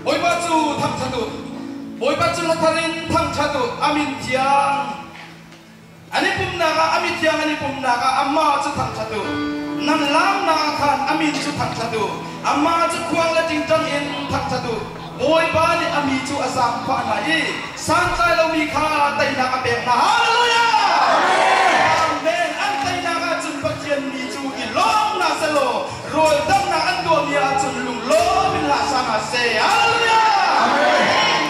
Bawipa cu thangṭhat u. Bawipa cu hla thar in thangṭhat u. A min thiang an i pumhnak ah a mithiang an i pumhnak ah amah cu thangṭhat u. Nan laamnak ah khan a min cu thangṭhat u. Amah cu khuang le ṭingṭang in thangṭhat u. Bawipa nih a mi cu a zaangfah hna i santlai lomi kha teinak a pek hna. Hallelujah! Amen. An teinak ahcun Pathian mi cu i lawm hna sehlaw rawl damnak an tuahmi ahcun lunglawm in hlah sa hna seh. Hallelujah!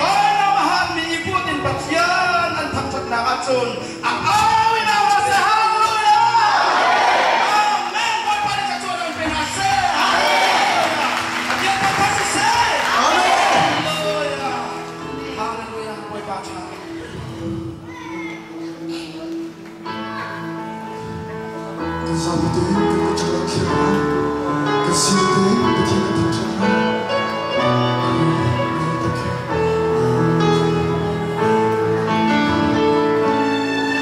Vanram a hanmi i put in Pathian an thangṭhatnak ahcun a au in au hna seh. Hallelujah! Amen. Bawipa nih thluachuah in pe hna seh. Hallelujah! Pathian thangṭhat siseh. Hallelujah! Hallelujah! Bawipa ṭha. Kan zapi tein kan kut ṭha thiam lai. Kan sining tein Pathian kan thangṭhat lai. Thank you.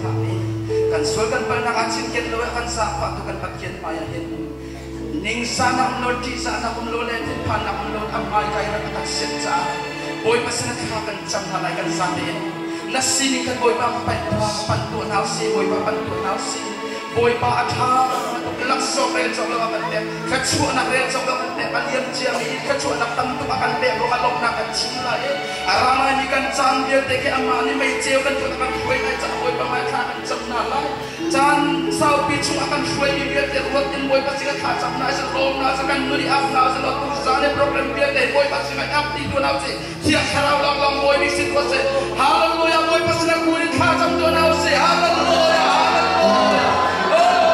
zaangfahmi, kan sual kan palhnak aa cinken lo i a kan zaangfahtu kan Pathian hmaiah hin ningzahnak um lo, ṭihzahnak um lo le thinphannak um lo a hmaika i rak a kan sianh caah Bawipa sinah thla kan cam hna lai kan zate in. Na sining khan Bawipa ka panh tuah, ka panh tuah hna usih, Bawipa panh tuah hna usih. Bawipa a ṭha tuk, laksawng rel cawk lo a kan pek, thluachuahnak rel cawk lo a kan pek, a liam ciami thluachuahnak tam tuk a kan pek ruangah lawmhnak kan chim lai i a ra laimi kan caan vialte khi amah nih meiceu kan tuah a kan hruai lai caah Bawipa hmai thla kan cam hna lai. Caan saupi chung a kan hruaimi vialte ruat in Bawipa sinah thla cam hna sih, lawm hna sih, kan nun i ap hna sih law tuzaan i program vialte Bawipa sinah ap ti tuah hna usih. Thiang Thlarau lawnglawng Bawi nih si tuah seh. Hallelujah! Bawipa sinah kun in thla cam tuah hna usih. Hallelujah! Hallelujah! Oh!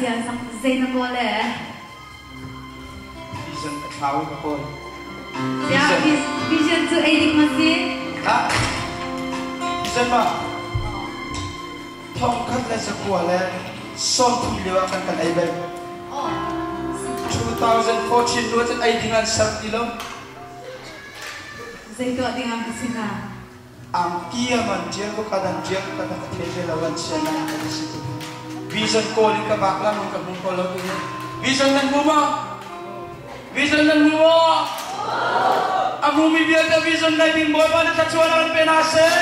Zia zang zei na kawl e? Vision ka thlau ka kawl. Zia vision cu ei ding ma si? Ha? Vision ma? 1930 lio ah kan kan ei bel. 2014 lio cun ei ding an ser ti lo. Zei tuah ding ah ka si hnga? Angki a man ṭial ko ka dan ṭial ka ka thei ve lo an chia ngai ka si tu. Vision kawl in ka vak lang ka hmu ko lo tu hi. Vision nan hmu ma? Vision nan hmu maw? A hmumi vialte vision nei ding Bawipa nih thluachuah an pe hna seh.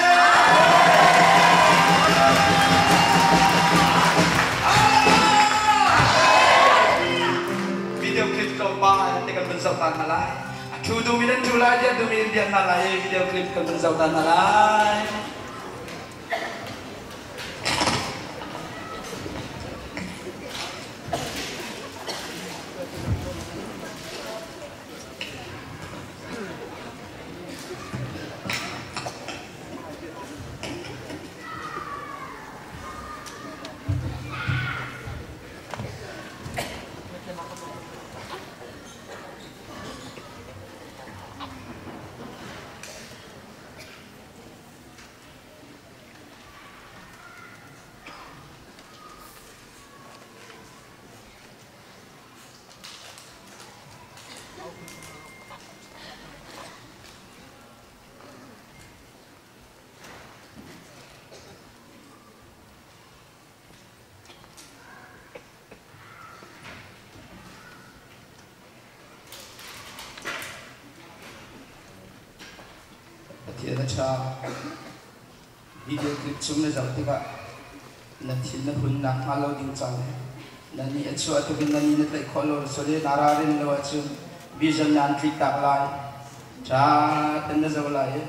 Video clip tlawmpal te kan vun zoh ta hna lai. A ṭhu duhmi nan ṭhu lai, diah duhmi nan diah hna lai i video clip kan vun zoh ta hna lai. Pathian a ṭha. Video clip chung na zoh tikah na thin na hun nakhnga lo ding ca le na nih a chuah tuk in na ni na tlaih khawh lo sole naa ralrin lo ahcun vision na an tliktak lai. Ṭha ten na zoh lai i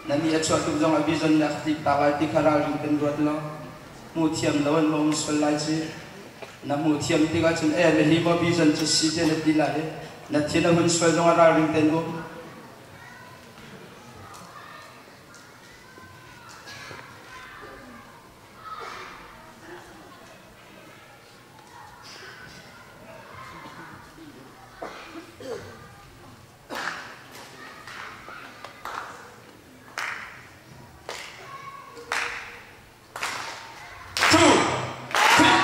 na nih a chuah tuk zongah vision na ka tliktak lai ti kha ralring ten ruat law hmuh thiam lo an hung sual lai ci. Na hmuh thiam tikah cun eh na hi maw vision cu si te na ti lai i na thin a hun sual zongah ralring ten um. Two, three.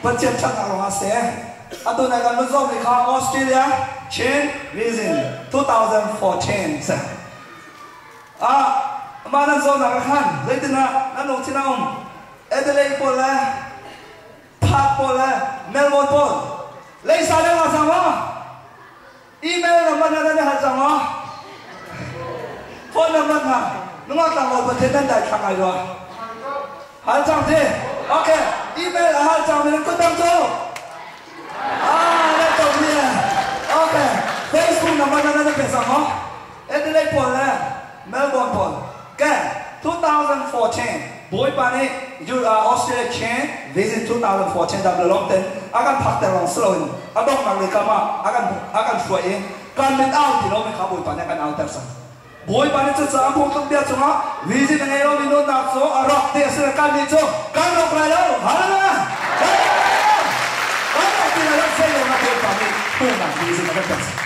Pathian ṭhatnak ruangah si. Atu nai kan vun zohmi kha Australia Chin Vision 2014 si. Ah, mah nan zohnak ah khan zeitinah nan lungthin a um? Adelaide pawl le Perth pawl le Melbourne pawl leisa deuh ah cang maw? Email number na nan i hal cang maw? Phone number hna nungak tlangval Pathian nan dai thlang ai rua. Hal cang ti. Okay. Email a hal cang mi nan kut dang cu. Ah, nan to mi. Okay. Facebook number na nan pe cang maw? Adelaide pawl le Melbourne pawl. Ke 2014 Bawipa nih Australia Chain Vision 2014 dam le lawm ten a kan phak ter lawng si loin a donghnak lei kam ah a kan a kan hruai i kan mit au ti lomi kha Bawipa nih a kan auter cang. Bawipa nih cucaah phungtluk bia cungah vision a ngei lomi nunnak cu a rawk ti a si le kannih cu kan rawk lai lo. Hallelujah! Kan rawk lai lo! Kan rawk ti lai lo zeilawng ah Bawipa nih hmuhnak vision a kan pek cang.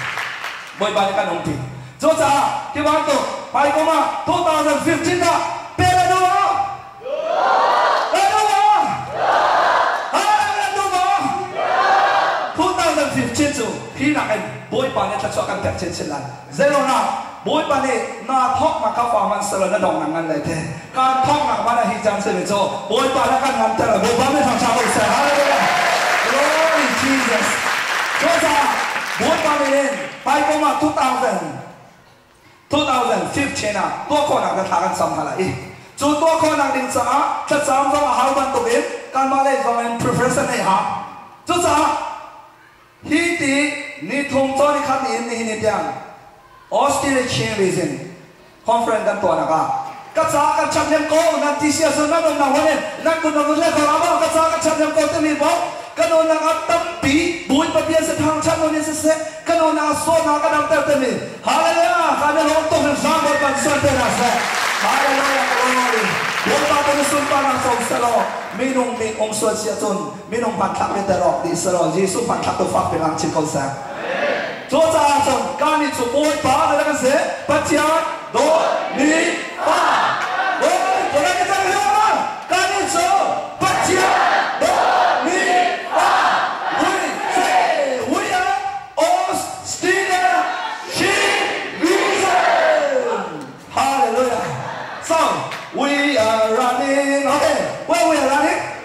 Bawipa nih kan umpi. Cucaah hi bantuk hmaikum ah 2015 ah pe le duh maw? Pe duh maw? Hallelujah duh maw? 2015 cu hi nakin Bawipa nih thluachuah kan pek chinchin lai. Zeiruangah Bawipa nih naa thawknak kha fa hmanh selaw na dong ngan lai te. Kaan thawknak hmanh ah hi caan si ve cu Bawipa na kan nganter lai. Bawipa nih thangṭha ko seh. Hallelujah. Glory Jesus. Cucaah Bawipa nih hin hmaikum ah 2000 2015 ah tuah khawhnak na thla kan cam hna lai i cu tuah khawhnak ding caah thlacam zong a hau bantukin kanmah lei zong in preparation neih hau. Cucaah Hi ti nithum cawn khat in nihin ni tiang Australia Chin Region Conference kan tuahnak ah ka ca kan ṭhathnem ko nan ti si ahcun nan umnak hmun in nan kut nan vun hleh ko la maw? Ka ca kan ṭhathnem ko timi paoh kan unnak ah tampi Bawipa bia si thangṭhat nun in siseh kan unnak ah sualnak kan damter timi Hallelujah kan i lawm tuk hringhran Bawipa nih sual te hna seh. Hallelujah glory Bawipa tu nih sunparnak co selaw minung min um sual si ahcun minung hmanthlak vialte rawk dih selaw Jesuh hmanthlak tu fak pilang chin ko seh. Cucaah cun kannih cu Bawipa na kan si Pathian dawt mi pa Bawi kan cang hiam ma kannih cu Pathian dawt mi pa we say we are Australia Chin Region. Hallelujah. So we are running. Okay, where we are running?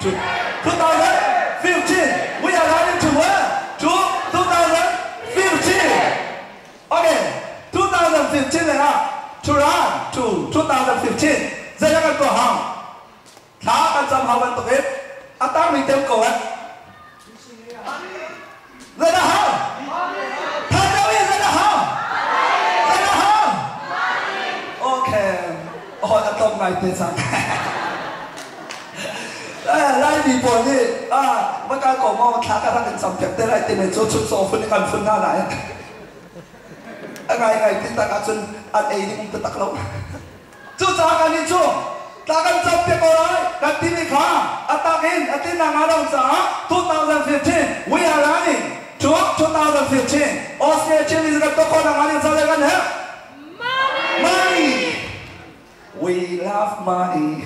To 2015. We are running to where? To 2015. Okay, 2015 le ah to run to 2015. Zei kan tuah hang? Thla kan cam hau bantukin a tangmi tem ko eh. Zei dah hau? Tha deuh in zei dah hau? Zei dah hau? Okay. Oh, a tlawm ngai te cang. Laimi pawl nih va kal ko maw thla ka rak in cam piak te lai timi cu chuncaw phun in kan phun hna nain a ngaingai ti tak ahcun an ei ding um taktak lo. Cucaah kannih cu tla kan campiak ko lai kan timi kha a tak in a tlinnak hnga lo caah 2015 we are running to 2015 Austria Chin is kan tuah khawhnak hnga ding caah kan herh money. We love money.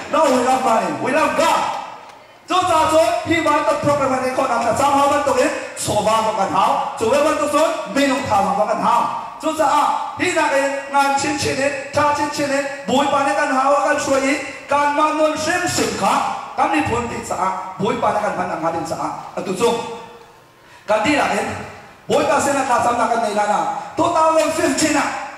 No, we love money. We love God. Cucaah cun hi bantuk program kan ngeih khawhnak thlacam hau bantukin chawva zong kan hau. Cu ve bantuk cun minung tha zong kan hau. Cucaah hi nakin ngan chinchin in ṭha chinchin in Bawipa nih kan hau a kan hruai i kanmah nun hrimhrim kha kan miphun ti caah Bawipa nih kan hman nakhnga ding caah atu cu kan dihlak in Bawipa sinah thlacamnak kan neih hlan ah 2015 ah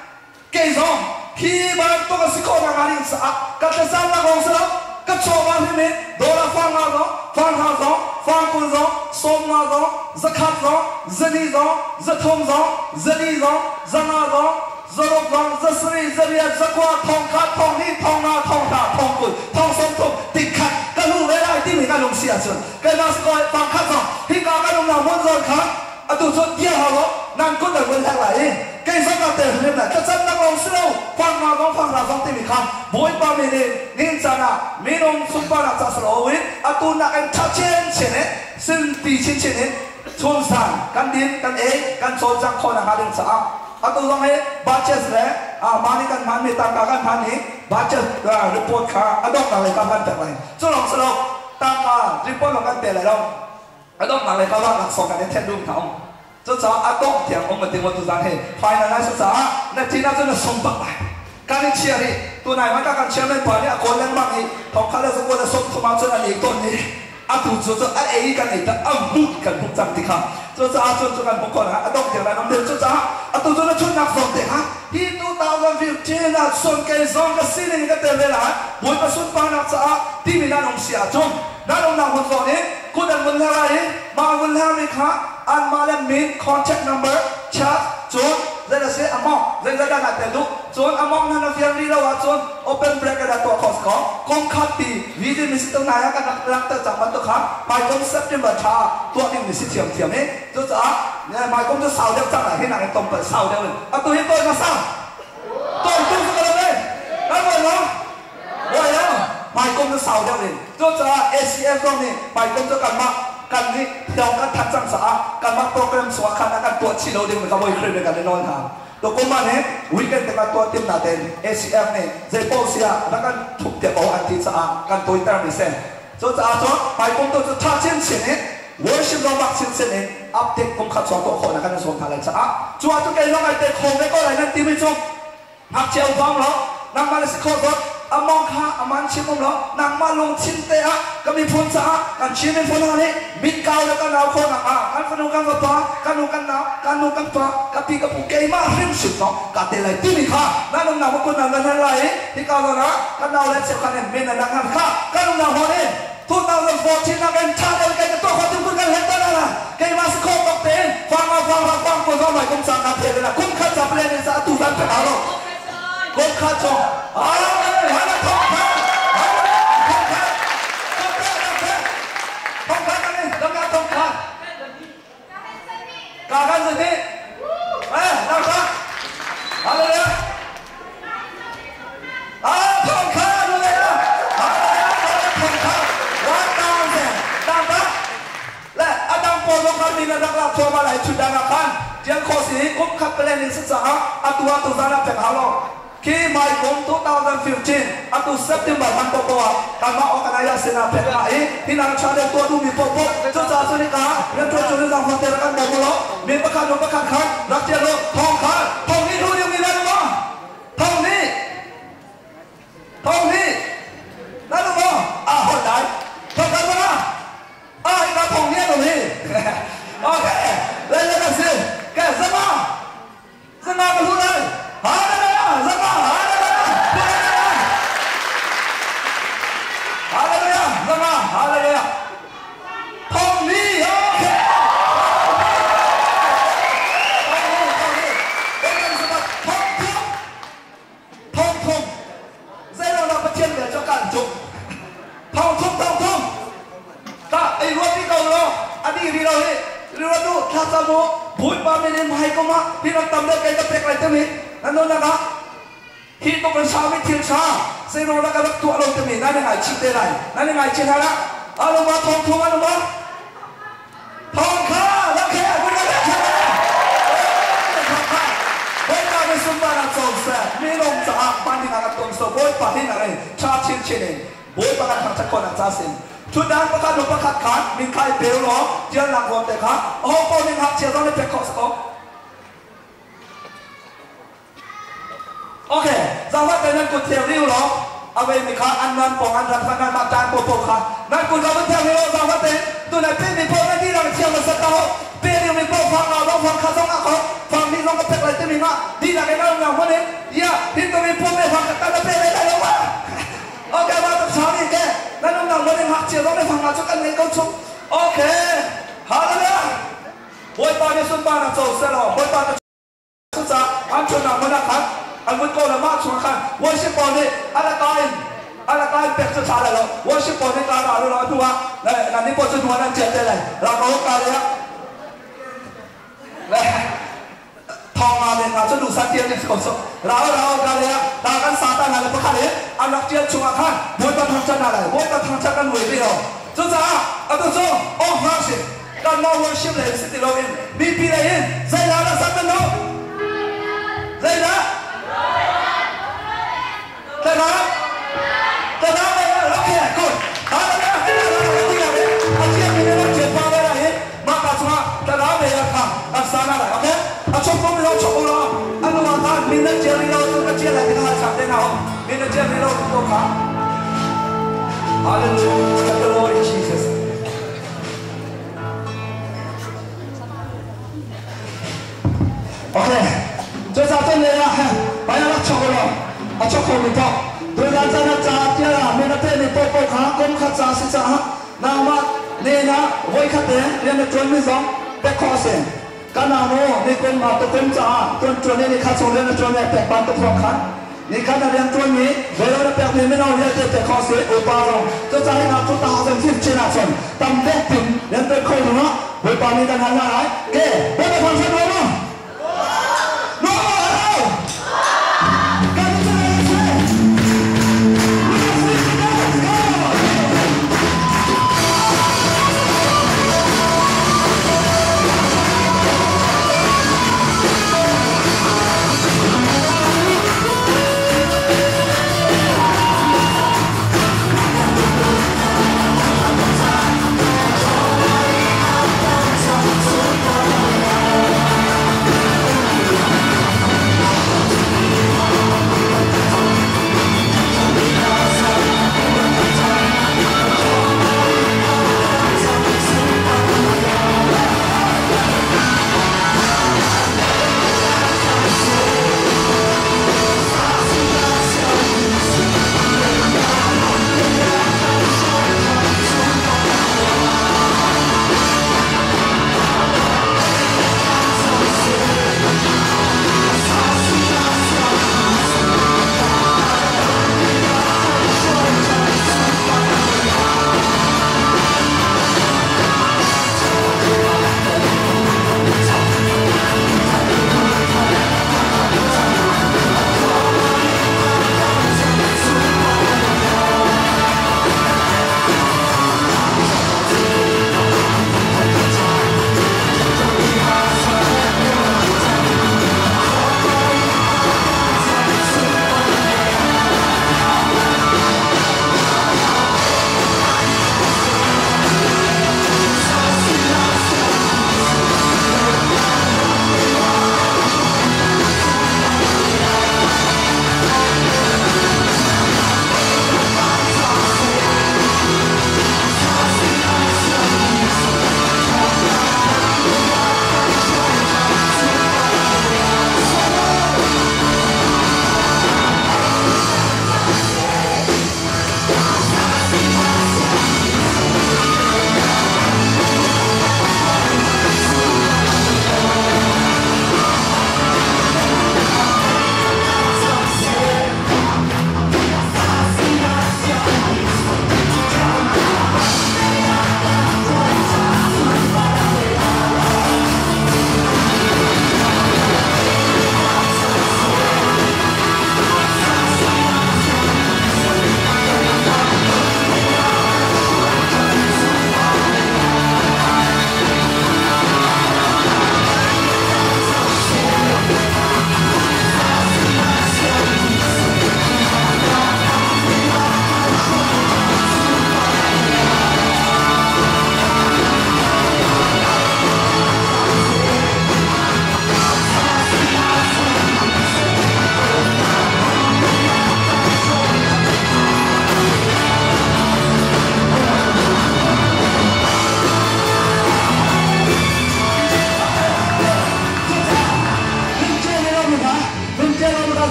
kei zong hi bantuk a si khawh nakhnga ding caah ka thlacamnak lawng si lo ka chawva hrim in dollar fang nga zong fang hra zong fang 20 zong 50 zong 100 zong 200 zong 300 zong 4 zong 500 zong 600 zong 700 800 900 1000 2000 50 30 30 30 tikhat ka hlu ve lai timi ka lung si ahcun keimah si ko pangkhat zong hika kan umnak hmun zawn kha atu cu dir hau law nan kut nan vun hlek lai i kei zong ka tel hrim lai thlacamnak lawng si lo fang nga zong fang hra zong timi kha Bawipa min in nihin caan ah minung sunparnak ca si loin atu nakin ṭha chinchin in sinpi chinchin in chunsan kan din kan ei kan cawlcangh khawh nakhnga ding caah atu zong hi budget le mah nih kan hmanmi tangka kan hman i budget report kha a donghnak lei kan hman pek lai. Cu lawng si lo. Tangka report lawng kan pe lai lo. A donghnak lei kal ah laksawng kan in thenh duh hna um. Cucaah a dongh tiang um a ti maw tuzaan hi final lai si caah na ṭin ahcun na sung bak lai. Kan i chia rih. Tunai hmanh ah kan chairman pa nih a kawl lengmang i thongkhat le zakua le 30 ahcun an ei tawn i atu cu cu a ei kan ei tak a hmuh kan hmuh cang ti kha. Cucaah cun cu kan hmuh khawh ah a dongh tiang nan um deuh. Cucaah atu cu na chunnak zawn te kha hi 2015 ah cun kei zong ka sining in ka tel ve lai. Bawipa sunparnak caah timi nan um si ahcun nan umnak hmun zawn in kut an vun hler lai i mah an vun hlermi kha anmah le min, contact number, chat, cun zei a si amount zeizat dah naa tel duh, cun amount hna na fian rih lo ahcun open bracket ah tuah khawh si ko. Kum khat pi vision mi si tuk nai ah kan rak langhter cang bantuk kha hmaikum September thla ah tuah ding mi si thiamthiam i cucaah hmaikum cu sau deuh cang lai hi nakin tlawmpal sau deuh in atu hi tawi hmasa tawi tu cu ka lo e kan ruat lo. Ruai hmaikum cu sau deuh in. Cucaah ACF zong nih hmaikum cu kanmah kan nih thiang kan thanh cang caah kanmah program chungah khan a kan tuah chih lo ding ka voi Khrih nih kan i nawl hna. Tukum ah nih weekend te kan tuah tim natein ACF nih zei paoh si ah rak kan thup te paoh an ti caah kan tuaiter mi si. Cucaah cun hmaikum tu cu tha chinchin in worship zong bak chinchin in update kum khat chung tuah khawhnak kan i zuam hna lai caah cu ah cu kei zong ai te kho ve ko lai nan timi cu Ngakchia upa um lo, nangmah na si khawh dawt, among kha aman chim um lo, nangmah lungthin te ah ka miphun caah kan Chin miphun hna nih mitkau le kan au khawh nakhnga kan fanu kan fapa, kan u kan nau, kan nu kan pa, ka pi ka pu keimah hrimhrim zong kaa tel lai timi kha nan umnak hmun nan van hal lai i hika zawn ah kan nau le cheukhat nih min an rak ngan kha kan umnak hmun i 2014 nakin ṭha deuh in kan tuah khawh timhkun kan hlen tawn ala keimah si khawh bak tein fang ah fang rak fang ko zong mai kum cang ka phel na kum khat ca plan in sa atu zan pek alo kum khat chung hala thong kha thong kha thong kha thong kha thong kha thong kha thong kha ka kan zani eh nang ka hallelujah ah thong kha nu le hallelujah thong kha 1000 tang ta le adang pawl zong khan min rak lak thluahmah lai chun ah khan tial kho si kum khat palen in si caah atu ah tuzan ah pek hau lo. Khi hmaikum 2015 atu September hman popo ah kanmah organizer sinah pek hna i hi nang channel tuah duhmi popo cucaah cun hika rianṭuan cu zang hotel kan bawm law mi pakhat nu pakhat khan rak ṭial u. Thong kha thong nih duh dingmi nan maw? Thong nih thong nih nan um maw? A holh dai thong kan mana a hika thong nih an um hi. Okay, lai lai kan si ke zama Zanga ka hlu lai. Hallelujah! Zanga! Hallelujah! Hallelujah! Zanga! Hallelujah! Thong ni! Okay! Thong thum! Thong thum! Zeiruang dah Pathian bia cu kan cuk? Thong thum, thong thum! Tah, ei ruat rih ko law, a dih rih lo hi. Ruat u, thlacam u, Bawipa min in hmai kum ah hi ram tam deuh kei ka pek lai timi nan nunnak ah hi tuk in saumi thil ṭha zeiruang dah ka rak tuah lo timi nan i ngaichih te lai. Nan i ngaichih hna lah. Alo ma thong thum anu ma? Thong kha lakhe kun ka kha. Thong kha. Bawipa mi sunparnak co seh. Minung caah hman ding ah ka tum so Bawipa hin a rei ṭha chinchin in Bawipa kan thangṭhat khawhnak ca sin. Ṭhutdan pakhat hnu pakhat kha min kha i pe u law ṭialnak ruam te kha aho paoh nih ngakchia zong nih pek khawh si ko. Okay, zaangfah tein nan kut thiang rih u law a veimi kha an nan pawng an rat kha nanmah ṭan paohpaoh kha nan kut kha vun thiang rih u law zaangfah tein tunai pehmi paoh nan dihlak in thiang hmasa ta u. Pe dingmi paoh fang nga zong fang khat zong ah kho fang hnih zong ka pek lai timi nga dihlak in a um hmun in ya hin tumi pum le fang khat tal na pe lai lai lo ma. Okay, mah tak sa nih ke nan umnak hmun in ngakchia zong nih fang nga cu kan ngei ko chung. Okay, hallelujah. Bawipa nih sunparnak co selaw Bawipa na cucaah an ṭhutnak hmun ah khan an vun kawl mah chungah khan worship pawl nih a laka in pek cu ṭha lai lo. Worship pawl nih ka ra lo hnu ah nan nih pawl cu hnu ah nan ṭial te lai. Ra ko ka le thong nga le nga cu duhsah tial ding si ko so rao rao ka le ta kan sa ta na le pakhat in an rak tial chungah khan Bawipa thangṭhat hna lai. Bawipa thangṭhat kan vuai rih lo. Cucaah atu cu awk hna si kanmah worship le si ti loin mipi lei in zeidah dah san nan duh? Zeidah tlanam tlanam? Okay, good. ko kha. Hallelujah, glory Jesus. Okay. Cu ca cun le ah bai rak chok lo a chok kho mi tok tutan caan ah ca tial ah min a pe mi paohpaoh kha kum khat ca si caah nangmah ne na voi khat te rian na ṭuan mi zong pek khawh a si. Kan nau nu ni kum ma tukum caah tuan ṭuan i ni khat chung rian na ṭuan mi pek ban tuk hrawng khan ni khat na rian ṭuan mi velo na pek mi mino vialte pek khawh a si, upa zong. Cucaah hi 2015 ah cun tam deuh tin rian ṭuan kho ding ah Bawipa nih kan hal hna lai. Ke Bawipa thangṭhat lo maw? No, no, kan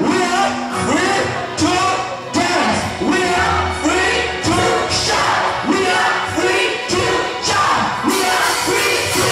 We are free to dance. We are free to shout. We are free to jump. We are free to.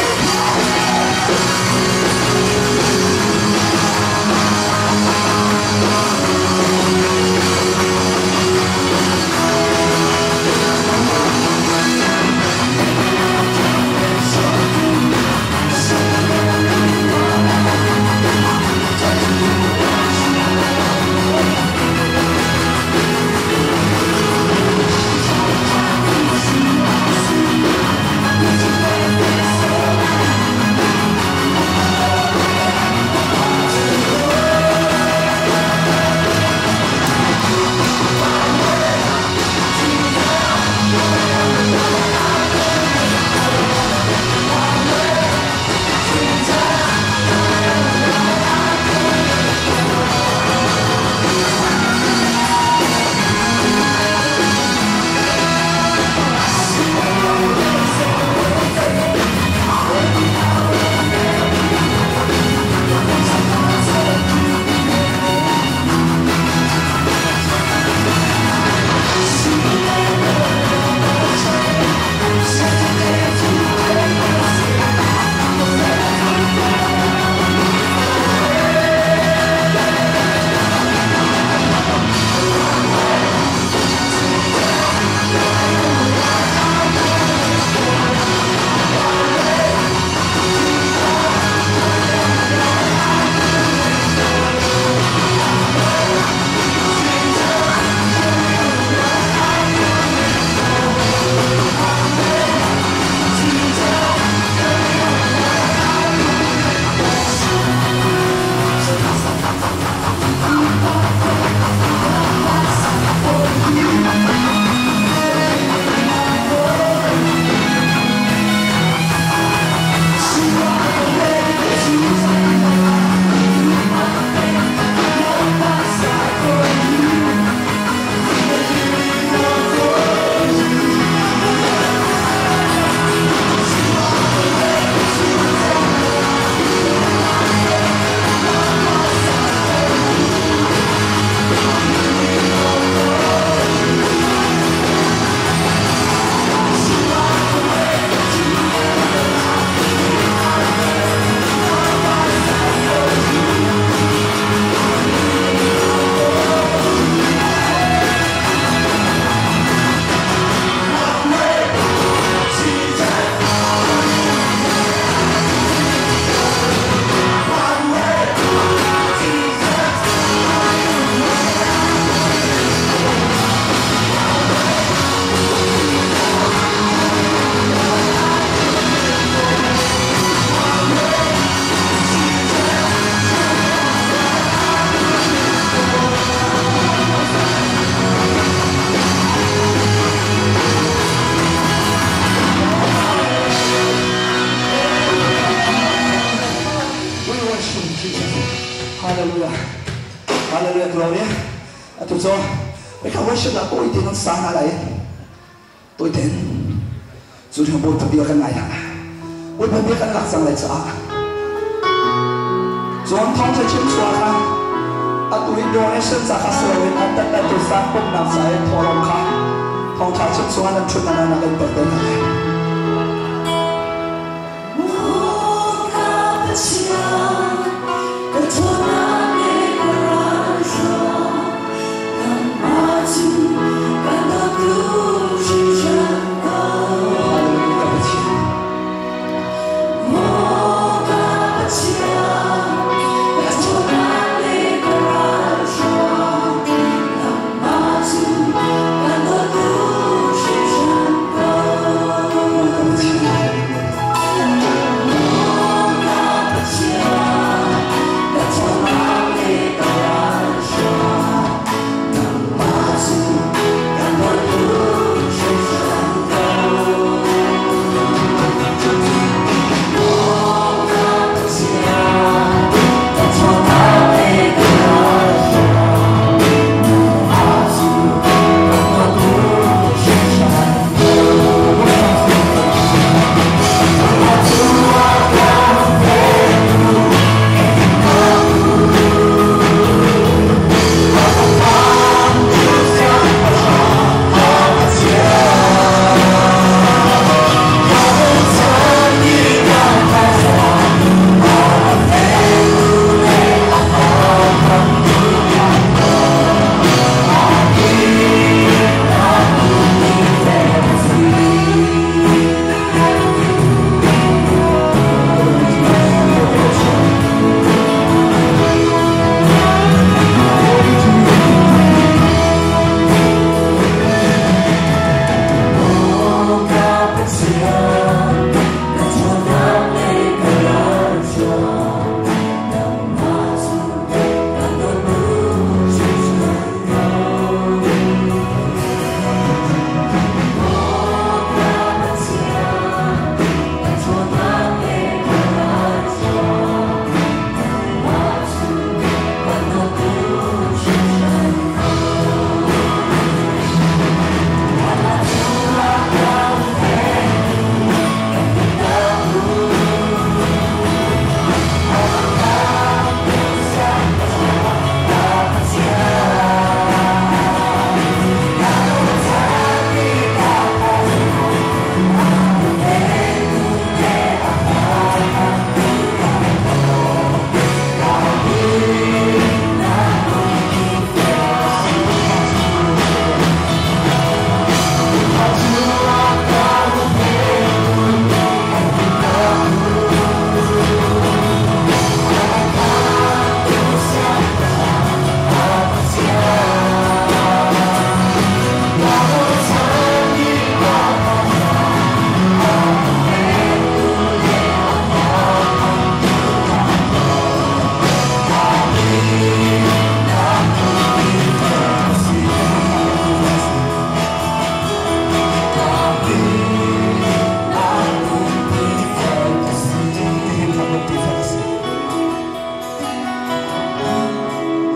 Atu cu ka worship ah tawi tein an sa hna lai. Tawi tein cu hna Bawipa bia kan ngai hna. Bawipa bia kan lak cang lai caah John thawngṭha chim chuah kha atu hi donation ca kha si loin an tat atu sang pumnak ca i thawhlawm kha thawngṭha chim chungah nan ṭhut hna nak in pek te hna lai. Hallelujah Pathian.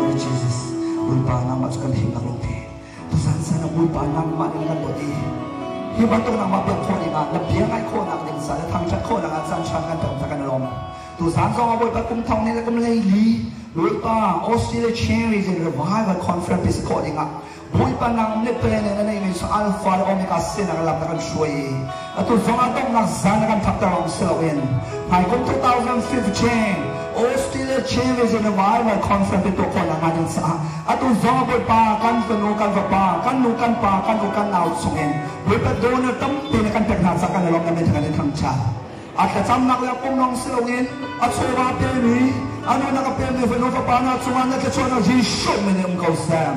Lord Jesus, Bawipa nangmah cu kan himnak lungpi. Tuzan san ah Bawipa nangmah nih na kan dawt i hi bantuk nangmah biak khawh ding ah na bia ngaih khawhnak ding ca le thangṭhat khawhnak ah caan ṭha kan pek ca kan i lawm. Tuzan zong ah Bawipa kum thong nih le kum 14 Bawipa Australia Cherries in Revival Conference si khawh ding ah Bawipa nang nih plan in na neihmi cu Alpha le Omega sinak lam na kan hruai i atu zong ah donghnak zan na kan phakter lawng si loin hmaikum 2015 Australia Chairman Revival Conference tuah khawhnak hnga ding caah atu zong ah Bawipa kan fanu kan vapa kan nu kan pa kan u kan nau chungin Bawipa donor tampi na kan pek hna caah kan i lawm na min kan i thangṭhat. A thlacamnak le a pum lawng si loin a chawva pemi, a nunak a pemi fanu fapa hna cungah na thluachuahnak Jesuh min in um ko seh.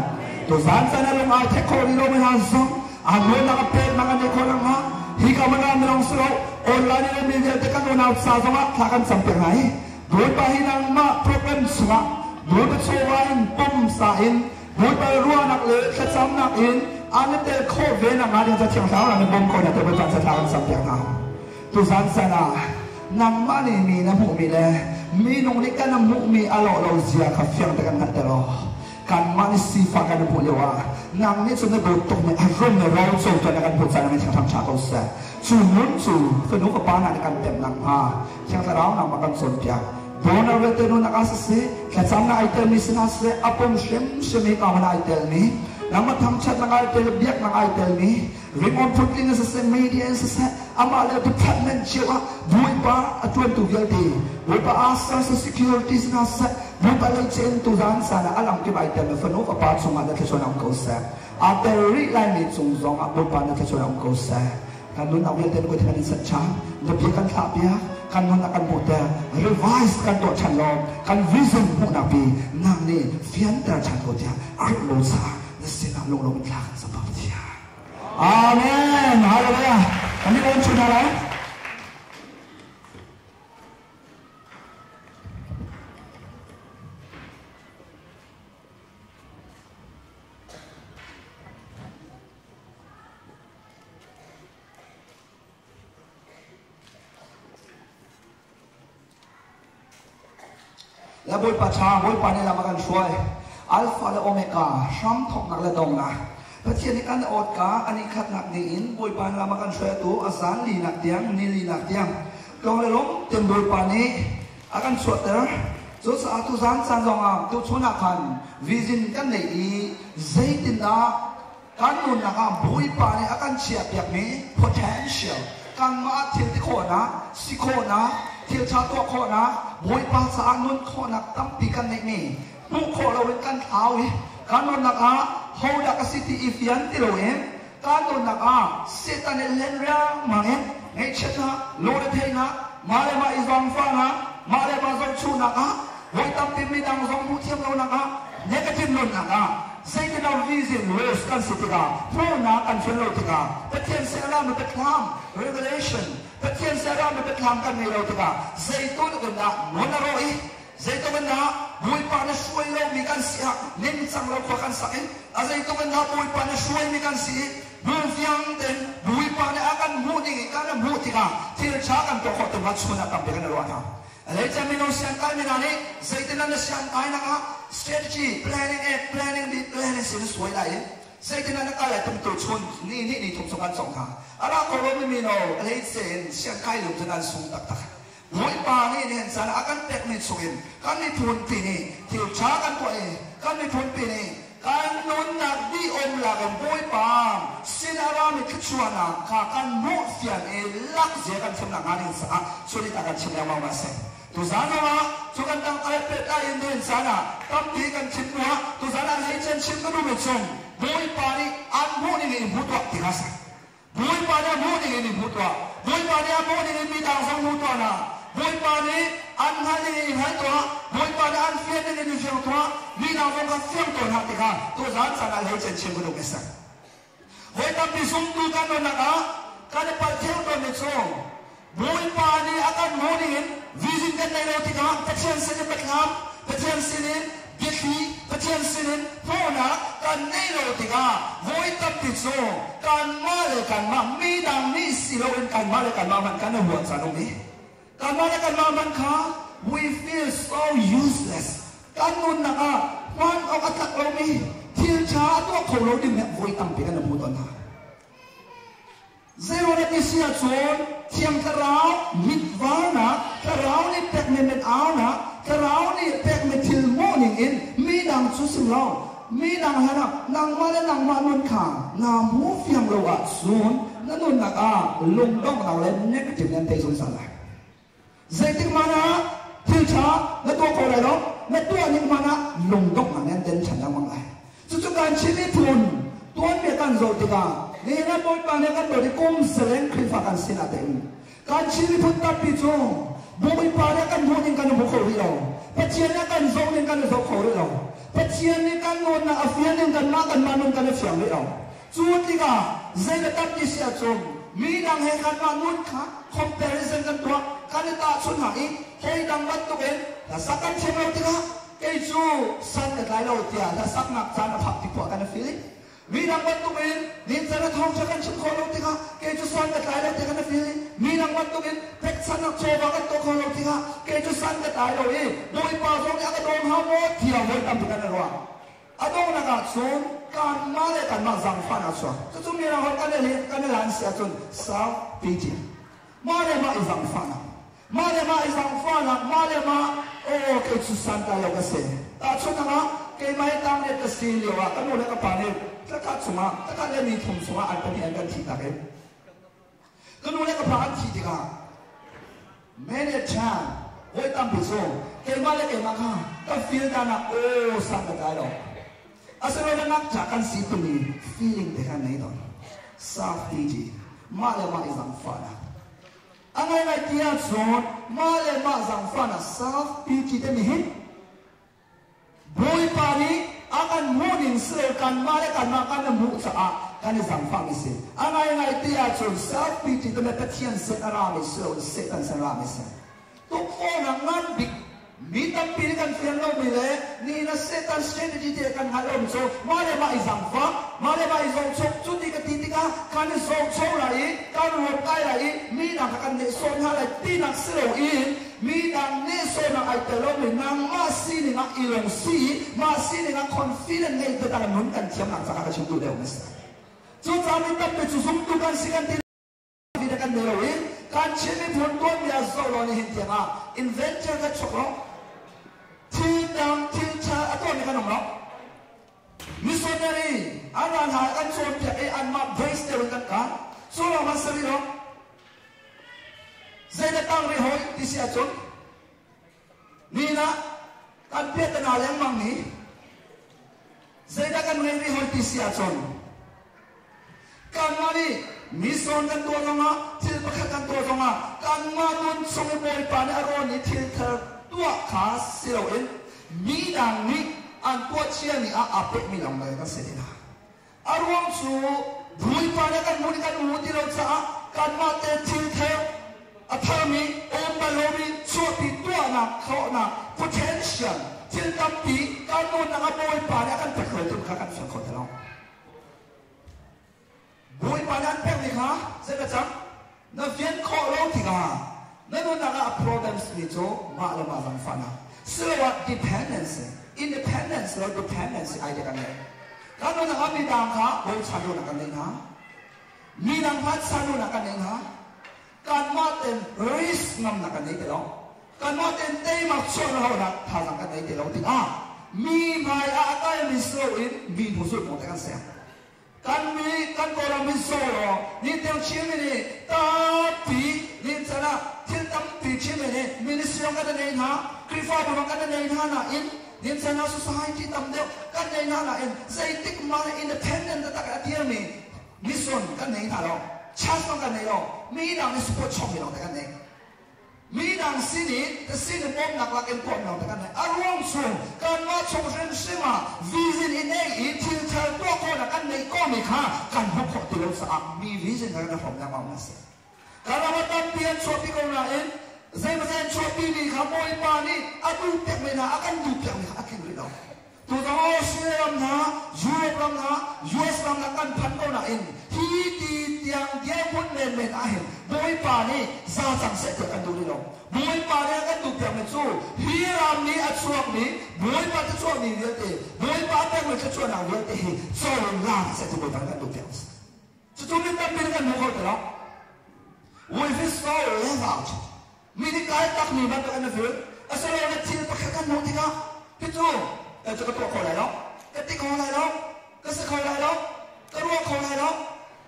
Tuzan caan ah lung aa thek khawh rih lomi hna zong a nunak a peknak an i khawh nakhnga hi ka hmun ah minung si lo online in mi vialte kan unau ca zongah thla kan campiak hna hi Bawipa hi nangmah program chungah Bawipa chawva in pumsa in Bawipa ruahnak le thlacamnak in an i tel khawh ve nakhnga ding ca Thiang Thlarau in bawm ko hna tiah Bawipa ca thla kan campiak hna. Tuzan caan ah nangmah nih mi na hmuhmi le minung nih kan hmuhmi a lawh lo zia kha fiang te kan hngalhter aw. Kanmah nih sifah kan i hmuh lio ah nang nih cun na dawt tukmi a rum le ro co tuan na kan hmuh caan ah Thiang Thlarau ṭha ko seh. Cu nun cu fanu fapa hna nih kan pemh nakhnga Thiang Thlarau nangmah kan cawnpiak. Donor vialte nunak ah siseh, thlacamnak ai telmi sinah siseh, a pum hrimhrim hi ka hmun ai telmi, nangmah thangṭhatnak ai tel, biaknak ai telmi, ringawn phutling in siseh, media in siseh, amah le department cio ah Bawipa a ṭuantu vialte, Bawipa asa security sinah siseh, Bawipa lei cein tuzaan caan ah a lamkip ai telmi fanu fapa cungah na thluachuah um ko seh. Aa tel rih laimi cung zongah Bawipa na thluachuah um ko seh. Kan nunnak vialte na kut kan in sat ṭhan. Na bia kan thlah piak. Kan nunnak kan hmuhter. Revise kan tuah ṭhan law kan vision hmuhnak pi nang nih fianter ṭhan ko tiah Khrih lo caah na sinah lunglawm in thla kan cam Pathian. Amen. Hallelujah. Kan i lawm chun hna lai. Le Bawipa ṭha, Bawipa nih lam a kan hruai. Alpha le Omega, hramthawknak le donghnak. Pathian nih kan awt ka an i khatnak dingin Bawipa nih lam a kan hruai atu a zan linak tiang, ni linak tiang. Tlawng le lawm ten Bawipa nih a kan chuahter. Cucaah tuzan caan zongah tuchun ah khan vision kan nei i zeitindah Kan nunnak ah Bawipa nih a kan chiahpiakmi potential, kanmah thil ti khawhnak, si khawhnak, thil ṭha tuah khawhnak, Bawipa caah nun khawhnak tampi kan ngeihmi hmuh khawh loin kan thlau i kan nunnak ah hodah ka si ti i fian ti loin kan nunnak ah Satan nih hlen riangmang in ngaihchiatnak, lungretheihnak, mah le mah i zaangfahnak, mah le mah zohchuhnak ah voi tampi midang zong hmuh thiam lonak ah negative nunnak ah Zeitindah vision rules kan si tikah hmuhnak kan fian lo tikah Pathian serami biathlam revelation Pathian serami biathlam kan ngei lo tikah zeitluk in dah nun a rawh i zeitluk in dah Bawipa na hruai lomi kan si ah ningcang lo khua kan sak i a zeitluk in dah Bawipa na hruaimi kan si i hmufiang tein Bawipa nih a kan hmuh ding i kan hmuh tikah thil ṭha kan tuah khawh tikah chun ah tampi kan i ruah hna. Leica mino siangkai mi hna nih zeitin na siangkainak ah strategy, planning A, planning B, planning C na suai lai i zeitin na kal lai tum tu chun ni nih ni thum chung an cong hna. A ra ko lomi mino hleice in siangkai lung cu nan sung taktak. Bawipa nih nihin caan a kan pekmi chungin kan miphun pi nih thil ṭha kan tuah i kan miphun pi nih kan nunnak dih um lak in Bawipa sin a rami thluachuahnak kha kan hmuh fian i lakzia kan thiam nakhnga ding caah sunit a kan chim lengmang ma si. Tuzaan zongah cu kan tang ai pehtlai in nihin caan ah tampi kan chim hnu ah tuzaan ah hei cen chim ka duhmi cung Bawipa nih an hmuh ning in hmu tuah ti kha si. Bawipa nih a hmuh ning in i hmu tuah. Bawipa nih a hmuh ning in midang zong hmu tuah hna. Bawipa nih an hngalh ning in i hngal tuah. Bawipa nih an fian ning in i fiang tuah. Midang zong kha fiang tuah hna ti kha tuzaan caan ah hlei cen chim ka duh mi si. Voi tampi zumtu kan nunnak ah kan i palh theu tawnmi cu Bawipa nih a kan hmuh ning in vision kan neih lo tikah Pathian sin in biathlam, Pathian sin in biathli, Pathian sin in hmuhnak kan neih lo tikah voi tampi cu kanmah le kanmah midang nih si loin kanmah le kanmah hmanh kan i huat caan um i kanmah le kanmah hmanh kha we feel so useless. Kan nunnak ah hman awk a tlak lomi thil ṭha a tuah kho lo ding he voi tampi kan i hmu tawn hna. Zeiruangah ti si ahcun Thiang Thlarau mitvarnak, Thlarau nih pekmi mit-aunak, Thlarau nih pekmi thil hmuhning in midang cu sim lo, midang hlan ah nangmah le nangmah nun kha naa hmu fiang lo ahcun na nunnak ah lungdonghnak le negative nan tei zungzal lai. Zeitik hmanh ah thil ṭha na tuah kho lai lo, na tuah ning hmanh ah lungdonghnak nih an den ṭhan lengmang lai. Cucu kan Chin miphun tuanbia kan zoh tikah nihin ah Bawipa nih kan dawt i kum zeleng Khrihfa kan sin ah tein kan Chin miphun tampi cu Bawipa nih kan hmuh ning kan i hmu kho rih lo. Pathian nih kan zoh ning kan i zoh kho rih lo. Pathian nih kan nuamnak a fian ning kanmah kanmah nun kan i fiang rih lo. Cu tikah zei na tam ti si ahcun midang he kanmah nun kha comparison kan tuah, kan i tahchunh hna i hawidang bantukin hlasak kan thiam lo tikah kei cu san ka tlai lo tiah hlasaknak caan a phak ti khawh kan i feel. Midang bantukin nincan a thawngṭha kan chim khawh lo tikah kei cu san ka tlai lo ti kan i feel. Midang bantukin pekchanhnak chawva kan tuah khawh lo tikah kei cu san ka tlai lo i Bawipa zong nih a ka dawm hau maw tiah voi tampi kan i ruah. A donghnak ahcun kanmah le kanmah zaangfahnak a chuak. Cucu mirang holh kan i kan i lan si ahcun self pity. Mah le mah i zaangfahnak. Mah le mah i zaangfahnak, mah le mah aw kei cu santlai lo ka si. Tahchunhnak ah keimah hi tangriat ka si lio ah ka nu le ka pa nih tlakhat chungah tlakhat le ni thum chungah an pahnih an kan thihtak i ka nu le ka pa an thih tikah many a time voi tampi cu keimah le keimah kha ka feel dan ah aw san ka tlai lo. Asinain ngakchia kan si timi feeling te kha nei tawn. Self pity. Mah le mah i zaangfahnak. A ngaingai ti ahcun mah le mah zaangfahnak self pity timi hi Bawipa nih a kan hmuhning si lo kanmah le kanmah kan i hmuh caah kan i zaangfahmi si. A ngaingai ti ahcun self pity timi Pathian sin a rami si lo Satan sin a rami si. Tukforhnak ngan bik mi tampi nih kan fian lomi le nihin ah Satan strategy ti kan hngalh lomi cu mah le mah i zaangfah, mah le mah i zohchuk. Cu ti ka ti tikah kan i zohcho lai i kan ruamkai lai i mi dang kha kan nehsawh hna lai tinak si loin mi dang nehsawhnak ai tel lomi nangmah sining ah i lungsi i mah sining ah confident ngei te dang nun kan thiamnak caah ka chim duh deuh mi si. Cucaah mi tampi cu zumtu kan si kan ti na kan nei lo i kan Chin miphun tuanbia zoh law nihin tiang ah inventor kan chuak lo thil dang thil ṭha a tuahmi kan um lo missionary an ra hna kan cawnpiak i anmah base deuh in kan kal cu lawng man si rih lo zeidah tang rih hoi ti si ahcun nihin ah kan piahtana lengmang ni zeidah kan ngei rih hoi ti si ahcun Kanmah nih mission kan tuah zongah, thil pakhat kan tuah zongah kanmah nun chung i Bawipa nih a rawn i thil thar tuah kha si loin midang nih an tuah ciami ah aa pehmi lawng kan si te hna. A ruang cu Bawipa nih kan hmuh i kan hmu ti lo caah kanmah te thil thar a tharmi, um bal lomi chuahpi tuahnak khawhnak potential thil tampi kan nunnak ah Bawipa nih a kan pek lo tu kha kan fiang kho ti lo. Bawipa nih an pekmi kha zei ka cang? Na fian khawh lo tikah na nunnak ah a problems mi cu mah le mah zangfahnak siloah dependency, independence lo dependency ai kan ngei. Kan nunnak ah midang kha bochan duhnak kan ngei hna. Midang kha chan duhnak kan ngei hna. Kanmah ten risk ngamnak kan ngei ti lo. Kanmah ten teimak chuah nak thazaang kan ngei ti lo tikah mi hmai ah a kalmi si loin mi hnu zulh te kan ser. Kan mi kan Kawlram min sawlaw ni tiang Chinmi nih tampi nin can ah thil tampi Chinmi nih ministry kan nei hna, Khrihfabu kan nei hna nain nin can ah society tam deuh kan nei hna nain zeitik mah independent taktak a dirmi mission kan nei hna lo, chance zong kan nei lo, mi dang nih support chommi lawng te kan nei. Mi dang sin i sin i bawmnak lak in tuahmi lawng te kan nei. A ruang cu kanmah chung hrimhrim ah vision i nei i thil thar tuah khawhnak kan neih komi kha kan hmuh khawh ti lo caah mi vision kha kan hrawm lengmang a si. Kan ram ah tampi an chuahpi ko nain zeimawzat an chuahpimi kha Bawipa nih a duh piakmi hna a kan duh piakmi kha a tling rih lo. Tuzong Australia ram hna, Europe ram hna, US ram hna kan phan ko nain hi ti tiang dirhmun menmen ahhin Bawipa nih za cang seh tiah kan duh rih lo. Bawipa nih a kan duh piakmi cu hi ram nih a chuakmi Bawipa thluachuahmi vialte, Bawipa a pekmi thluachuahnak vialte hi cohlang seh ti Bawipa nih kan duh piak a si. Cucu mi tampi nih kan hmu kho ti lo. We feel so left out. Mi nih kai takmi bantuk an feel. Asilo na thil pakhat kan hmuh tikah hi cu cu ka tuah kho lai lo, ka ti kho lai lo, ka si kho lai lo, ka ruah kho lai lo,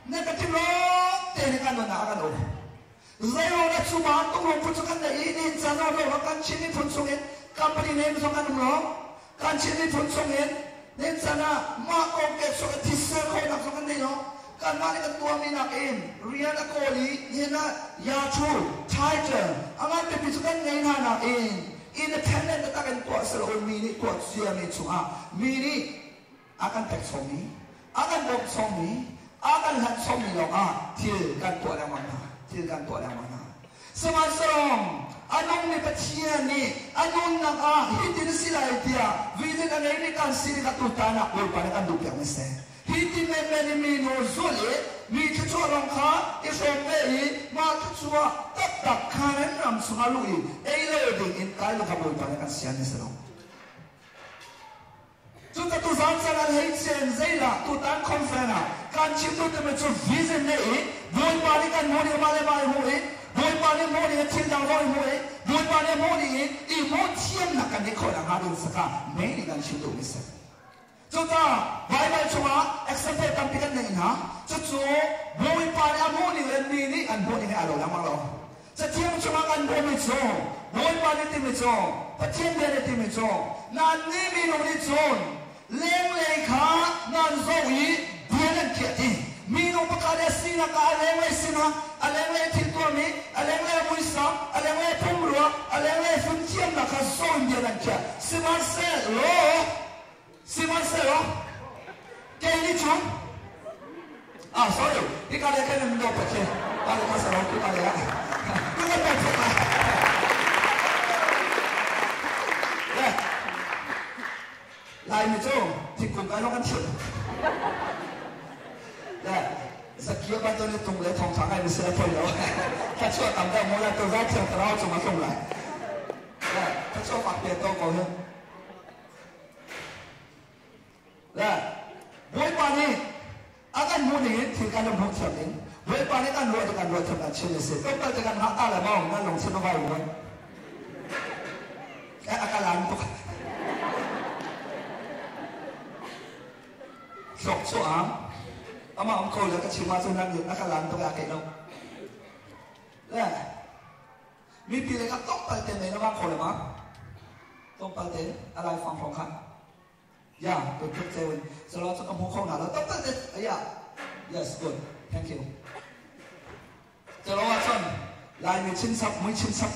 na ka thim lawng te nih kan nunnak ah kan um. Zeiruang dah cu bantuk lungput cu kan neih i nihin caan ah lo kan Chin miphun chungin company name zong kan um lo. Kan Chin miphun chungin nihin caan ah mah kong ke chuak i thisel khawhnak zong kan nei lo. Kanmah nih kan tuahmi nakin rian a kawl i nihin ah Yathu, title, a ngan pipi cu kan ngei hna nain independent taktak in tuah si loin mi nih tuah ciami chungah mi nih a kan pek chommi, a kan bawmh chommi, a kan hlanh chommi lawngah thil kan tuah lengmang hna. Thil kan tuah lengmang hna. Sihmanhsehlaw a nungmi Pathian nih a nunnak ah hitin si lai tiah vision a ngeimi kan si tikah tutan ah Bawipa nih kan duhpiak ni seh. Hi ti menmen in mi nawl zulh i mi thluachuah lawng kha i hrawm ve i mah thluachuah taktak kha nan ram chungah luh i ei lo ding in kai lo kha Bawipa nih kan sian ni si lo. Cun ka tuzan caan an hei cen zeilah tutan conference ah kan chim tu timi cu vision ne i Bawipa nih kan hmuh ning mah le mah i hmuh i Bawipa nih hmuh ning i thil dang zong i hmuh i Bawipa nih hmuh ning i i hmuh thiamnak kan i khawh nakhnga ding saka mei nih kan chim duhmi si. Cucaah Baibal chungah example tampi kan nei hna. Cucu Bawipa nih a hmuh ning le mi nih an hmuh ning he aa lo lengmang lo. Cathiang chungah kan hmuhmi cu Bawipa nih timi cu Pathian bia nih timi cu nannih minung nih cun lenglei kha nan zoh i bia nan khiah ti. Minung pakhat nih a sinak ah a lenglei sinah a lenglei thil tuahmi, a lenglei muisam, a lenglei pumrua, a lenglei fimthiamnak kha zoh in bia nan khiah. Sihmanhsehlaw sihmanhsehlaw kei nih cun ah sorry hika le khan in lo pathian ka le kha saro tu ka le ah tu ka pa thok ah lai mi cu thingkung kai lo kan thiam le zakia ban to ni tung le thong thang ai mi sila thoi lo kha chua tam da mo la to za thiang tarau chung a tlung lai le kha chua pak pe to ko hi Le Bawipa nih a kan hmuh ning in thil kan hmuh thiam in Bawipa nih kan ruah ti kan ruah thiam kan chim a si. Tlawmpal te kan hngah ta le maw nan lungthin a vai ruan. A ka lan tuk. Hlawk cu am. Amah um ko le ka chim ahcun nan a ka lan tuk a keih lo. Le mipi le ka tlawmpal te nei na vang kho le ma? Tlawmpal te a lai fang hrawng kha. Ya, good good ceu in. Salo cu ka hmu kho hna lo. Tlawmpal te aya. Yes, good. Thank you. Calo ahcun Laimi chinchap, mui chinchap.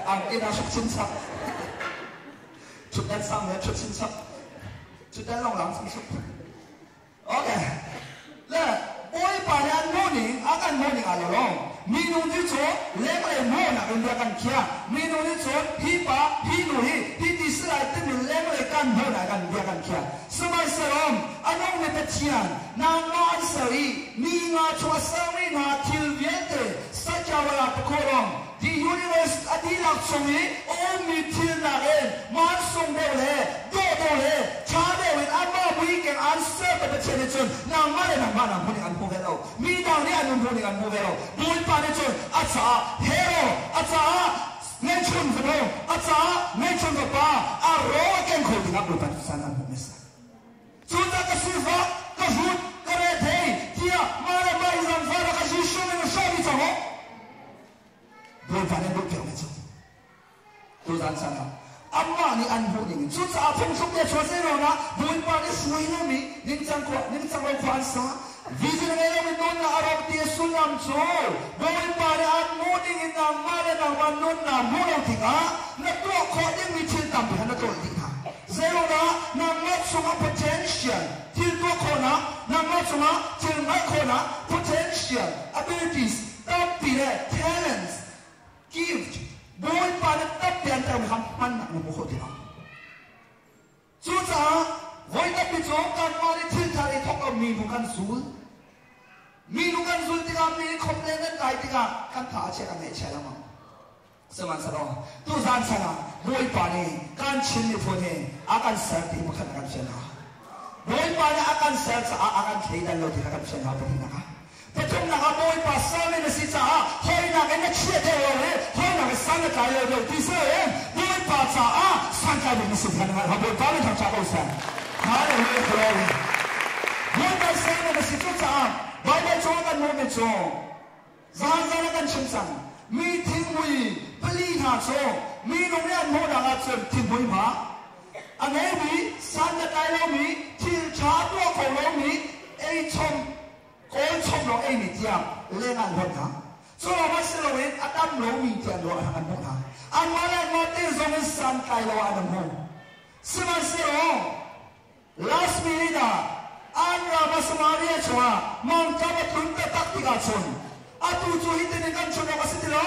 Angki na hruk chinchap. Thutdan sang le thut chinchap. Thutdan long lang chinchap. Okay. Le Bawipa nih an hmuh ning, a kan hmuh ning aa lo lo. Minung nih cun lenglei hmuhnak in bia kan khiah. Minung nih cun hi pa, hi nu hi, hi ti si lai timi lenglei kan hmuhnak kan bia kan khiah. Sihmanhsehlaw a nungmi Pathian, nangmah an ser i mi nga chung a sermi hna thil vialte Satyawala pakawlawng, the universe a dihlak chung i a ummi thil nakin mansung deuh le dawh deuh le ṭha deuh in amah muikeng an sertu Pathian nih cun nangmah le nangmah na hmuh ning an hmu ve lo. Mi dang nih an hmuh ning an hmu ve lo. Bawipa nih cun a caah hero, a caah ngeihchun fanu, a caah ngeihchun fapa a ro a keng kho dingah Bawipa nih san an hmuh hmasa. Cucaah ka sifak, ka hrut, ka rethei tiah mah le mah i ramfahnak a Jesuh min a hrawhmi cang u. Bawipa nih an duhpiakmi cu tuzan caan ah amah nih an hmuh ning in cucaah phungthluk bia chuah zei ah Bawipa nih hruai lomi ningcang khua ningcang lo khua an sa vision ngei lomi nunnak a rawk ti a sullam cu Bawipa nih an hmuh ning in nangmah le nangmah nunnak hmuh lo tikah na tuah khawh dingmi thil tampi kha na tlolh dih hna. Zeiruangah nangmah chungah potential thil tuah khawhnak, nangmah chungah thil hngalh khawhnak potential, abilities tampi le talents, gift, Bawipa nih tampi an termi kha hmannak na hmu kho ti lo. Cucaah voi tampi cu kanmah nih thil thar i thawk lomi hnu kan zul. Mi nu kan zul tikah mi nih complain kan kai tikah kan tha a chia kan ngaihchia lengmang. Sihmanhsehlaw tuzaan chan ah Bawipa nih kan Chin miphun hi a kan ser ti pakhat a kan fian hna. Bawipa nih a kan ser caah a kan thleidan lo ti a kan fian hna pahnihnak ah. Pathumnak ah Bawipa sermi na si caah hawinak in na chia deuh lo i hawinak in san na tlai lo deuh ti si loin Bawipa caah santlai bik na si kha na hngalh. Bawipa nih thangṭhat ko seh. Hallelujah glory. Bawipa sermi na si cucaah Baibal cungah kan hmuhmi cu Zaanzan a kan chim cang. Mi thinghmui pali hna cu minung nih an hmuhnak ahcun thinghmui hma a ngeimi, san a tlai lomi, thil ṭha tuah kho lomi, ei chom, kawl chom lawng eimi tiang leng ah an hlawt hna. Cu lawngah si loin a dam lomi tiang ruah an hmuh hna. Anmah le anmah te zong in santlai lo ah an hmu. Sihmanhsehlaw Last minute ah an ram ah Samaria chungah mangṭam a tlun taktak tikah cun atu cu hitin in kan chim awk a si ti lo,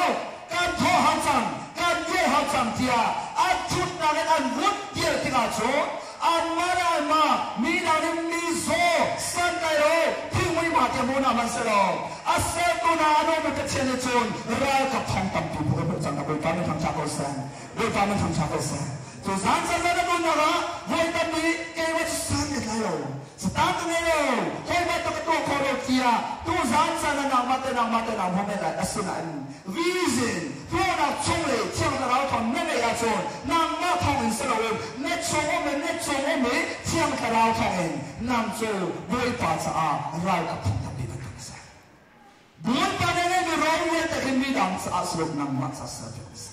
kan thawh hau cang, kan dir hau cang tiah an ṭhutnak in an vun dir tikah cun anmah le anmah mi dang nih mizaw santlai lo thingmui ma tiah hmu hna hmanh sehlaw a sertu hna an ummi Pathian nih cun ralkap thong tampi phu kan hmuh cang hna. Bawipa min thangṭhat ko seh. Bawipa min thangṭhat ko seh. Tu zan zan na nun nak ah voi tampi keimah cu san ka tlai lo. Satan ka ngei lo. Hoi bantuk ka tuah khawh lo tiah tu zan zan ah nangmah te nangmah te naa hmu men lai. Asinain vision tuahnak chung le Thiang Thlarau thawng na ngeih ahcun nangmah thawng in si loin na chung um i na cung um i Thiang Thlarau thawng in nang cu Bawipa caah ral ka phung tampi bantuk na si. Bawipa nih ngeihmi ro vialte khi midang caah si lo nangmah ca serpiak na si.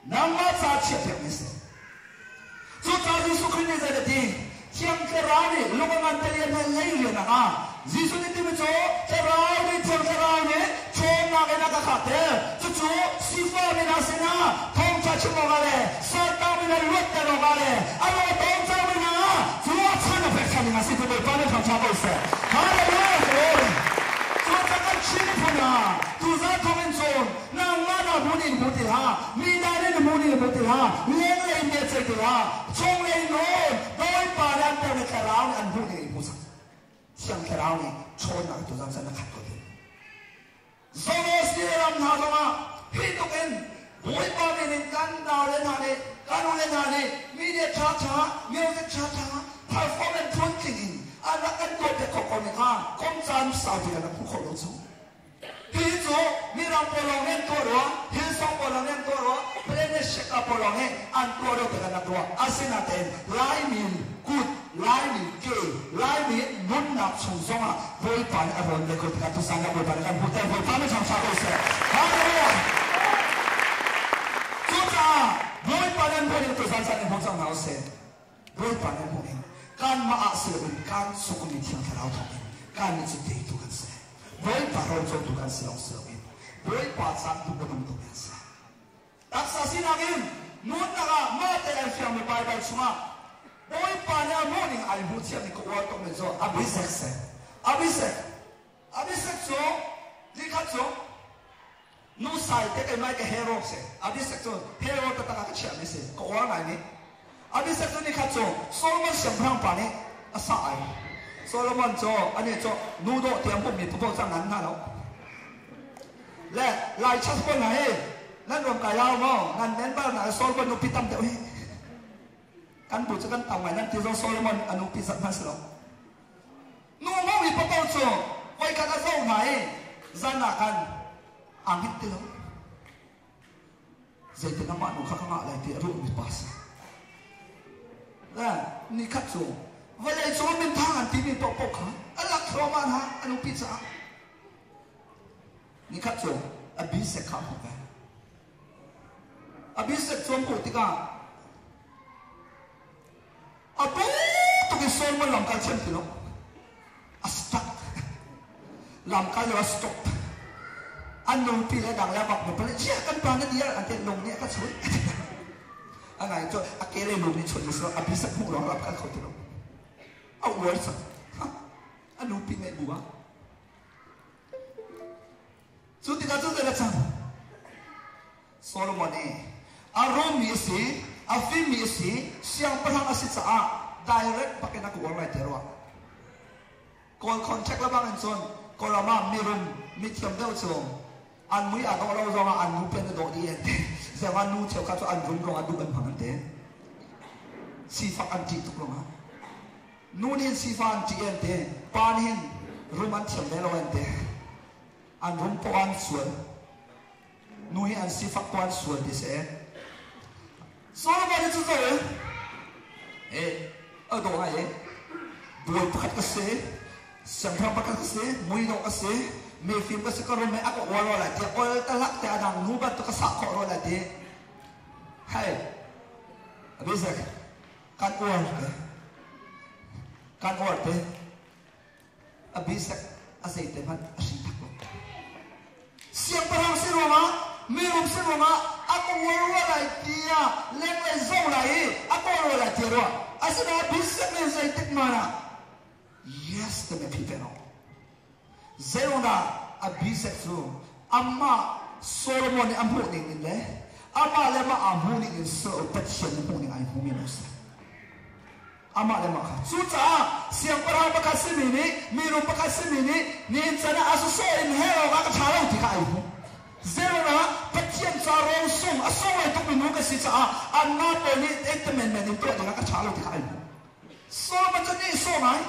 Nangmah ca chiahpiak mi si. Cucaah Jesuh Khrih nih zei a ti? Thiang Thlarau nih lung a ngan tel i a hmel lei rian ah a Jesuh nih timi cu Thlarau nih Thiang Thlarau nih ṭhawnnak in a ka khahter. Cucu sifah mi hna sinah thawngṭha chim awkah le saltang mi hna luatter awkah le a rawtawm cangmi hna cu a chan a pekchanh ding a si ti Bawipa nih thangṭha ko seh. Hallelujah! Glory! Cucaah kan Chin miphun hna, tuzaan thawngin cun Nangmah na hmun in hmu ti hlah, mi dang nih na hmun in hmu ti hlah, lenglei in bia ceih ti hlah, chunglei nawn Bawipa nih an pekmi thlarau nih an hmuh ning in hmu cang. Thiang Thlarau nih ṭhawnnak in tuzan can na khat ko ding. Zoroastrian ram hna zongah hi tluk in Bawipa min in kan naule hna nih, kan ule hna nih media ṭhaṭha, music ṭhaṭha, performance phuntling in an rak kan tuahpiak khawh ko ning kha kum caan saupi kan rak hmuh khawh lo cu. Hihi cu Mirang pawl lawng nih an tuah rua, Hillsong pawl lawng nih an tuah rua, Planet Shaka pawl lawng nih an tuah rua ti kan rak ruah. Asinain Laimi kut, Laimi ke, Laimi nunnak chung zongah Bawipa nih a rawn ve ko tikah tuzan ah Bawipa nih kan hmuhter. Bawipa nih thangṭha ko seh. Hallelujah! Cucaah Bawipa nih an hmuh ning tuzan caan in hmu cang hna usih. Bawipa nih hmuh ning kanmah ah si loin kan sukmi Thiang Thlarau thawngin kannih cu teitu kan si. Bawipa rocotu kan si lawng si loin Bawipa caah duh a nung tukmi an si. Taksa sinak in nunnak ah mah te ai fiangmi Baibal chungah Bawipa nih a hmuh ning ai hmuh thiammi ka uar tukmi cu Abisek si. Abisek. Abisek cu nikhat cu Nu sai te keimah ka hero si. Abisek cu hero taktak ah ka chiahmi si. Ka uar ngaimi. Abisek cu nikhat cu Solomon siangpahrang pa nih a sah ai. Solomon cu anih cu nu dawh tiang hmumi papoh cang nan hna lo. Le Lai church pawl hna hi nan ruam kai lau maw? Nan member hna Solomon nupi tam deuh hi. Kan bu cu kan tam ngai nan ti zong Solomon a nupi zat hmanh si lo. Nu mawi papoh cu voikhat a zoh hna i zan ah khan aa hngilh ti lo. Zeitin amah nu kha ka ngah lai ti a ruahmi pa si. Le nikhat cu vawlei cung minthang an timi paohpaoh kha a lak thluahmah hna a nupi caah. Nikhat cu Abisek kha a hmuh ve. Abisek cu a hmuh tikah A bu tuk in Solomon lamkal thiam ti lo. A stuck. Lamkal lo a stop. An nupi le dang le bak mo pale chia kan pa na diar an te lung nih a ka chun. A ngai cu a ke le lung nih chun so a bisak hmuh lawng lamkal kho ti lo. A uar cang. A nupi ngeih bu ah. Cu tikah cu zei cang? Solomon i a rummi a si, a fimmi a si, siangpahrang a si caah direct bakin a ka uar lai ti a ruah. Kawl contract le bangin cun Kawlram ah mirum, mithiam deuh cu an mui aa dawh lo zongah an nu pen a dawh dih an ti. Zeihmanh nu cheukhat cu an rum ruangah duh an hmang an ti. Sifak an ṭih tuk ruangah. Nu nih hin sifah an ṭih an ti. Pa nih hin rum an thiam ve lo an ti. An rum poah an sual. Nu hi an sifak ko an sual ti si. Solomon hi cu zo e a dawh ngai e bawi pakhat ka si siangpahrang pakhat ka si mui dawh ka si mifim ka si ka rum e a ka uar rua lai ti ol talak te adang nu bantuk ka sah khawh rua lai ti hei Abisek kan uar te kan uar te Abisek a zeite hmanh a hrin tak lo. Siangpahrang si ruangah, mirum si ruangah a ka uar rua lai tiah lenglei zoh lai i a kawl rua lai tiah ruah. Asinain Abisek nih zeitik hmanh ah yes timi a phi ve lo. Zeiruangah Abisek cu amah Solomon nih a hmuh ning in le amah le amah aa hmuh ning in si lo Pathian nih hmuh ning ai hmumi a si. Amah le mah kha. Cucaah siangpahrang pakhat simi nih mirum pakhat simi nih nihin can ah a sawsawh in hell awkah ka ṭha lo ti kha ai hmuh. Zeruangah Pathian ca rosung a sunglawi tukmi nu ka si caah anmah pawl nih ei te menmen in tuah dingah ka ṭha lo ti kha ai hmuh. Solomon cu nih sawh ngai.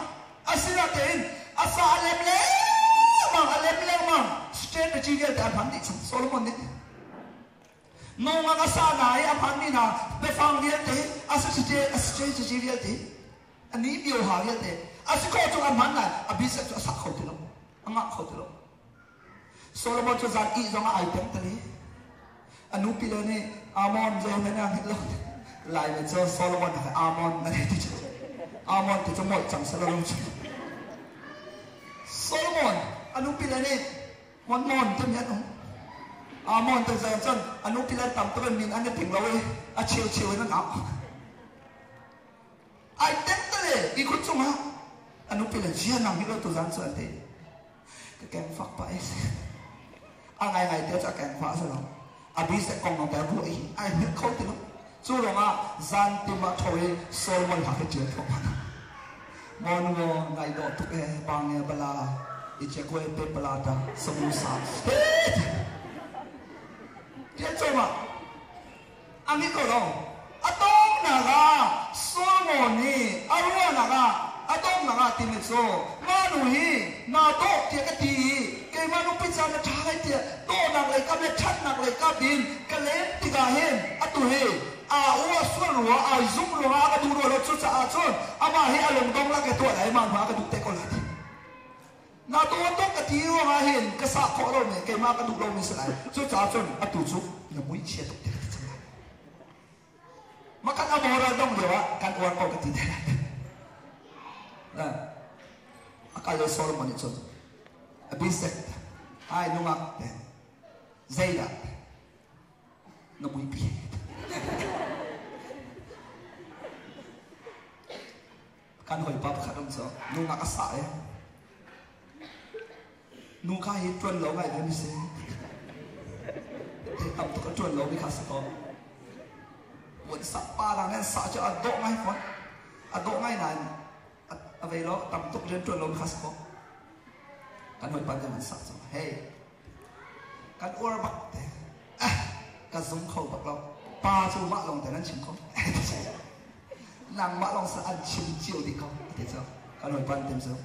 Asinain a sa a lem lengmang, a lem lengmang. Strategy vialte a hman dih cang Solomon nih. Nungak a sa hna i a hmanmi hna biafang vialte, a strategy vialte, a ni bioha vialte, a si khawh chung a hman nain a business cu a sak kho ti lo, a ngah kho ti lo. Solomon cu zan ih zongah ai peng tali. A nupi le nih Amon zei hmanh ah hngilh lo. Laimi cu Solomon he Amon na ti cu. Amon ti cu molh cang seh lo cu. Solomon a nupi le nih Mon Mon timi an um. Amon te zei cun a nupi le tam tuk in min an i ting lo i a cheu cheu in an au. Ai teng tale i khut cungah a nupi le zia nang hi lo tu zan cu an ti. Ka keng fak pah i a ngaingai te cu a keng fah a si lo. A bi seh kong nong te ruah i ai hngilh kho ti lo. Cu ruangah zan tim ah tho i Solomon hla khi ṭial thawk hmanh. Mon wo ngai dawh tuk e bang e bala i che kue pe pala ta samusa. Ṭial cawmah a ngih ko lo. A donghnak ah Solomon nih a ruahnak ah a donghnak ah timi cu mah nu hi naa dawh tiah ka ti i keimah nupi ca na ṭha lai tiah dawhnak lei kap le ṭhatnak lei kap in ka lem tikah hin atu hi aa uah sual rua ai zumh ruangah a ka duh rua lo cucaah cun amah hi a lungdong lak i tuah lai mah hnu ah ka duh te ko lai ti. Na dawt tuk ka ti ruangah hin ka sah khawh lomi keimah ka duh lomi si lai. Cucaah cun atu cu na muichia tuk ti ka ti cang lai. Makan a moral dong lio ah kan uar ko ka ti te lai. A kal le Solomon nih cun a bisek ai nungak te zeidah na muipi. Kan hawipa pakhat um cu nungak a sah i nu kha hi ṭuan lo ngai ve mi si. Te tam tuk a ṭuan lo mi kha si ko. Mun sak pa dang nan sah cu a dawh ngai fawn. A dawh ngai nain a vei lo tam tuk rian ṭuan lo mi kha si ko. Kan hawipa nih an sah cu hey kan uar bak te. Eh ka zum kho bak lo. Pa cu mah lawng te nan chim kho. Nangmah lawng sa an chim cio dih ko ti cu kan hawipa an tim cu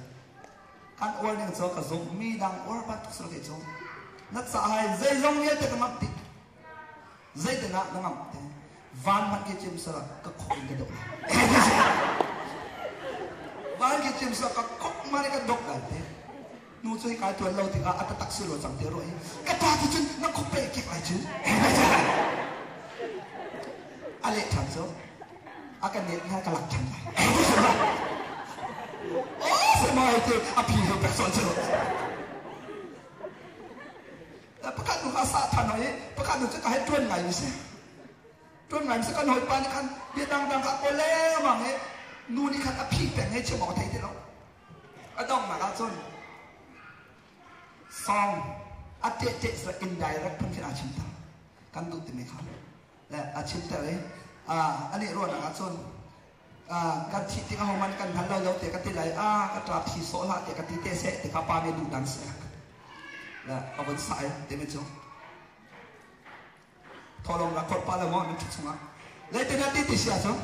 kan uar ning cu ka zumh mi dang uar bantuk si lo ti cu na caah hin zeizong vialte ka ngamh dih zeitin ah na ngamh te van hmanh khi chim sala ka khok in ka dok lai van khi chim sala ka khok ma ka dok lai te nu cu hika tuan lo tikah a tatak si lo cang te ruah i ka pa ti cun na khop pe kek lai cu a leh ṭhan cu a ka net na ka lak ṭhan lai oh sama te a phi he pek son cu pakhat nu kha sa ṭhan hoi pakhat nu cu ka hei ṭuan ngai mi si ṭuan ngai mi si kan hawipa nih khan bia dangdang kha kawl lengmang i nu nih khan a phi peng hei chim awk a thei ti lo A donghnak ahcun song a tehteh sa indirect phun khin aa chimter. Kan duh timi kha le a chimter i anih ruahnak ahcun kan thih tik ahohmanh kan hngal lo lo tiah ka ti lai a ka ṭa thi sawh hlah tiah ka ti te seh ti kha pa nih duh dan seh le a vun sah i timi cu thawlawng rak khawrh pah lo maw nan ṭhut chungah leitin ti ti si ahcun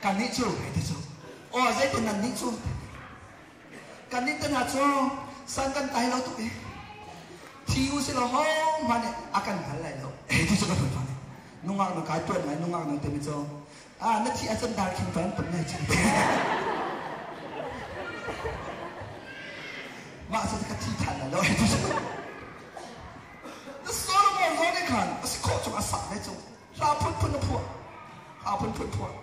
Kannih cu hei ti cu aw zeitin nan nih cu kannih te hna cu san kan tai lo tuk i thi u si law hohmanh nih a kan hngal lai lo hei ti cu ka hruai nih nungak nu kai tuan ngai nungak nu timi cu ah na thi ahcun dar khing tuan tum lai cu mah cu ka thi than lai lo hei ti cu Solomon zong nih khan a si khawh chung a sak ve cu Hla phunphun a phuah. Hla phunphun phuah.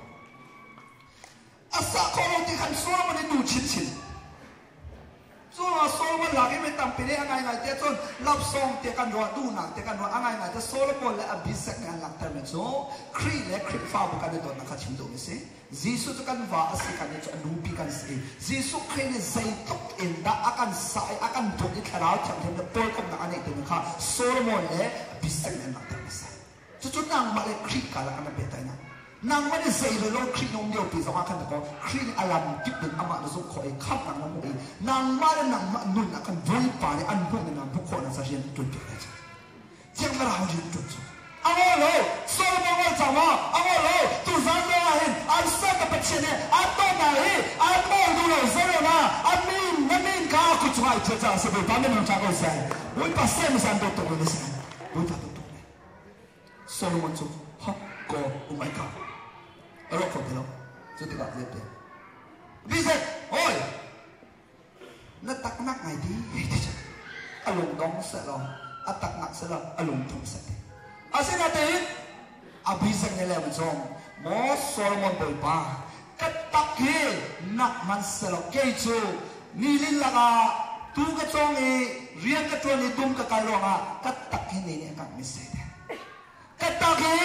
A sah khawh lo ti khan Solomon i nu chinchin. Cu Solomon lak i mi tampi nih a ngaingai te cun love song te kan ruah duhnak te kan ruah a ngaingai te Solomon le Abishag nih an langhter mi cu Khrih le Khrihfabu kan i dawtnak kha chim duhmi si. Jesuh cu kan va a si kan i cu a nupi kan si. Jesuh Khrih nih zeitluk in dah a kan sah i a kan dawt i Thlarau Thianghlim le pawlkomhnak a neih timi kha Solomon le Abishag nih an langhter mi si. Cucu nangmah le Khrih karlak an pehtlaihnak. Nangmah nih zei le lo Khrih na um lio pi zongah khan ko Khrih nih a lam kip in amah na zumh khawh i khamhnak na hmuh i nangmah le nangmah nun ah khan Bawipa nih an hmuh ning ah hmuh khawh na ca rian ṭuan piak lai cu. Thiang Thlarau rian ṭuan cu. A ngaw lo, Solomon ngol cang maw? A ngaw lo, tuzan zong ah hin an sertu Pathian nih an tawh hna i an nawl duh lo zero na a min na min kha a kut cungah i thial caah a si Bawipa min hmang ṭha ko seh. Bawipa sem san dawt tuk mi na si. Bawipa dawt tuk mi. Solomon cu ha ko um ai ka a ruak kho ti lo cu tikah zei Bizet oi na taknak ngai ti hei ti cun a lung dong seh law a taknak seh law a lung thum seh ti asinatein a bizet ne le zong maw Solomon bawipa ka tak hi nak man seh law kei cu nilin lakah tu ka cawng i rian ka ṭuan i dum ka kal ruangah ka tak hi ni nih a kangh mi si ka tak hi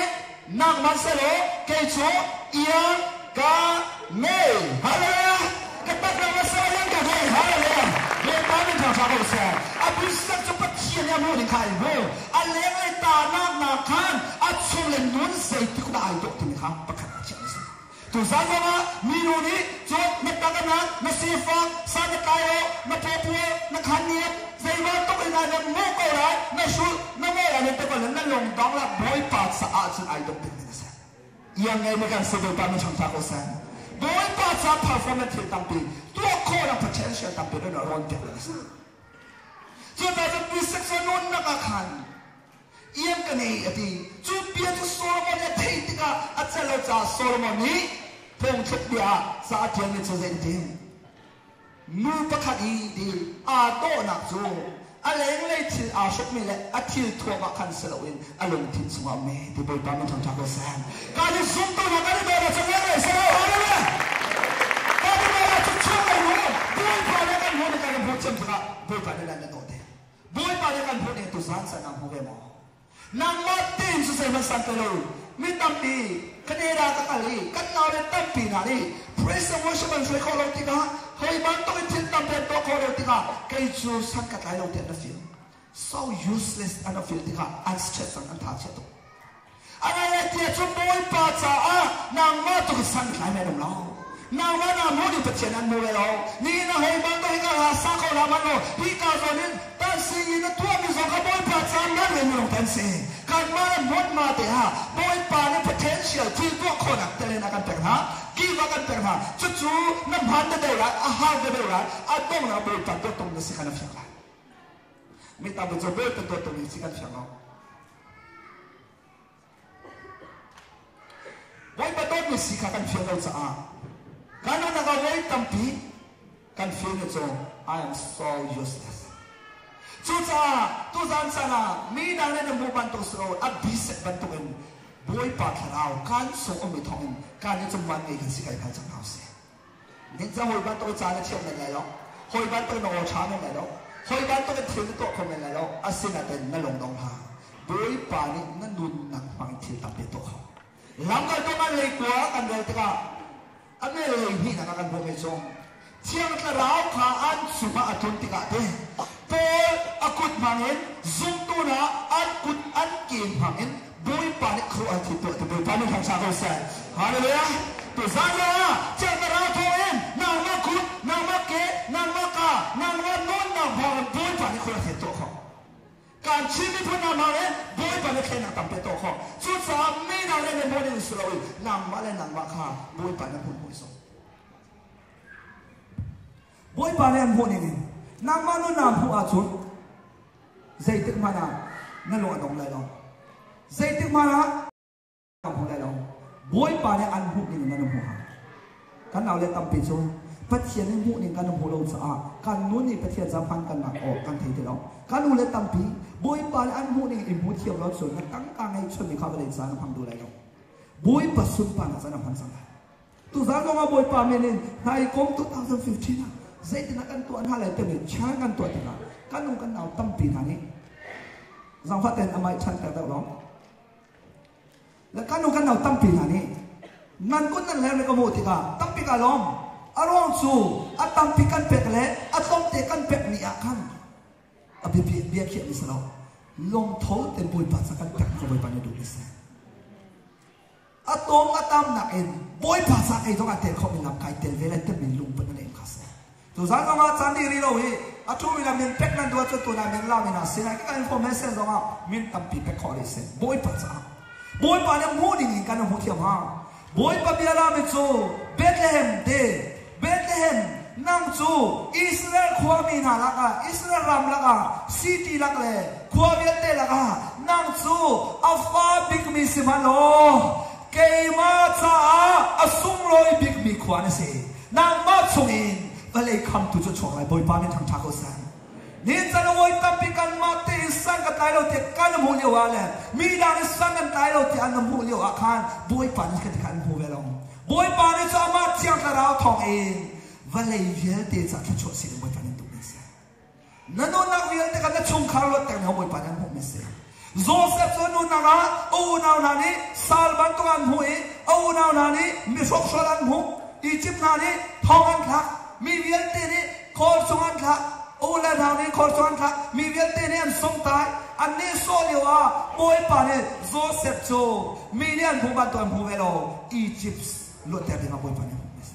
nak man seh law kei cu iang ka ngei hallelujah ka tak nak man seh iang ka ngei hallelujah Bawipa min thang ṭha ko seh a bisak cu Pathian nih a hmuh ning kha ai hmu a lenglei ta nak nak khan a chung le nun zeitik dah ai dawh timi kha pakhat a chiah mi si Tuzan zongah minu nih cun na takanak, na sifak, san na tlai lo, na pawpual, na khanniat, zeibantuk in ah na mawh ko lai, na hrulh, na ngawi lai te ko na lungdong la Bawipa caah cun ai dawh ding ding a si. Iang ngei mi kan si Bawipa min chang ko seh. Bawipa ca performance thil tampi tuah khawhnak potential tampi na rawn pek a si. Cucaah cun bisexual nunnak ah khan Ian ka nei a ti. Cu bia cu Solomon nih a theih tikah a celh lo caah Solomon nih phungthluk bia ah ca a ṭialmi cu zeitin? Nu pakhat i ti aa dawhnak cu a lenglei thil aa hrukmi le a thil thuam ah khan si loin a lungthin chungah me ti Bawipa min ṭhangṭha ko seh. Kan i zumtu hna kan i dawt ahcun lenglei si lo hallelujah. Kan i dawt ahcun chunglei nu Bawipa nih kan hmuh ning kan i hmuh thiam tikah Bawipa nih nan dawt te. Bawipa nih kan hmuh ning tuzaan san nang hmu ve maw? Nangmah tein cu zeihmanh san te lo. Mi tampi Canada ka kal i kan naule tampi hna nih praise and worship an hruai khawh lo tikah hoi bantuk in thil tampi an tuah khawh lo tikah kei cu san ka tlai lo tiah na feel. So useless an feel tikah an stress an tha chia tuk. A ngai tiah cun Bawipa caah nangmah tu hi san tlai men um lo. Nangmah na hmuh ning Pathian an hmu ve lo. Nihin a hoi bang hi ka ha sa kho hlah man law hi ka zawn in tan si i na tuahmi zong kha Bawipa caah nan le minung kan si. Kanmah le hmunhma te ah Bawipa nih potential thil tuah khawhnak talent a kan pek hna, give a kan pek hna. Cucu na hman na deuh lai, a har na deuh lai, a donghnak Bawipa tuah na si kha na fiang lai. Mi tam cu Bawipa tuah tung si kan fiang lo. Bawipa dawtmi si kha kan fian lo caah kan nunnak ah voi tampi kan feel ni cu I am so useless. Cucaah tuzan caan ah mi dang nih na hmuh bantuk si lo a bisek bantukin Bawipa thlarau kan sung ummi thawngin kan i cung van ngei kan si kai hngal cang hna usih. Ningcang hawi bantuk ca na thiam men lai lo. Hawi bantuk na aw ṭha men lai lo. Hawi bantuk in thil na tuah kho men lai lo. Asinain na lung dong hlah. Bawipa nih na nunnak hmang in thil tampi a tuah kho. Lamkaltu ngan leikua kan rel tikah a mel hleihnihnak ah kan hmuh mi cu Thiang Thlarau kha an cungah a tlun tikah te Paul a kut hmangin zumtu hna an kut an ke hmangin Bawipa nih khuaruahhar thil tuah ti Bawipa nih hram ko seh. Hallelujah. Tuzaan zongah Thiang Thlarau thawngin nangmah kut, nangmah ke, nangmah ka, nangmah nawnnak hmangin Bawipa nih khuaruahhar thil tuah khawh. Kan Chin miphun hna hmangin Bawipa nih thlennak tampi tuah khawh. Cucaah mi dang le na hmuh ding si loin nangmah le nangmah kha Bawipa na hmuh hmuh sawh. Bawipa nih an hmuh ning in nangmah nun naa hmuh ahcun zeitik hmanh ah na lung a dong lai lo. Zeitik hmanh ah na hmu lai lo. Bawipa nih an hmuh ning in nan hmuh hau. Kan naule tampi cu Pathian nih hmuh ning kan hmuh lo caah kan nun nih Pathian ca hman kan nak awk kan thei ti lo. Kan ule tampi Bawipa nih an hmuh ning in hmu thiam lo cun na tangka ngeihchun mi kha vawlei ca na hmang duh lai lo. Bawipa sunparnak ca na hman cang lai. Tuzaan zong ah Bawipa min in hna i kum 2015 ah zeitin ah kan tuah hna lai timi chan kan tuah tikah kan u kan nau tampi hna nih zangfah tein amah chan ter deuh lo. Le kan u kan nau tampi hna nih nan kun nan ler le ka hmuh tikah tampi ka lawm. A ruang cu a tampi kan pek le a tlawmte kan pek ni ah khan a biapi bia khiah mi si lo. Lungtho ten Bawipa ca kan pek ka Bawipa nih duh mi si. A tawm a tam nakin Bawipa ca kei zong ah tel khawhmi lam kai tel ve lai timi lungput na neih kha si. Tuzan zong ah caan dih rih lo hi a ṭhumi le min pek nan duh ahcun tunah min la min ah sinai ka information zong ah min tampi pek khawh rih si. Bawipa caah. Bawipa nih hmuh ding in kan hmuh thiam hnga. Bawipa bia lami cu Bethlehem te Bethlehem nang cu Israel khuami hna lakah Israel ram lakah city lak le khua vialte lakah nang cu a fa bikmi si hmanh law keimah caah a sunglawi bikmi khua na si. Nangmah chungin vawlei khamtu cu chuak lai. Bawipa min thangṭha ko seh. Nihin caan ah voi tampi kanmah tein san ka tlai lo tiah kan hmuh lio ah le mi dang nih san an tlai lo tiah an hmuh lio ah khan Bawipa nih kan ti kha an hmu ve lo. Bawipa nih cu amah Thiang Thlarau thawngin vawlei vialte ca thluachuah sin in Bawipa nih an duhmi a si. Na nunnak vialte kha na chungkhar luatter nih Bawipa nih an hmuhmi a si. Joseph cu nunnak ah a unau hna nih sal bantuk an hmuh i a unau hna nih mihrokhrawl an hmuh. Izipt hna nih thong an thlak. Mi vialte nih khor chung an thlak. U le nau nih khor chung an thlak. Mi vialte nih an sungtai. An nehsawh lio ah Bawipa nih Joseph cu mi nih an hmuh bantuk an hmu ve lo. Izipt luatter dingah Bawipa nih a hmuhmi a si.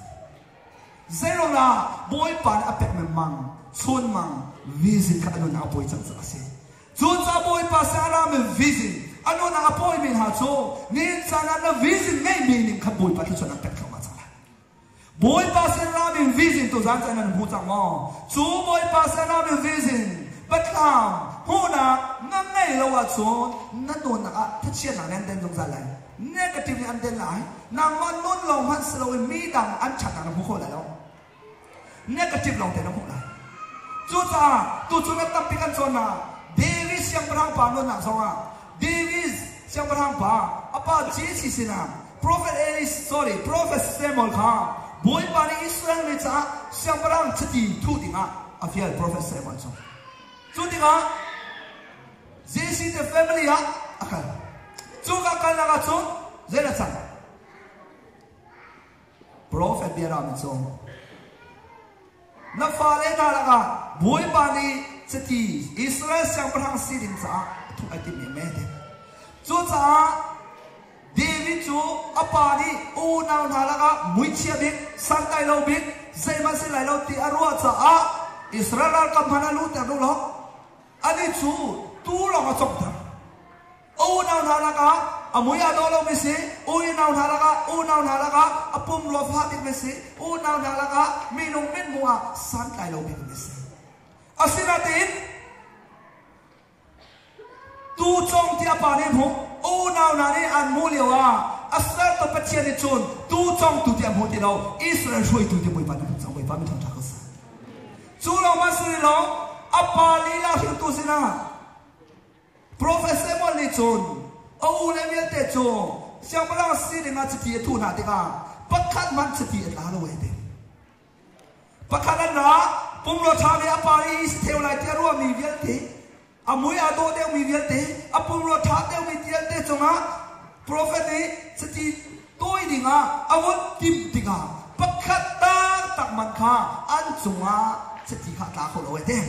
Zeiruangah Bawipa nih a pekmi mang, chunmang, vision kha a nunnak a pawi cang caah a si. Cucaah Bawipa sin a rami vision, a nunnak a pawimi hna cu nihin caan ah na vision ngeihmi ning khan Bawipa thluachuah nan pek thluahmah cang lai. Bawipa sin rami vision tu zan caan nan hmu cang maw? Cu Bawipa sin rami vision, biathlam, hmuhnak na ngei lo ahcun na nunnak ah thachiatnak nih an den zungzal lai. Negative nih an den lai. Nangmah nun lawng hmanh si loin mi dang an ṭhatnak na hmu kho lai lo. Negative lawng te na hmuh lai. Cucaah tuchun ah tampi kan cawnnak David siangpahrang pa nunnak zongah David siangpahrang pa a pa Jesse sinah Prophet Eli sorry Prophet Samuel kha Bawipa nih Israel mi caah siangpahrang chiti thuh dingah a fial Prophet Samuel cu. Cu tikah Jesse te family ah a kal. Cu ka kalnak ah cun zei a cang? Profet bia ram cu na fale hna lakah Bawipa nih chiti Israel siangpahrang si ding caah thuh ai timmi me te. Cucaah David cu a pa nih unau hna lakah muichia bik, santlai lo bik, zeihmanh si lai lo ti a ruah caah Israel ralkap hmanh a luhter duh lo. Anih cu tuu lawng a cawngter. A unau hna lakah a mui aa dawh lomi si, unau hna lakah unau hna lakah a pumrua fa bikmi si, unau hna lakah minung mithmuh ah santlai lo bikmi si. Asinain tuu cawng ti a pa nih hmuh, unau hna nih an hmuh lio ah a sertu Pathian nih cun tuu cawngtu ti a hmu ti lo, Israel hruaitu ti Bawipa nih a hmuh cang. Bawipa mi thangṭha ko seh. Cu lawng ma si lo, a pa lila hringtu sinah Profet Samuel nih cun a u le vialte cu siangpahrang si dingah chiti a thuh hna tikah pakhat hmanh chiti a tla lo ei ti. Pakhat an ra, pumrua ṭha nih a pa i si theu lai tiah ruahmi vialte, a mui aa dawh deuhmi vialte, a pumrua ṭha deuhmi vialte cungah profet nih chiti tawi dingah a vun timh tikah pakhat taktak man kha an cungah chiti kha a tla kho lo ei ti.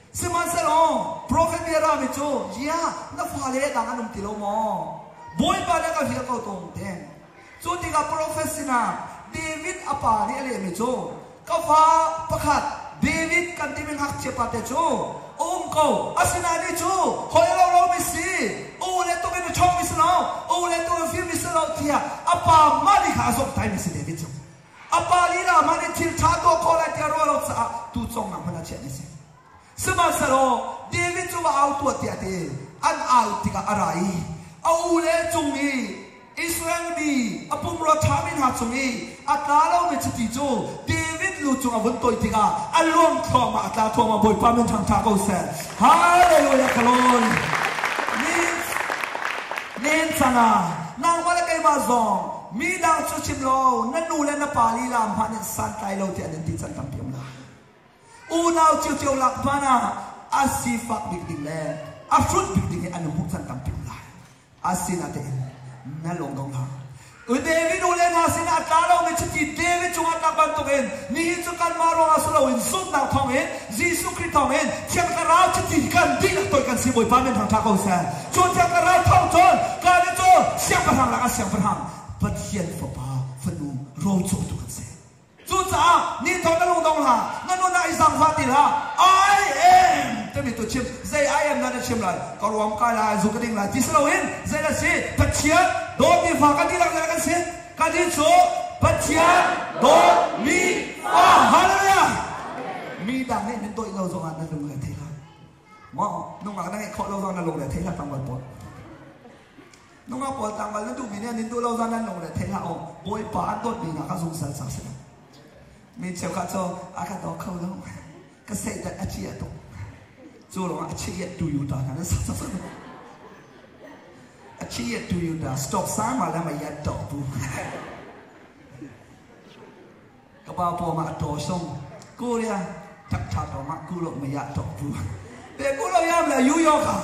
Sihmanhsehlaw profet bia rami cu, "Ziah, na fale dang an um ti lo maw? Bawipa nih a ka hliah ko tung," ti. Cu tikah profet sinah David a pa nih a lehmi cu, "Ka fa pakhat David kan timi ngakchia pate cu a um ko. Asinain ni cu hawi a lo lomi si, u le tuk in a ṭhawngmi si lo, u le tuk in fimmi si lo," tiah a pa mah nih kha a zomhtaimi si David cu. A pa lila hmanh in thil ṭha tuah khawh lai tiah ruah lo caah tucawngnak hmanh a chiahmi a si. Sihmanhsehlaw David cu va au tuah tiah a ti. An au tikah a ra i a ule cung i Israel mi a pumrua ṭhami hna cung i a tla lomi chiti cu David lu cung a vun toih tikah a luang thluahmah, a tla thluahmah. Bawipa min ṭhangṭha ko seh. Hallelujah kalon. Nen cang nangmah le keimah zong midang cu chim lo na nu le na pa lila hmanh in santlai lo tiah nan ti can tampi um lai. Unau ciocio lak hmanh ah a sifak bik ding le a hrut bik ding hi an hmuh can tampi um lai. Asinain na lung dong hlah. David u le hna sinah a tla lomi chiti David cungah tlak bantukin nihin cu kanmah ruangah si loin zumhnak thawngin Jesuh Khrih thawngin Thiang Thlarau chiti kan dihlak toih kan si Bawipa min thangṭha ko seh. Cu Thiang Thlarau thawng cun kan cu siangpahrang lakah siangpahrang. Pathian fapa fanu rocotu kan si. Cucaah ni thawng na lung dong hlah, na nun ah i zaangfah ti hlah. I am timi tu chim, zei I am dah na chim lai? Ka ruam kai lai, zu ka ding lai ti si loin zei na si? Pathian dawtmi fa kan dihlak zei kan si? Kannih cu Pathian dawtmi fa. Hallelujah! Mi dang nih min dawih lo zongah na lung le thei hlah. Maw nungak na ngeih khawh lo zong na lung le thei hlah tangval pawl. Nungak pawl tangval na duhmi nih an in duh lo zong nan lung le thei hlah aw. Bawipa an dawtmi hna kha zungzal cang si lo. Mi cheukhat cu a ka daw kho lo. Ka seh dat a chia tuk. Cu ruangah a chia tu yu ta hna na sak sak sak. A chia tu yu ta stop sama la ma yat to bu. Ka pa paw ma to song. Korea tak tha to ma ku lo ma ya to bu. Pe ku lo yam la yu yo kha.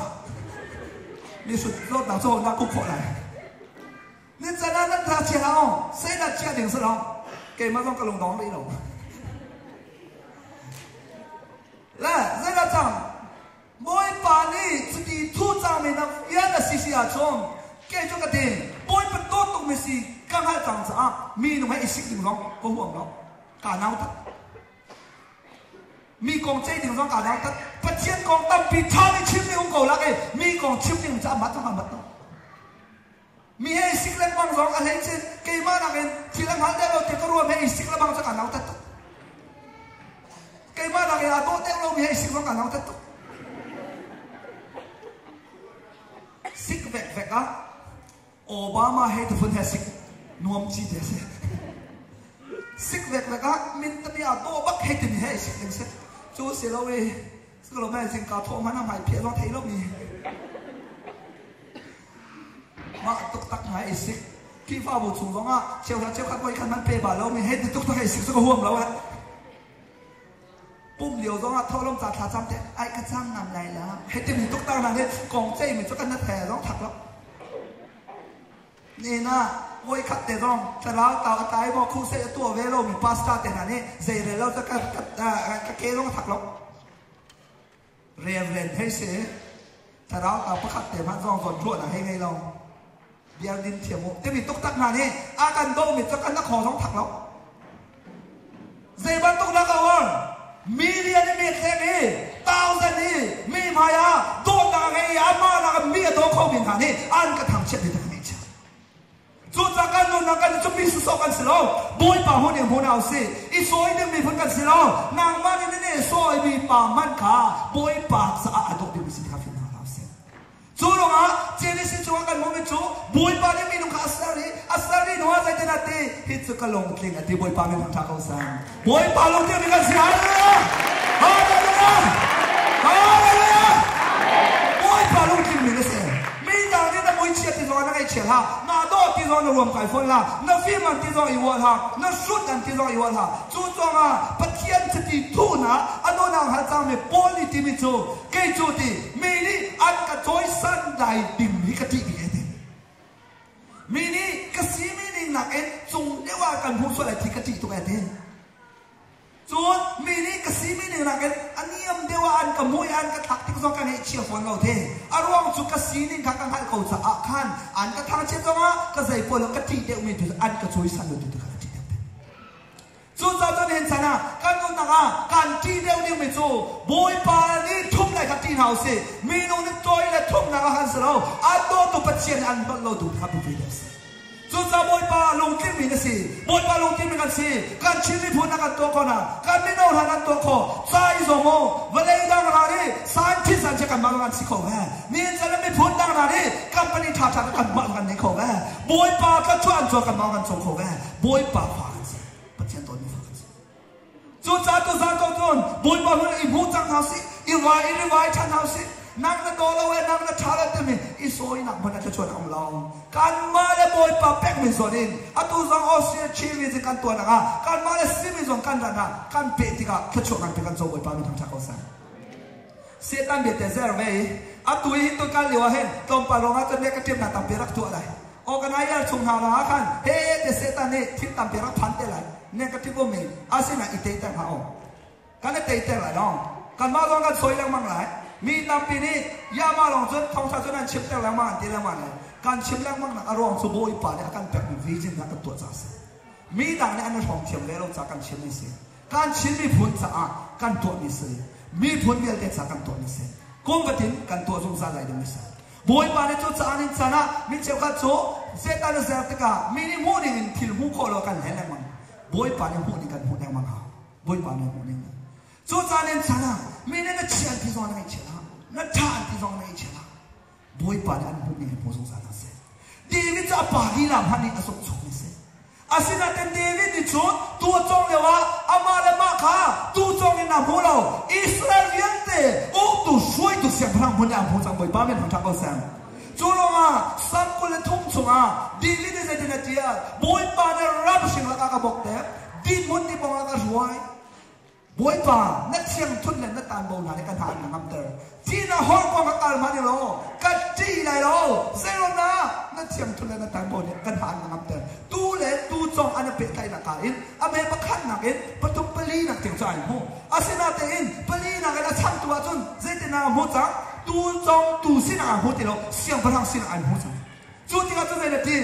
Ni sut lo ta cho na ku kho lai. Ni cana nan tha chia la ong. Sei na chia ding sa long. Keimah zong ka lung dong rih lo. Le zei la cang Bawipa nih cuti thu cangmi na rian a si si ahcun kei cu ka ti Bawipa dawt tukmi si ka hngalh cang caah mi nung he i sik ding zong ka huam lo ka nautat mi kong ceih ding zong ka nautat Pathian kong tampi ṭha nih chim ding um ko lak i mi kong chim ding cu amat zong amat lo mi he i sik lengmang zong a hleice keimah nakin thil a hngal deuh lo ti ka ruam he i sik lengmang cu ka nautat tuk keimah nakin aa dawh deuh lomi he i sik zong ka nautat tuk sik vek vek ah Obama he tufun he sik nuam ci te si sik vek vek ah min tami a dawh bak he timi he i sik ding si cu si lo i si lo mai zingka thawh hmanh ah hmai phiah zong thei lo mi Mah tuktak ngai i sik. Khrihfabu chung zongah cheuhra cheukhat voikhat hmanh pe bal lomi hei ti tuktak i sik cu ka huam lo eh. Pum lio zongah thawhlawm ca thla cam te ai ka cang ngam lai la. Hei timi tuktak hna nih kong ceimi cu kan na the zong thak lo. Nina voikhat te zong thlarau tau a tlai maw khusei a tuah ve lomi pastor te hna nih zei rel lo ka ka ke zong a thak lo. Reverend hei si thlarau ta pakhat te hmanh zong zawn ruahnak hei ngei lo biar din thiam u timi tuktak hna nih a kan domi cu kan na khaw zong thak lo zei bantuk nak a war million i mi thleng i thousand i mi hmai ah dawtnak a ngei i amah nak mi a daw kho mi hna nih an ka thangchiat mi ka ngaihchia Cucaah kan nunnak kan cu mi sawsawh kan si lo. Bawipa hmun in hmun au si. I sawi ding miphun kan si lo. Nangmah nih na sawimi pa hmanh kha Bawipa caah a dawh bikmi si kha fim hna hlah sih. Cu ruangah Genesis cungah kan hmuhmi cu Bawipa nih minung kha a ser i a ser i hnuah zeitin a ti hi cu ka lungtling a ti Bawipa min thangṭha ko sang. Bawipa lungtling mi kan si. Hallelujah! Hallelujah! Hallelujah! Bawipa lungtling mi na si. Mi dang nih na muichia ti zong na ngaihchia hlah, na dawh ti zong na ruam kai fawn hlah, na fim an ti zong i uah hlah, na hrut an ti zong i uah hlah. Cu zongah Pathian chiti thuhnak a nunang hal cangmi Paul nih timi cu kei cu ti mi nih an ka cawisan lai ding hi ka ṭih bik ai ti. Mi nih ka si mi ning nakin cung deuh ah kan hmuh sual ai ti ka ṭih tuk ai ti. Cun mi nih ka si mi ning nakin a niam deuh ah an ka hmuh i an ka thlak tik zong ka ngaihchia fawn lo te. A ruang cu ka sining kha ka hngalh ko caah khan an ka thangchiat zongah ka zei pawl ka ṭih deuhmi tu an ka cawisan lo tu kha ka ṭih deuh te. Cucaah cun hin chan ah kan nunnak ah kan ṭih deuh dingmi cu Bawipa nih ṭhum lai kha ṭih hna usih. Minung nih cawi le ṭhumnak ah khan si lo, an dawtu Pathian nih an hlawt lo tu kha biapi deuh a si. Cucaah Bawipa lungtlinmi na si. Bawipa lungtlinmi kan si. Kan Chin miphun ah kan tuah khawh hna. Kan mino hna kan tuah khawh. Ca i zuam u. Vawlei dang hna nih scientist an si kanmah lawng an si kho ve. Nihin chan ah miphun dang hna nih company ṭhaṭha kanmah lawng an nei kho ve. Bawipa thluachuah an caw kanmah lawng an co kho ve. Bawipa fa kan si. Pathian dawtmi fa kan si. Cucaah tuzaan ko cun Bawipa hmun i hmu cang hna usih, i vai i rivai ṭhan hna usih. Nang na daw lo e, nang na ṭha lo timi i sawinak hmanh a thluachuah a um lo. Kanmah le Bawipa pekmi zawn in atu zong Austria Chinmi cu kan tuah ah kanmah le simi zong kan ran ah kan peh tikah thluachuah nganpi kan co Bawipa min thangṭhat ko seh. Satan bia te zer ve i atu i hin tuan lio ah hin tlawmpal ruangah cun ka ṭiamnak tampi rak tuah lai. Organizer chung hna la khan he te Satan nih thil tampi rak phan te lai. Negative um in asinain i teiter hlah u. Kan i teiter lai lo. Kanmah zong kan sawi lengmang lai. Mi tampi nih yama lawng cun thawngṭha cun an chimter lengmang an ti lengmang lai. Kan chim lengmang nak a ruang cu Bawipa nih a kan pekmi vision ah kan tuah caah a si. Mi dang nih an i hrawm thiam ve lo caah kan chimmi si. Kan Chin miphun caah kan tuahmi si. Miphun vialte caah kan tuahmi si. Kum fatin kan tuah zungzal lai dingmi si. Bawipa nih cu caah nin caan ah mi cheukhat cu Satan a ser tikah mi nih hmuh ding in thil hmuh khawh lo kan hlen lengmang. Bawipa nih hmuh ding kan hmuh lengmang hau. Bawipa nih hmuh ning. Cu caan nin caan ah mi nih na chia an ti zong na ngaihchia hlah. Na ṭha an ti zong na ngaihchia hlah. Bawipa nih an hmuh ning in hmu zungzal hna seh. David cu a pa lila hmanh nih a zumh chungmi si. Asinain David nih cun tuu a cawng lioah amah le mah kha tuu cawng in aa hmu lo. Israel vialte uktu hruaitu siangpahrang hmun nih aa hmu cang. Bawipa min thangṭhat ko seh. Cu ruangah Salm 23 chungah David nih zeitin a ṭial? Bawipa nih ram hring lakah ka bawk dek, dinhmun ti pawngah ka hruai. Bawipa, na thiangthunh le na tanbo hna nih ka hna an ka ngamter. Thihnak horkuang ka kal hmanh law, ka ṭih lai lo. Zeiruangah na thiangthunh le na tanbo nih ka hna an ka ngamter. Tu le tu cong an i pehtlaihnak ka in a me pakhatnak in pathum pali nak tiang cu ai hmu. Asinain pali nak in a changtu ahcun zeitindah a hmuh cang? Tu cong tu sinah aa hmu ti lo, siangpahrang sinah ai hmu cang. Cu tikah cu zei na ti?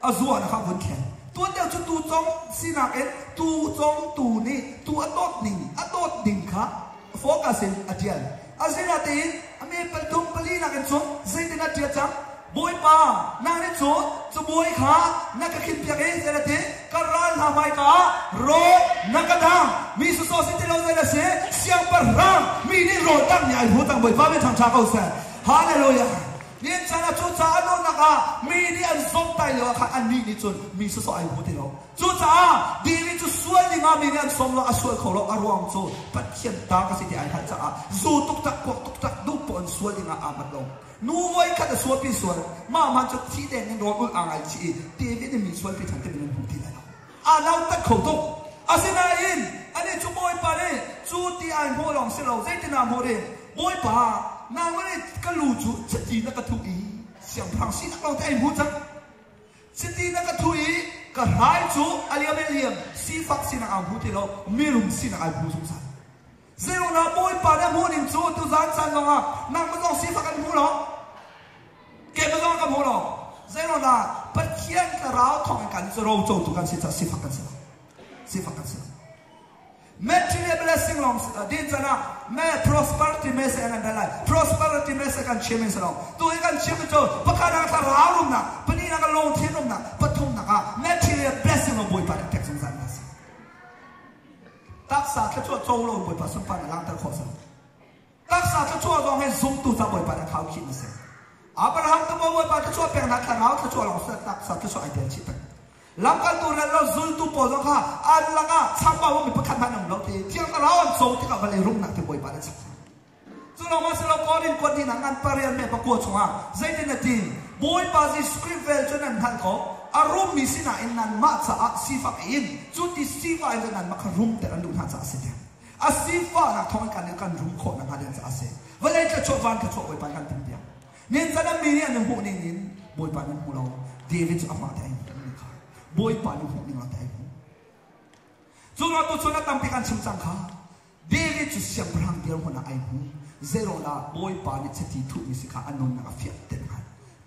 A zuan kha vun thleng. Tuan deuh cu tucong sinak in tucongtu nih tu a dawt ning a dawt ding kha focus in a ṭial. Asinain a mi pathum pali nakin cun zeitin a ṭial cang? Bawipa, nang nih cun cabuai kha na ka khinpiak i zei na ti? Ka ral hna hmaika ah rawl na ka dang. Mi sawsawh si ti lo zei na si? Siangpahrang mi nih rawl dangmi ai hu cang. Bawipa min thangṭha ko seh. Hallelujah. Nihin caan ah cucaah nunnak ah mi nih an zomhtaih lio ah khan annih nih cun mi sawsawh ai hmu ti lo. Cucaah David cu sual ding ah mi nih an sawm lo, a sual kho lo. A ruang cu Pathian ta ka si ti ai hngalh caah zu tuktak, kuak tuktak, duh poah in sual ding ah aa mat lo. Nu voi khat a sualpi sual, mah hmanh cu thi deng in rawl ulh aa ngaichih i David nih mi sualpi ṭhan ti in an hmu ti lai lo. Aa nautat kho tuk. Asinain anih cu Bawipa nih cu ti ai hmuh lawng si lo, zeitin aa hmuh ding? Bawipa, nangmah nih ka lu cu chiti na ka thuh i siangpahrang sinak lawng te ai hmu cang. Chiti na ka thuh i ka hrai cu a liam in liam, sifak sinak aa hmu ti lo, mirum sinak ai hmu zungzal. Zeiruangah Bawipa nih a hmuh ning cu tuzaan caan zongah nangmah zong sifak an hmu lo, keimah zong ka hmu lo. Zeiruangah Pathian thlarau thawngin kan cu rocotu kan si caah sifak kan si lo. Sifak kan si lo. Material blessing lawng din can ah me prosperity me se an lai prosperity me se kan chim in si lo tu hi kan chim cu pakhat ah thlarau rumnak pahnih ah lungthin rumnak pathumnak ah material blessing lawng Bawipa nih pek zungzal na si. Taksa thluachuah co lo Bawipa sunparnak langhter khawh si. Taksa thluachuah zong hi zumtu ca Bawipa nih khau khih na si. Abraham tu Bawipa thluachuah peknak thlarau thluachuah lawng si taksa thluachuah ai tel chih peng. Lamkaltu rel lo zultu pawl zong kha an lakah chambau mi pakhat hmanh um lo ti Thiang Thlarau an co tikah vawlei rumnak ti Bawipa nih chak. Cu lawng ma si lo Korin kuat ding ngan parian me pakua chungah zeitin a ti Bawipa Jesuh Khrih vel cu nan hngalh ko a rummi sinain nanmah caah sifak in cu ti sifah in cun nanmah kha rumter an duh hna caah a si tiang a sifahnak thawng in kan kan rum khawh nakhnga ding caah a si vawlei thluachuah van thluachuah Bawipa kan tim piak nin can mi nih an hmuh ning in Bawipa nan hmu lo David cu amah te ai hmuh ning kha Bawipa nih hmuh ning te ai hmuh cu ruang tu chun a tampi kan chim cang kha David cu siangpahrang dirhmun ah ai hmu. Zeiruangdah Bawipa nih chiti thuhmi si kha a nunnak a fianter hnga?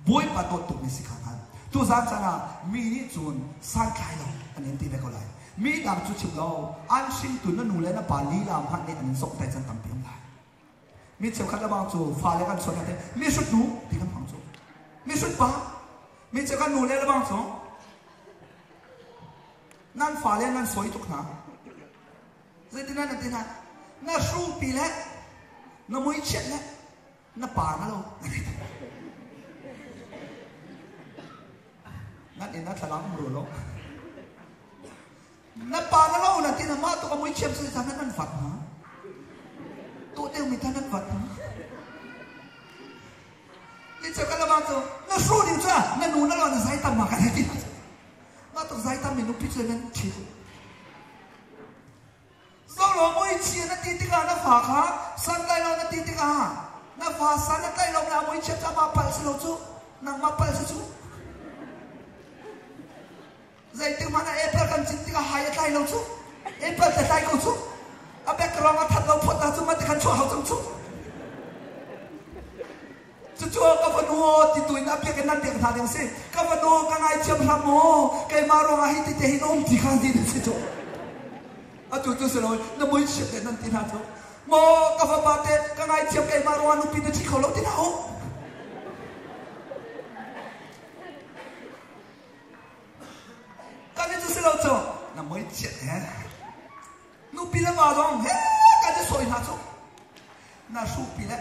Bawipa dawt tukmi si kha hngal. Tuzaan caan ah mi nih cun santlai lo an in ti ve ko lai. Mi dang cu chim lo, an hringtu na nu le na pa lila hmanh nih an in zomhtaih caan tampi um lai. Mi cheukhat lebang cu fale kan chuah hna mi hrut nu ti kan hmang cu. Mi hrut pa, mi cheukhat nu le lebang cu nan fale nan sawi tuk hna. Zeitin na ti hna? Na hrupi le na muichiat le na pa na lo. Nan inn ah thlalang um ru lo. Na pa na lo na ti na mah tu ka muichiam si sa nan vat hna. Tu deuh mi tha nan vat hna. Ni cheu kan lamang cu na hru ding cu na nu na lo na zai tam ma ka ti. Mah tuk zai tam mi nupi cu nan thi. Zolo muichia na ti tikah na fa kha san tlai lo na ti tikah na fa san a tlaih lo na muichia ca ma palh si lo cu nangmah palh si cu zeitik hmanh ah apple kan cin tikah hai a tlai lo cu apple te tlai ko cu a background a that lo phot na cu ma ti khan chuah hau cang cu cucu ka fanu maw ti tu in a biak in nan biak hna ding si. Ka fanu ka ngaithiam hram maw keimah ruangah hi ti te hin um ti kha ti si cu. Atu tu si lo na mui chiat le nan ti hna cu. Maw ka fapa te ka ngaithiam keimah ruangah nupi na ṭhi kho lo ti hna u. Kan cu si lo cu na mui chiat he. Nupi le va zong he kan i sawi hna cu. Na hrupi le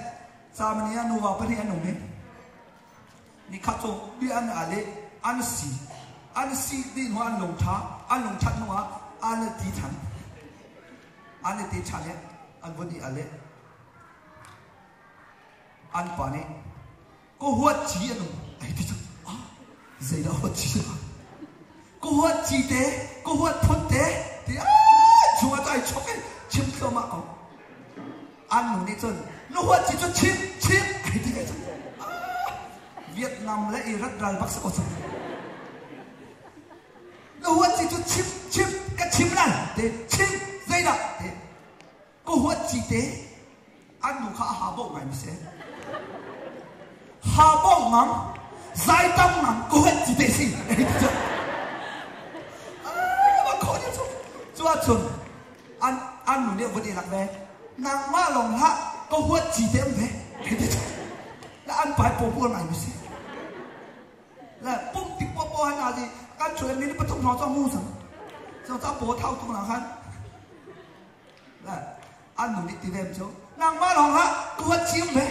Germany ah nuva pahnih an um i nikhat cu bia an al i an si an si dih hnu an lungṭha an lungṭhat hnu ah an i ti ṭhan an i ti ṭhan i an vun i al i an pa nih ka huat ci an um ai ti cu ah zeidah huat ci ka huat ci te ka huat phun te ti chung ah ai chok i chim thluahmah ko an nu nih cun na huat ci cu chim chim ai ti kai cu Vietnam le Iraq ral bak sa ko cang na huat ci cu chim chim ka chim lan te chim zeidah te Ka huat ci te an nu kha a ha bo ngai mi si. Ha bo ngang, zai tam ngang ka huat ci te si. Ah, kho ni cu. Cu ahcun an an nu nih vun i lak ve. Nangmah lawng hlah ka huat ci te um ve. La an pai po puar ngai mi si. La pum tik po po han ali kan chuan mi ni pathum hrawng chong mu sang. So cha po thau tung na khan. An nu nih ti ve cu nangmah lawng hlah ka huat chi um ve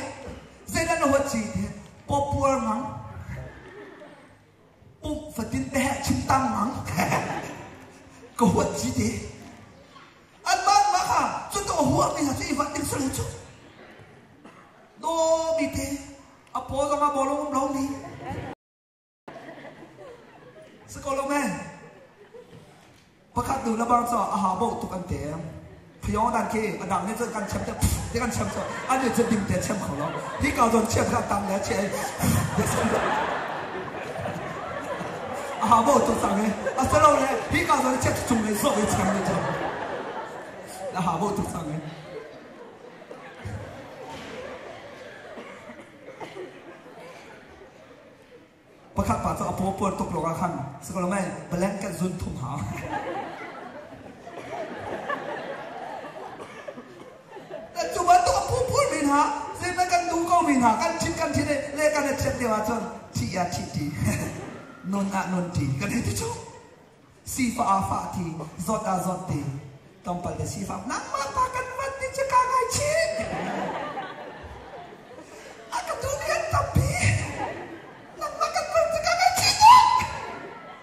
zeidah na huat chi ti pawpuar ngang pumh fatin te he chim tang ngang ka huat chi ti an mah mah kha cu to huat mi hna cu i vat ding sal cu do mi te a paw zong a bawlung um lo mi Si ko lo men. Pakhat nu le bang cu a ha bo tuk an te. Phyo dan khi a dang nih cun kan chem te te kan chem cu an nih cun ding te chem kho lo. Hi ka zon chem kha tam le che. A ha bo tuk sang he. A se lo le hi ka zon chem chung le zo le chem le chem. A ha bo tuk sang he. Pakhat pa cu a paw puar tuk lawngah khan sikolomai blanket zun thum hau. Cu bantuk a phu phur mi hna zeiman kan duh ko mi hna kan ṭhit kan ṭhit le kan i ṭhiat lio ahcun thih ah thih ṭi nun ah nun ṭi kan hei ti cu sifa ah fah ti zawt ah zawt ti tlawmpal le sifak nangmah pa kan vat ti cu kaa ngaichih a ka duhmi an tampi nangmah kan vat cu kaa ngaichih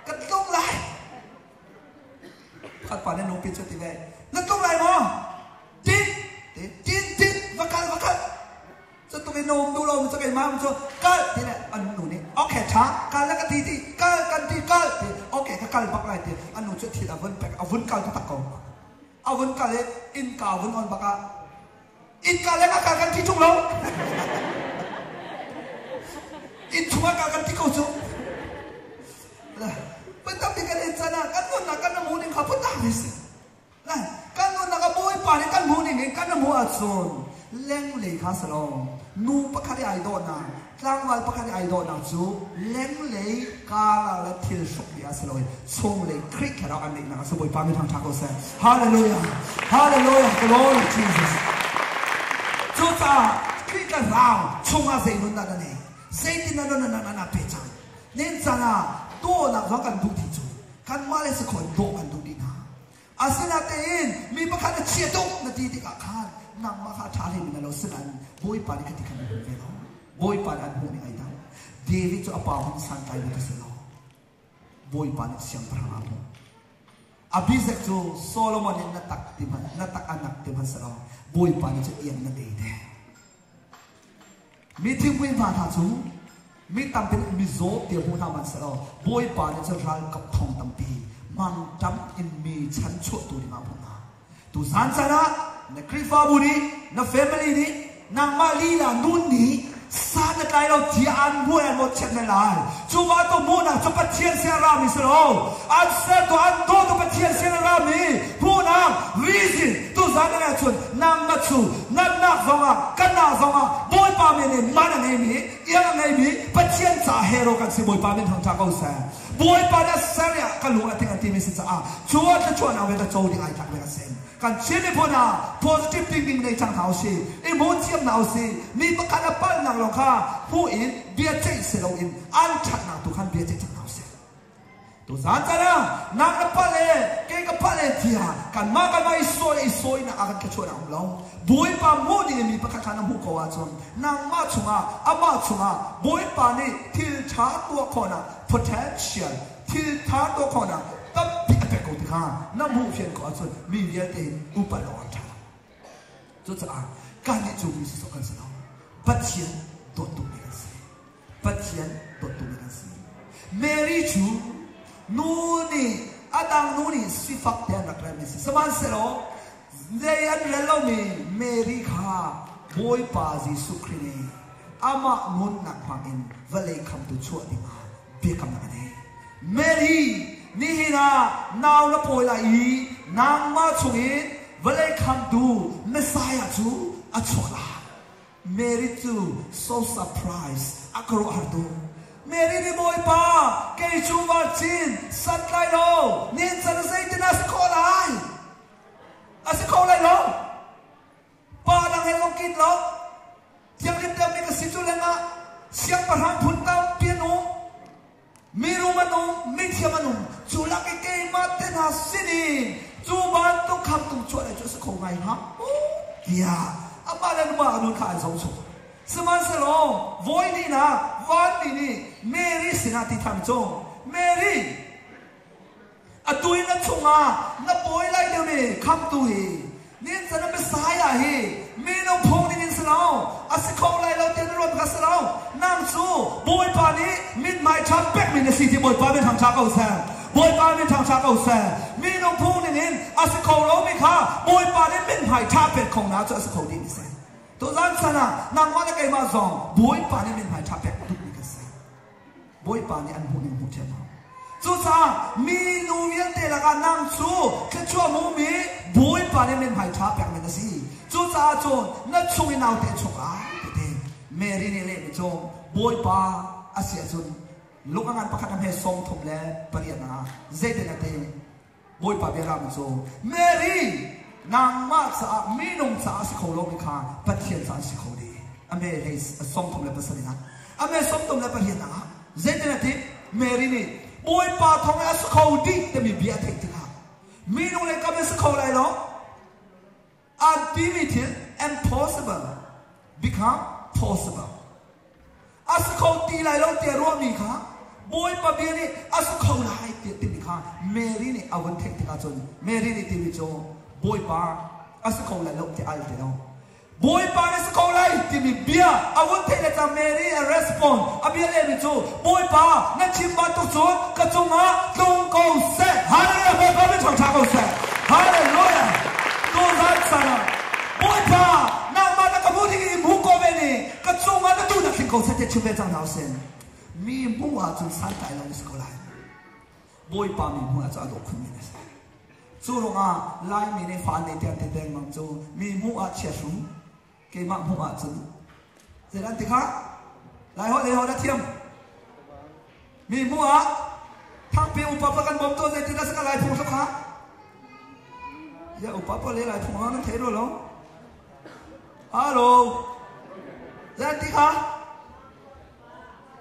kan tlung lai pakhat pa nih nupi cu ti ve na tlung lai maw tin tin tin tin va kal va kal Cutuk in na um duh lo cu keimah cu kal ti le an nu nih okay tha kal le ka ti ti kal kan ti kal ti okay ka kal bak lai ti an nu cu thil a vun pek a vun kal taktak ko a vun kal i innka vun on bak ah innka le ka kal kan ti tung lo inn chung ah kal kan ti ko cu Pun tampi kan in can ah kan nunnak kan hmuh ning kha phun dang si. Kan nunnak a Bawipa nih kan hmuh ning in kan hmuh ahcun lenglei kha si lo nu pakhat i ai dawhnak tlangval pakhat i ai dawhnak cu lenglei kala le thil hruk mi ah si lo chunglei Khrih thlarau an neihnak a si Bawipa mi thangṭha ko seh Hallelujah Hallelujah Glory Jesus cucaah Khrih thlarau chungah zei nun dah na nei zeitin dah na na na pe cang nen cang ah dawhnak zong kan duh ti cu kanmah le sakhawn dawh kan duh dih hna Asinain mi pakhat a chia tuk na ti tikah khan nangmah kha a ṭha hlei na lo sinain Bawipa nih khati khan a hmu ve lo. Bawipa nih an hmuh ning ai dang. David cu a pa hun santlai mi ka si lo. Bawipa nih siangpahrang a hmuh. Abizek cu Solomon in na tak ti hmanh na tak anak ti hmanh si lo. Bawipa nih cu iang na ngei te. Mi thingpui hna hna cu mi tampi nih mizaw tiah hmu hna hmanhsehlaw Bawipa nih cun ralkap thong tampi mangṭam in mi chanchuahtu dingah a hmuh hna. Tuzan caan ah na Khrihfabu nih, na family nih, nangmah lila nun nih san na tlai lo tiah an hmuh an mawhchiat men lai. Cu bantuk hmuhnak cu Pathian sin a rami si lo. An sertu an dawtu Pathian sin a rami hmuhnak reason tuzan ah cun nangmah cu nannak zongah kannak zongah Bawipa Bawipa min in man a ngeimi, iang a ngeimi Pathian ca hero kan si. Bawipa min thangṭha ko seh. Bawipa nih a ser i ka lung a tling an timi si caah cu a thluachuahnak vialte co ding ai tlak ve a si. Kan Chin miphun ah positive thinking nei cang hna usih. I hmu thiam hna usih. Mi pakhat a palhnak lawng kha hmuh in bia ceih si loin an ṭhatnak tu khan bia ceih cang hna usih. Tuzaan caan ah nang na palh e, kei ka palh e tiah kanmah kanmah i sawi i sawinak ah kan thluachuahnak um lo. Bawipa hmuh ding in mi pakhat kha na hmuh ko ahcun nangmah chungah amah chungah Bawipa nih thil ṭha tuah khawhnak potential thil ṭha tuah khawhnak tampi a pek ko ti kha na hmuh fian ko ahcun mi vialte hin upat awk a ṭha. Cucaah kannih cu mi sawsawh kan si lo. Pathian dawt tukmi kan si. Pathian dawttu kan si. Mary cu nu nih a dang nu nih sifak te an rak relmi si. Sihmanhsehlaw zei an rel lomi Mary kha Bawipa Jesuh Khrih nih amah nunnak hmangin vawlei khamtu chuah dingah biakamnak a nei. Mary, nihin ah nau na pawi lai i nangmah chungin vawlei khamtu Messiah cu a chuak lai. Mary cu so surprise a khuaruahhar tuk. Mary nih Bawipa, kei cu virgin santlai lo, nin can zeitin a si khawh lai? A si kho lai lo. Pa dang he zong kin lo. Thianghlim deuhmi ka si cu lengah siangpahrang phun tampi an um. Mirum an um, mithiam an um. Cu lak i keimah te hna sin i cu bantuk khamtu chuah le cu a si kho ngai hnga tiah amah le amah a nun kha an zoh chung. Sihmanhsehlaw voi hnihnak vanmi nih Mary sinah ti tham cu, Mary, Atu i na chungah na pawi lai deuhmi khamtu hi nihin na Messiah hi minung phung ning in si lo, a si kho lai lo tiah na ruat kha si lo. Nang cu Bawipa nih mithmai ṭha pekmi na si ti Bawipa min thangṭha ko seh. Bawipa min thangṭha ko seh. Minung phung ning in a si kho lomi kha Bawipa nih mithmai ṭha pek kho na cu a si kho dihmi si. Tuzan chan ah nangmah le keimah zong Bawipa nih mithmai ṭha pek duhmi kan si. Bawipa nih an hmuh ning hmuh ṭhiam hau. Cucaah minu vialte lakah nang cu thluachuah hmumi Bawipa nih mithmai ṭha pekmi na si. Cucaah cun na chung i naute a chuak lai tete Mary nih lehmi cu Bawipa a si ahcun lung a ngan pakhat a hme 38 ah zeitin a ti? Bawipa biaram cu Mary nangmah caah minung caah si kho lomi kha Pathian caah si kho dih. A me hlei 37 ah a me 38 ah zeitin a ti? Mary nih Bawipa thawng in a si kho dih timi bia a theih tikah minung le kam in si kho lai lo an timi thil impossible become possible. A si kho ti lai lo tiah ruahmi kha Bawipa bia nih a si kho lai tiah timi kha Mary nih a vun theih tikah cun Mary nih timi cu Bawipa a si kho lai lo tiah al ti lo. Bawipa nih si kho lai timi bia a vun theih le cang Mary a respond a bia lehmi cu Bawipa na chim bantuk cun ka cungah tlung ko seh. Hallelujah Bawipa min ṭhangṭha ko seh. Hallelujah. Tuzan san ah Bawipa nangmah na ka hmuh ding in hmu ko ve ni ka cungah na duhnak tling ko seh tiah chim ve cang hna usih. Mi hmuh ahcun santlai lo na si ko lai. Bawipa mi hmuh ahcun a dawh khunmi na si. Cu ruangah Laimi nih fa nei tiang ti dengmang cu mi hmuh ah chiahru, keimah hmuh ahcun zeidah an ti kha? Lai holh lei holh a thiam. Mi hmuh ah thangpi upa pa kan bawm to zeitin a si ka lai phung kha? Ya upa pa le lai phung nan thei ro lo. Halo. Zei ti kha?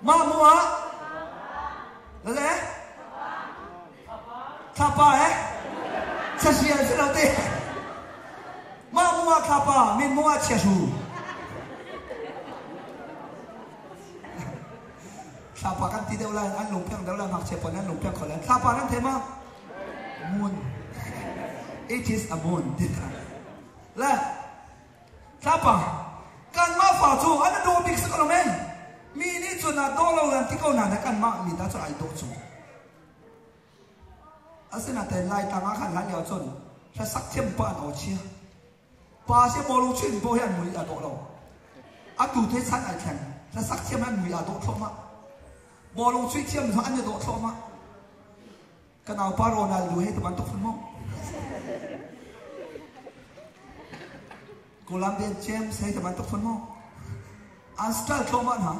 Mah mu ah? Le? Thlapa eh? Chasial si lo te. Mah mu ah thlapa, min mu ah chiahru. Thlapa kan ti deuh lai, an lungpiang deuh lai, ngakchia pawl an lungpiang kho lai. Thlapa nan thei ma? Moon. It is a moon. Le tlapa kanmah fa cu an dawh bik si ko lo men mi nih cun a dawh lo lan ti ko na na kanmah mi ta cu ai dawh cu asinain lai tang ah khan hlan lio cun hlasak thiam pa an aw chia pa si bawlung chin po hi an mui a dawh lo atu the chan ai thleng hlasak thiam an mui a dawh thluahmah bawlung chuih thiam zong an i dawh thluahmah Ka naupa Ronaldo he bantuk fun mu. Colombian James he bantuk fun mu. An style thluahmah hna.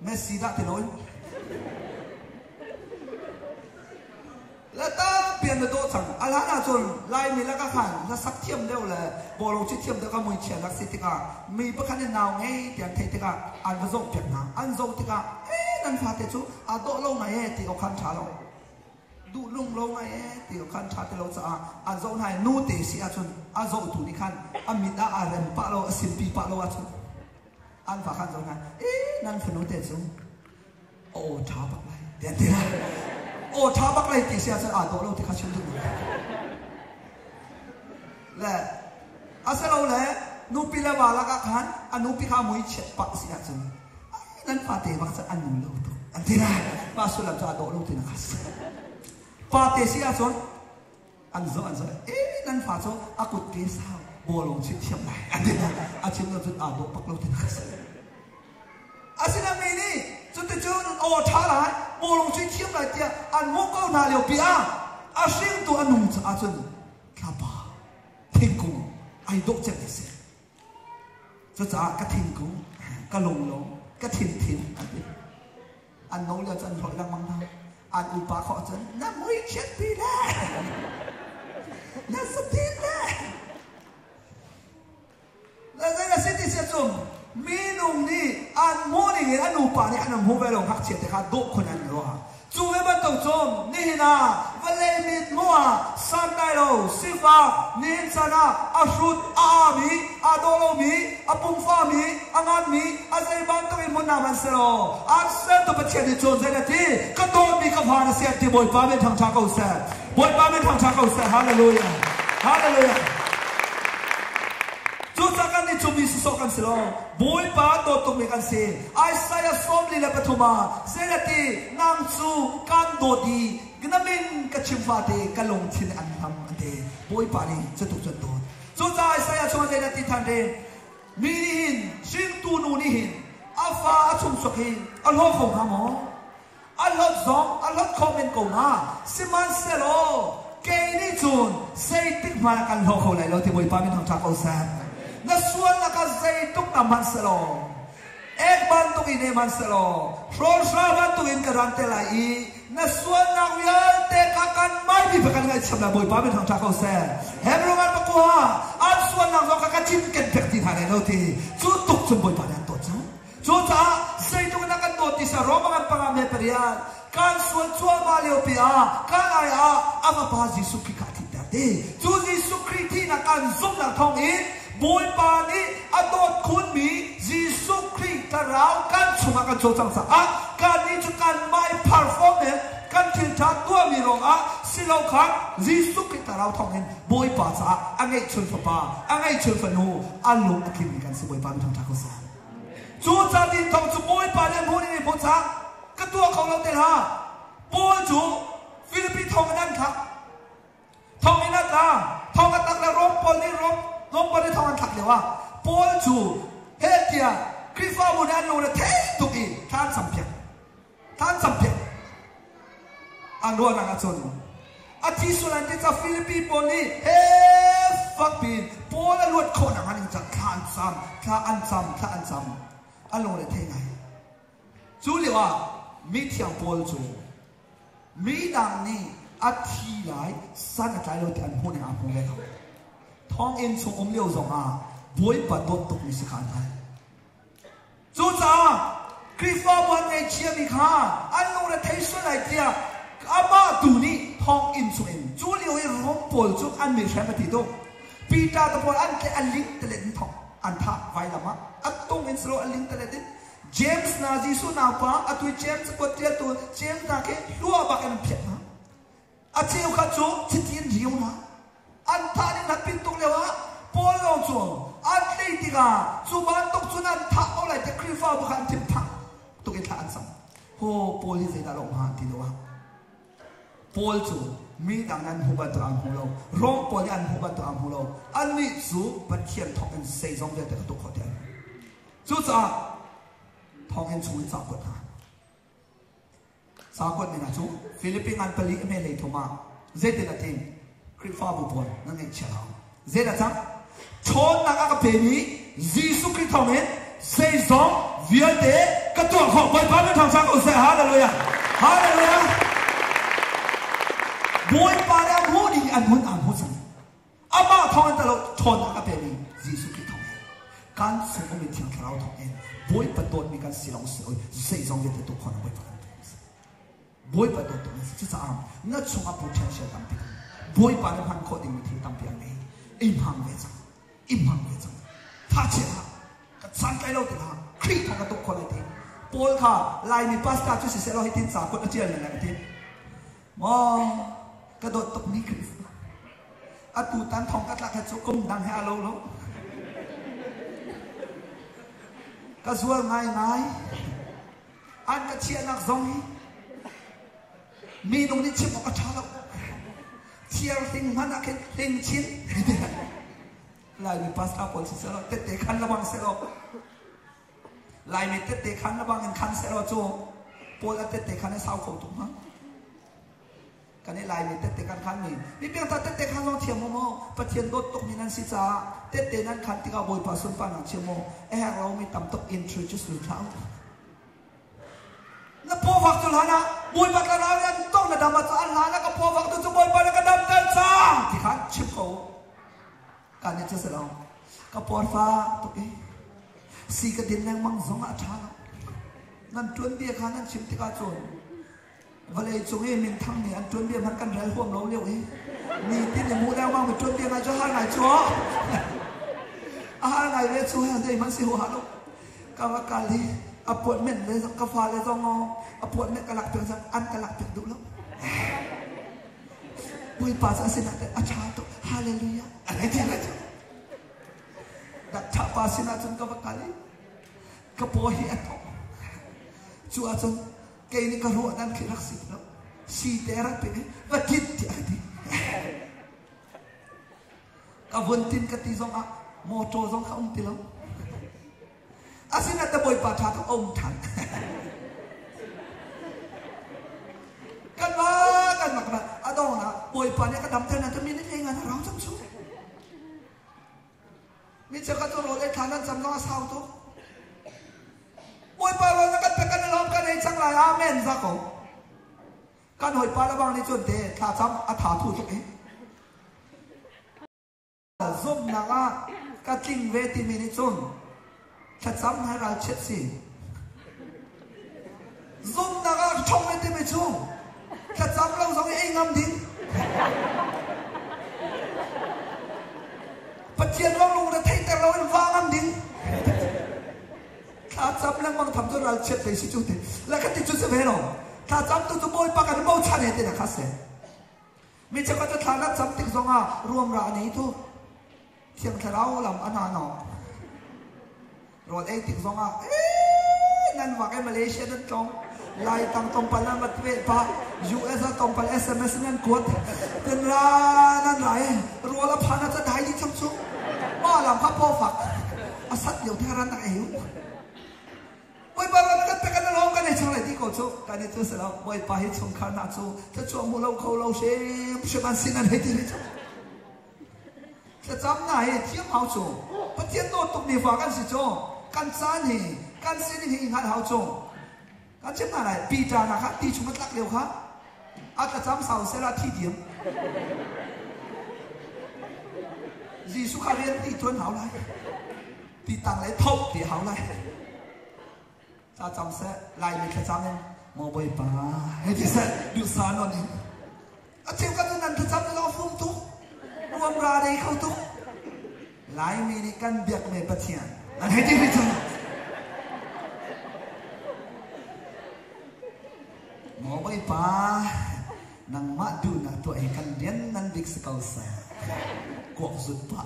Messi dah ti loin. La tampi an dawh cang. A hlan ahcun Laimi lakah khan hlasak thiam deuh le bawlung ci thiam deuh kha muichia rak si tikah mi pakhat nih nau ngei ti an theih tikah an va zohpiak hna. An zoh tikah ee nan fate cu aa dawh lo ngai ee ti awk khan ṭha lo. Duh lung lo ngai ee ti awk khan ṭha ti lo caah an zoh hna i nute si ahcun a zohtu nih khan a mit ah aa rem pah lo, a simpi pah lo ahcun an fa khan zoh hna ee nan fanu te cu aw ṭha bak lai ti an ti lai. Aw ṭha bak lai ti si ahcun aa dawh lo ti kha chim duh le asilole nupi le va lakah khan a nupi kha mui chiat pah si ahcun nan fate bak cu an nu lo tuk an ti lai. Mah sullam cu aa dawh lo ti na kha si. Pate si ahcun an zoh an zoh e nan fa cu a kut ke sau bawlung chit thiam lai an ti lai. A chim lo cun aa dawh bak lo ti na kha si. Asinain mi nih cuticun aw ṭha lai, bawlung chuih thiam lai tiah an hmuh ko hna liopi ah a hringtu a nung caah cun thlapa thingkung ai dawh cem a si. Cucaah ka thingkung, ka lunglawm, ka thinthin an ti. An no lio cu an hlawih lengmang hna. An upa khawh cun na mui chiat pi le na satin le Zei a si ti si ahcun minung nih an hmuh ning in an nupa nih an hmuh ve lo ngakchia te kha dawh khun an ruah. Cu ve bantuk cun nihin ah vawlei mit hmuh ah santlai lo sifak nihin chan ah a hrut a aami aa dawh lomi a pumfami a nganmi a zei bantuk in hmun hna hmanh selaw an sertu Pathian nih cun zei a ti ka dawtmi ka fa na si an ti Bawipa min thangṭha ko seh. Bawipa min thangṭha ko seh. Hallelujah. Hallelujah. Cucaah kan nih cu mi sawsawh kan si lo. Bawipa dawt tukmi kan si. Isaiah 43 ah zeilati nang cu kan dawt i na min ka chim fate ka lungthin an hlam an ti. Bawipa nih cutuk cun dawt. Cucaah Isaiah chungah zeilati than re mi nih hin hringtu nu nih hin a fa a chungchuak hi a hlaw kho hnga maw? A hlawt zong a hlawt kho men ko hnga. Sihmanhsehlaw kei nih cun zeitik hmanh ah kan hlaw kho lai lo ti Bawipa min thangṭhat ko seh. Na sualnak ah zeitluk tam hmanh selaw, ek bantuk in hmanh selaw, hrawlhra bantuk in ka ran te lai i na sualnak vialte kha kan mai mi kan ngaihchiam lai Bawipa min thangṭhat ko seh. Hebrew ngan pakua an sualnak zong kha ka cinken pek ti hna lai lo ti cu tuk cun Bawipa nih an tuah cang. Cucaah zeitluk in a kan dawt ti sa Roma ngan panga me pariat kan sual cuahmah liopi ah kan ai ah a fapa Jesuh Khrih kha a thihter ti. Cu Jesuh Khrih thihnak kan zumhnak thawng in Bawipa nih a dawt khunmi Jesuh Khrih thlarau kan chungah kan cawlcang caah kannih cu kanmah i perform in kan thilṭha tuahmi ruangah si lo khan Jesuh Khrih thlarau thawng in Bawipa caah a ngeihchun fapa, a ngeihchun fanu, a lung a tlinmi kan si Bawipa min thangṭhat ko seh. Cu ca tin thawng cu Bawipa nih hmun in hmu cang ka tuah kho lo te hlah. Paul cu Filipi thong in an thlak. Thong in a tla. Thong a tak le Rom pawl nih Rom Rom pawl nih thong an thlak lio ah Paul cu heh tiah Khrihfabu nih an lung le thei tuk i thla an sam piak. Thla an cam piak. An ruahnak ahcun a thi sual an ti ca Filipi pawl nih he fak piin Paul a luat khawh nak hnga ding ca thla an cam, thla an cam, thla an cam. An lungre thei ngai. Cu lio ah mithiang Paul cu midang nih a thi lai san a tlai lo ti an hmuh ning aa hmu ve lo. Thonginn chung um lio zong ah Bawipa dawt tukmi si kha an hngalh. Cucaah Khrihfabu an ngaihchiami kha an lungre thei sual lai tiah amah tu nih thonginn chungin cu lio i Rom pawl cu an mi hrem a ti tuk. Peter te pawl an tleh a ling telet in thong an thah vailam ah a tung in silo a ling telet in James na Jesuh naupa atu i James kuat tialtu James hna khi hlua bak in an phiah hna. A cheukhat cu chiti in riu hna. An thah ning an pin tuk lioah Paul lawng cu an tlei tikah cu bantuk cun an thah ko lai tiah Khrihfabu kha an thinphang tuk i thla an cam. Ho Paul hi zeidah lawm hnga ti lo ah Paul cu mi dang an hmu bantuk an hmu lo. Rom pawl nih an hmu bantuk an hmu lo. Annih cu Pathian thawk in zeizong vialte ka tuah khawh ti an hmu. Cucaah thawnginn chung in ca kuat hna. Cakuat ning ah cu Philippine ngan pali a hme thum ah zeitin a tim Khrihfabu pawl nan ngeihchia hau. Zeidah cang? Ṭhawnnak a ka pemi Jesuh Khrih thawngin Zeizong vialte ka tuah khawh. Bawipa min thangṭhat ko seh. Hallelujah. Hallelujah. Bawipa le a hmuh ding an hun aan hmu cang. Amah thawng in talo ṭhawnnak a pemi Jesuh Khrih thawng in kan chung ummi Thiang Thlarau thawng in Bawipa dawtmi kan si lawng si lo zeizong vialte tuah khawhnak Bawipa kan pek. Bawipa dawttu na si. Cucaah na chungah potential tampi ka Bawipa na hman khawh dingmi thil tampi a ngei. I hmang ve cang. I hmang ve cang. Tha chia hlah. Ka santlai lo ti hlah. Khrih thawng ka tuah khawh lai ti. Paul kha Laimi pastor cu siseh law hitin ca kut a tial nan ti. Maw ka dawt tukmi Khrihfa. Atu tan thong ka tlak he cu kum dang he a lo lo. Ka zual ngaingai. An ka chiahnak zong hi minung nih chim awk a ṭha lo. Thiar hling hmanh ah khin hling chin. Laimi pastor pawl si selaw tette khan labang selaw Laimi tette khan labang in khan selaw cu Paul a tette khan a sau kho tuk hnga. Kan i Laimi tette kan khan mi mi piangthar tette khan zong thiam maw Pathian dawt tuk mi nan si caah tette nan khan tikah Bawipa sunparnak chim maw a herh lomi tam tuk introduce lu thlah na pawfak cu hlan ah Bawipa thlarau nih an tong na dam ah cu an hlan ah ka pawfak tu cu Bawipa na ka damter cang ti khan chim ko kan i cu si lo ka pawrfa tuk i si ka din lengmang zong ah a ṭha lo nan ṭuan bia kha nan chim tikah cun Vawlei cung i minthang nih an ṭuanbia hmanh kan rel huam lo lio i nitin i mu lengmang mi ṭuanbia ngai cu har ngai cu a har ngai ve cu zeihmanh si huaha lo. Ka va kal i appointment le ka fale zong appointment ka lak piak zong an ka lak piak duh lo. Bawipa cu a sinah a ṭha tuk. Hallelujah. A rei ti lai cu. Dak pa sinah cun ka va kal i ka paw hi a tawh. Cu ahcun Kei nih ka ruah dan khi rak si lo. Si te rak pe va tit tiah ka ti. Ka vun tin ka ti zong ah motor zong kha um ti lo. Asinain ta bawipa tha ka um than. Kan ma kan mak na adong na bawipa nih ka dam ter na tu minute lei nga na rang cham chu. Mi cheukhat cu rawl ei thla nan cam zong a sau tuk. Bawipa rawl na kan pek kan i lawm kan ei cang lai amen za ko. Kan hawipa le bang nih cun te thla cam a tha thu tuk i. Zumhnak ah ka tling ve timi nih cun thlacam hai ralchiat si. Zumhnak ah ka ṭhawng ve timi cu thlacam lo zong i ei ngam ding. Pathian lawng lung na theihter lo in va ngam ding. Thlacam lengmang tham cu ralchiat lei si cu ti. La kha ti cu si ve lo. Thlacam tu cu Bawipa kan bochan he ti na kha si. Mi cheukhat cu thla nan cam tik zongah ruamra a nei tu. Thiang Thlarau lam a hna no. Rawl ei tik zongah nan vak i Malaysia nan tlawng Lai tang tlawmpal nan vat ve pa US ah tlawmpal SMS nan kuat ten ra nan ra i rawl a phan ah ca dai dih chang cu mah lam kha paw fak a sat lio te ran nak ei u Bawipa ran kan pek kan lawm kan ei chang lai ti ko cu kan i cu si lo Bawipa hi chungkhar hna cu thluachuah hmu lo kho lo hrim hrim an sin an hei ti mi cu Thlacam hna hi thiam hau cu. Pathian dawt tuk mi fa kan si cu. Kan caan hi kan sining hi i hngalh hau cu. Kan chim hna lai Peter na kha ti chung a tlak lio kha a thlacam sau sela thi diam. Jesuh kha rian ti tuan hau lai. Ti tang le tho ti hau lai. Thlacam seh Laimi thlacam in maw Bawipa hei ti seh duhsa non in a cheu kan nan thlacam le lawng fum tuk ruam ra dei kho tuk Laimi nih kan biak me Pathian an hei ti ri cang maw Bawipa nangmah duhnak tuah hi kan rian nan bik si ko seh kuak zut pah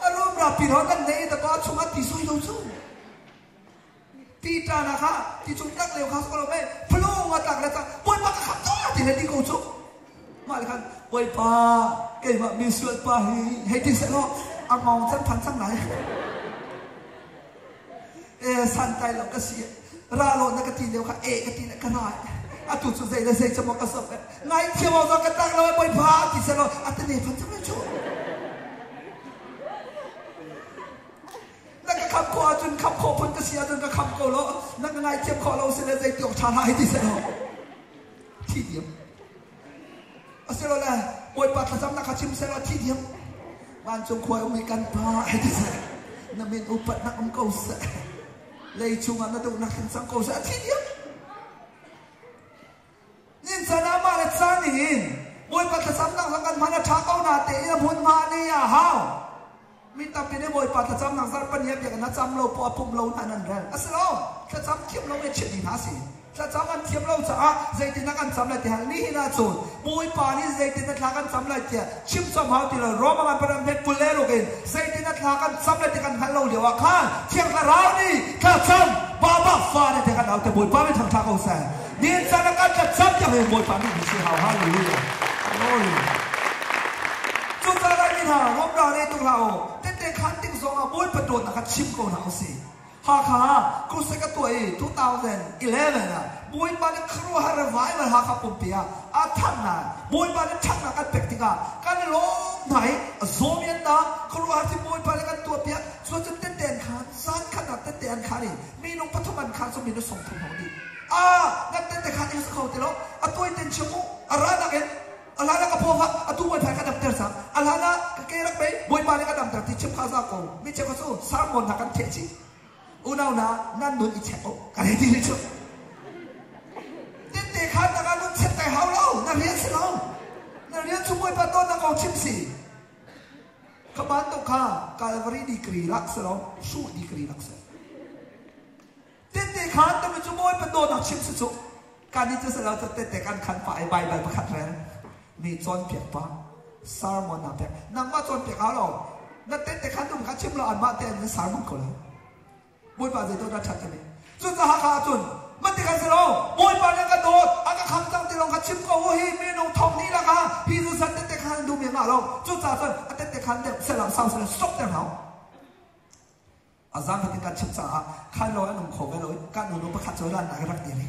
A rumra pirawn kan nei ta pa chungah ti sui lo cu. Ti ṭa na kha ti chung tlak leo kha ko lo mei phlung a tlak le cang bawipa ka kham to ti le ti ko cu. Mah le khan bawipa keimah mi sual pa hi hei ti seh law a ngong can phan cang lai. E santai lo ka si ra lo na ka ti leo kha e ka ti le ka ra atu cu zei le zei camo ka sop ngai thiam awk ka tak lo bawipa ti seh law a te ne phan cang lai cu. Kham khawh phun ka si ahcun ka kham ko lo. Na ka ngaithiam khawh lo si le zei ti awk ṭha hlah hei ti seh law. Thi diam. Asilole Bawipa thlacamnak kha chim sehlaw thi diam. Vancung khua um i kan Pa hei ti seh. Na min upatnak um ko seh. Lei chungah na duhnak tling cang ko seh. A thi diam. Nin caan ah mah le caan ning in Bawipa thlacamnak zong kan hman a ṭha ko na tein a hmunhma nih a hau. Mi tampi nih Bawipa thlacamnak zarhpani ah biakinn ah cam lo poah pumh lo hna nan rel. A si lo. Thlacam thiam lo le chimh ding hna a si. Thlacam an thiam lo caah zeitindah kan cam lai ti hal nihin ahcun Bawipa nih zeitindah thla kan cam lai tiah chim cam hau ti lo. Rome ah kan pek 26 in zeitindah thla kan cam lai ti kan hngalh lo lio ah khan Thiang Thlarau nih thlacam Baba fa nih te kan au te Bawipa nih thangṭha ko seh. Nihin caan ah kan thlacam tiang hin Bawipa nih si hau. Hallelujah. Glory. Cucaah Laimi hna rumra le tuk hlah u. Tette khan ding zong ah Bawipa dawtnak kha chim ko hna usih. Hakha crusade ka tuah i 2011 ah Bawipa nih khuaruahhar revival Hakha pumpi ah a thang na Bawipa nih ṭhatnak kan pek tikah kan i lawm hna i a zawmi an dam khuaruahhar thil Bawipa nih kan tuah piak cuan cun tette an khan zan khat ah tette an khan i minung pathum an khan cu minung sawmthum hong dih ah nan tette khan i kho ti lo a tuai ten chim u a ranak in a hlan ah ka phaw fak atu bawipa ka damter cang a hlan ah ka ke rak bei bawipa nih ka damter ti chim kha za ko mi cheu cu sermon hna kan theh chih unau na nan nun i check u ka re ti chu tette khan na ka nun check tai hau lo na rian si lo na rian chu bawipa ton na ko chim si ka ban to kha Calvary degree lak se lo shu degree lak se Tette khan tami cu Bawipa dawtnak chim si cu. Kan i cu lo cu tette kan khan pa i Baibal pakhat rel. Mi cawnpiak pa. Sermon na pek. Nangmah cawnpiak hau lo. Na tette khan dum kha chim lo anmah te an sermon ko lai. Bawipa zei dawt a ṭhat timi. Cucaah kha ahcun mati kan si lo. Bawipa nih ka dawt, a ka kham cang ti lawng kha chim ko u hi minung thong hnih lakah hi zu san tette khan dum i ngah lo. Cucaah cun a tette khan deuh selam sau selam stop ter hau. A zan fatin kan chim caah khan lo an um kho ve lo i kan unu pakhat cu ran nak rak dir i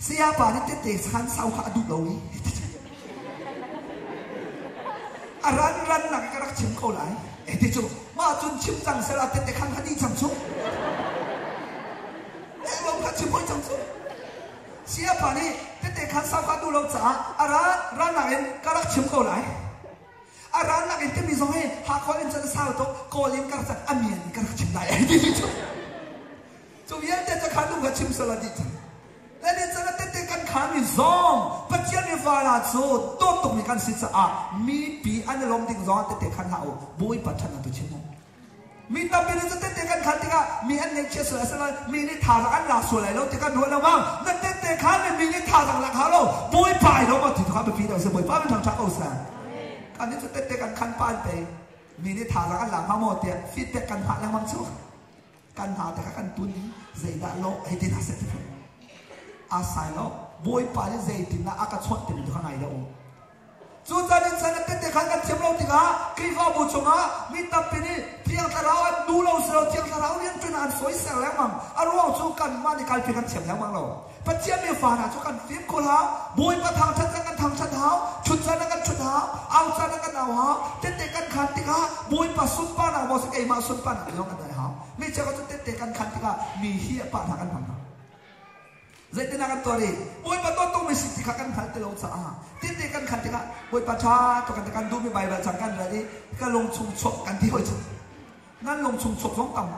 saya pa nih tette khan sau kha a duh lo i a ran ran nak ka rak chim ko lai e ti cu mah cun chim cang sela tette khan kha ni cang cu e lo kha chim hoi cang cu saya pa nih tette khan sau kha duh lo caah a ran ran nak in ka rak chim ko lai A rannak in timi zong hi Hakha in cun a sau tuk, Kawl in ka rak cak, a mian in ka rak chim lai ai ti cu. Cu vialte cu kha nu kha chim sala dih cang. Le nih cun a tete kan khan mi zong Pathian mi vala cu dawt tuk mi kan si caah mipi an i lawm ding zong tete khan hlah u Bawipa ṭhan tu chim u. Mi tampi nih cu tete kan khan tikah mi an ngaihchia sual a si lai, mi nih thazaang an lak sual lai lo ti kan ruah lengmang. Na tete khan mi mi nih thazaang lak hau lo, Bawipa ai lawm ti tu kha biapi deuh si, Bawipa min thangṭhat ko seh. Kan nih cu tete kan khan pa an pei. Mi nih thazaang an lak hnga maw tiah feedback kan hngah lengmang cu. Kan hna te kha kan tun i zeidah lawh hei ti hna seh ti A sai lo, Bawipa nih zeitindah a ka chawnh timi tu kha ngai deuh u. Cucan in san tette khan kan thiam lo tikah Khrihfabu chungah mi tampi nih Thiang Thlarau an duh lo si lo Thiang Thlarau rianṭuan an soisel lengmang. A ruang cu kanmah nih kalpi kan thiam lengmang lo. Pathian mi fa hna cu kan fimkhur hau, Bawipa thangṭhat caan kan thangṭhat hau, ṭhut caan ah kan ṭhut hau, au caan ah kan au hau, tette kan khan tikah Bawipa sunparnak maw si keimah sunparnak lawng kan dai hau. Mi cheukhat cu tette kan khan tikah mi hi a pah hna kan hmang hna. Zeitindah kan tuah rih? Bawipa tuah mi si ti kha kan hngalh ti lo caah tete kan khan tikah Bawipa ṭha tuk kan kan duhmi Baibal cang kan rel i ka lung chung chuak kan ti hoi cu. Nan lung chung chuak zong tam.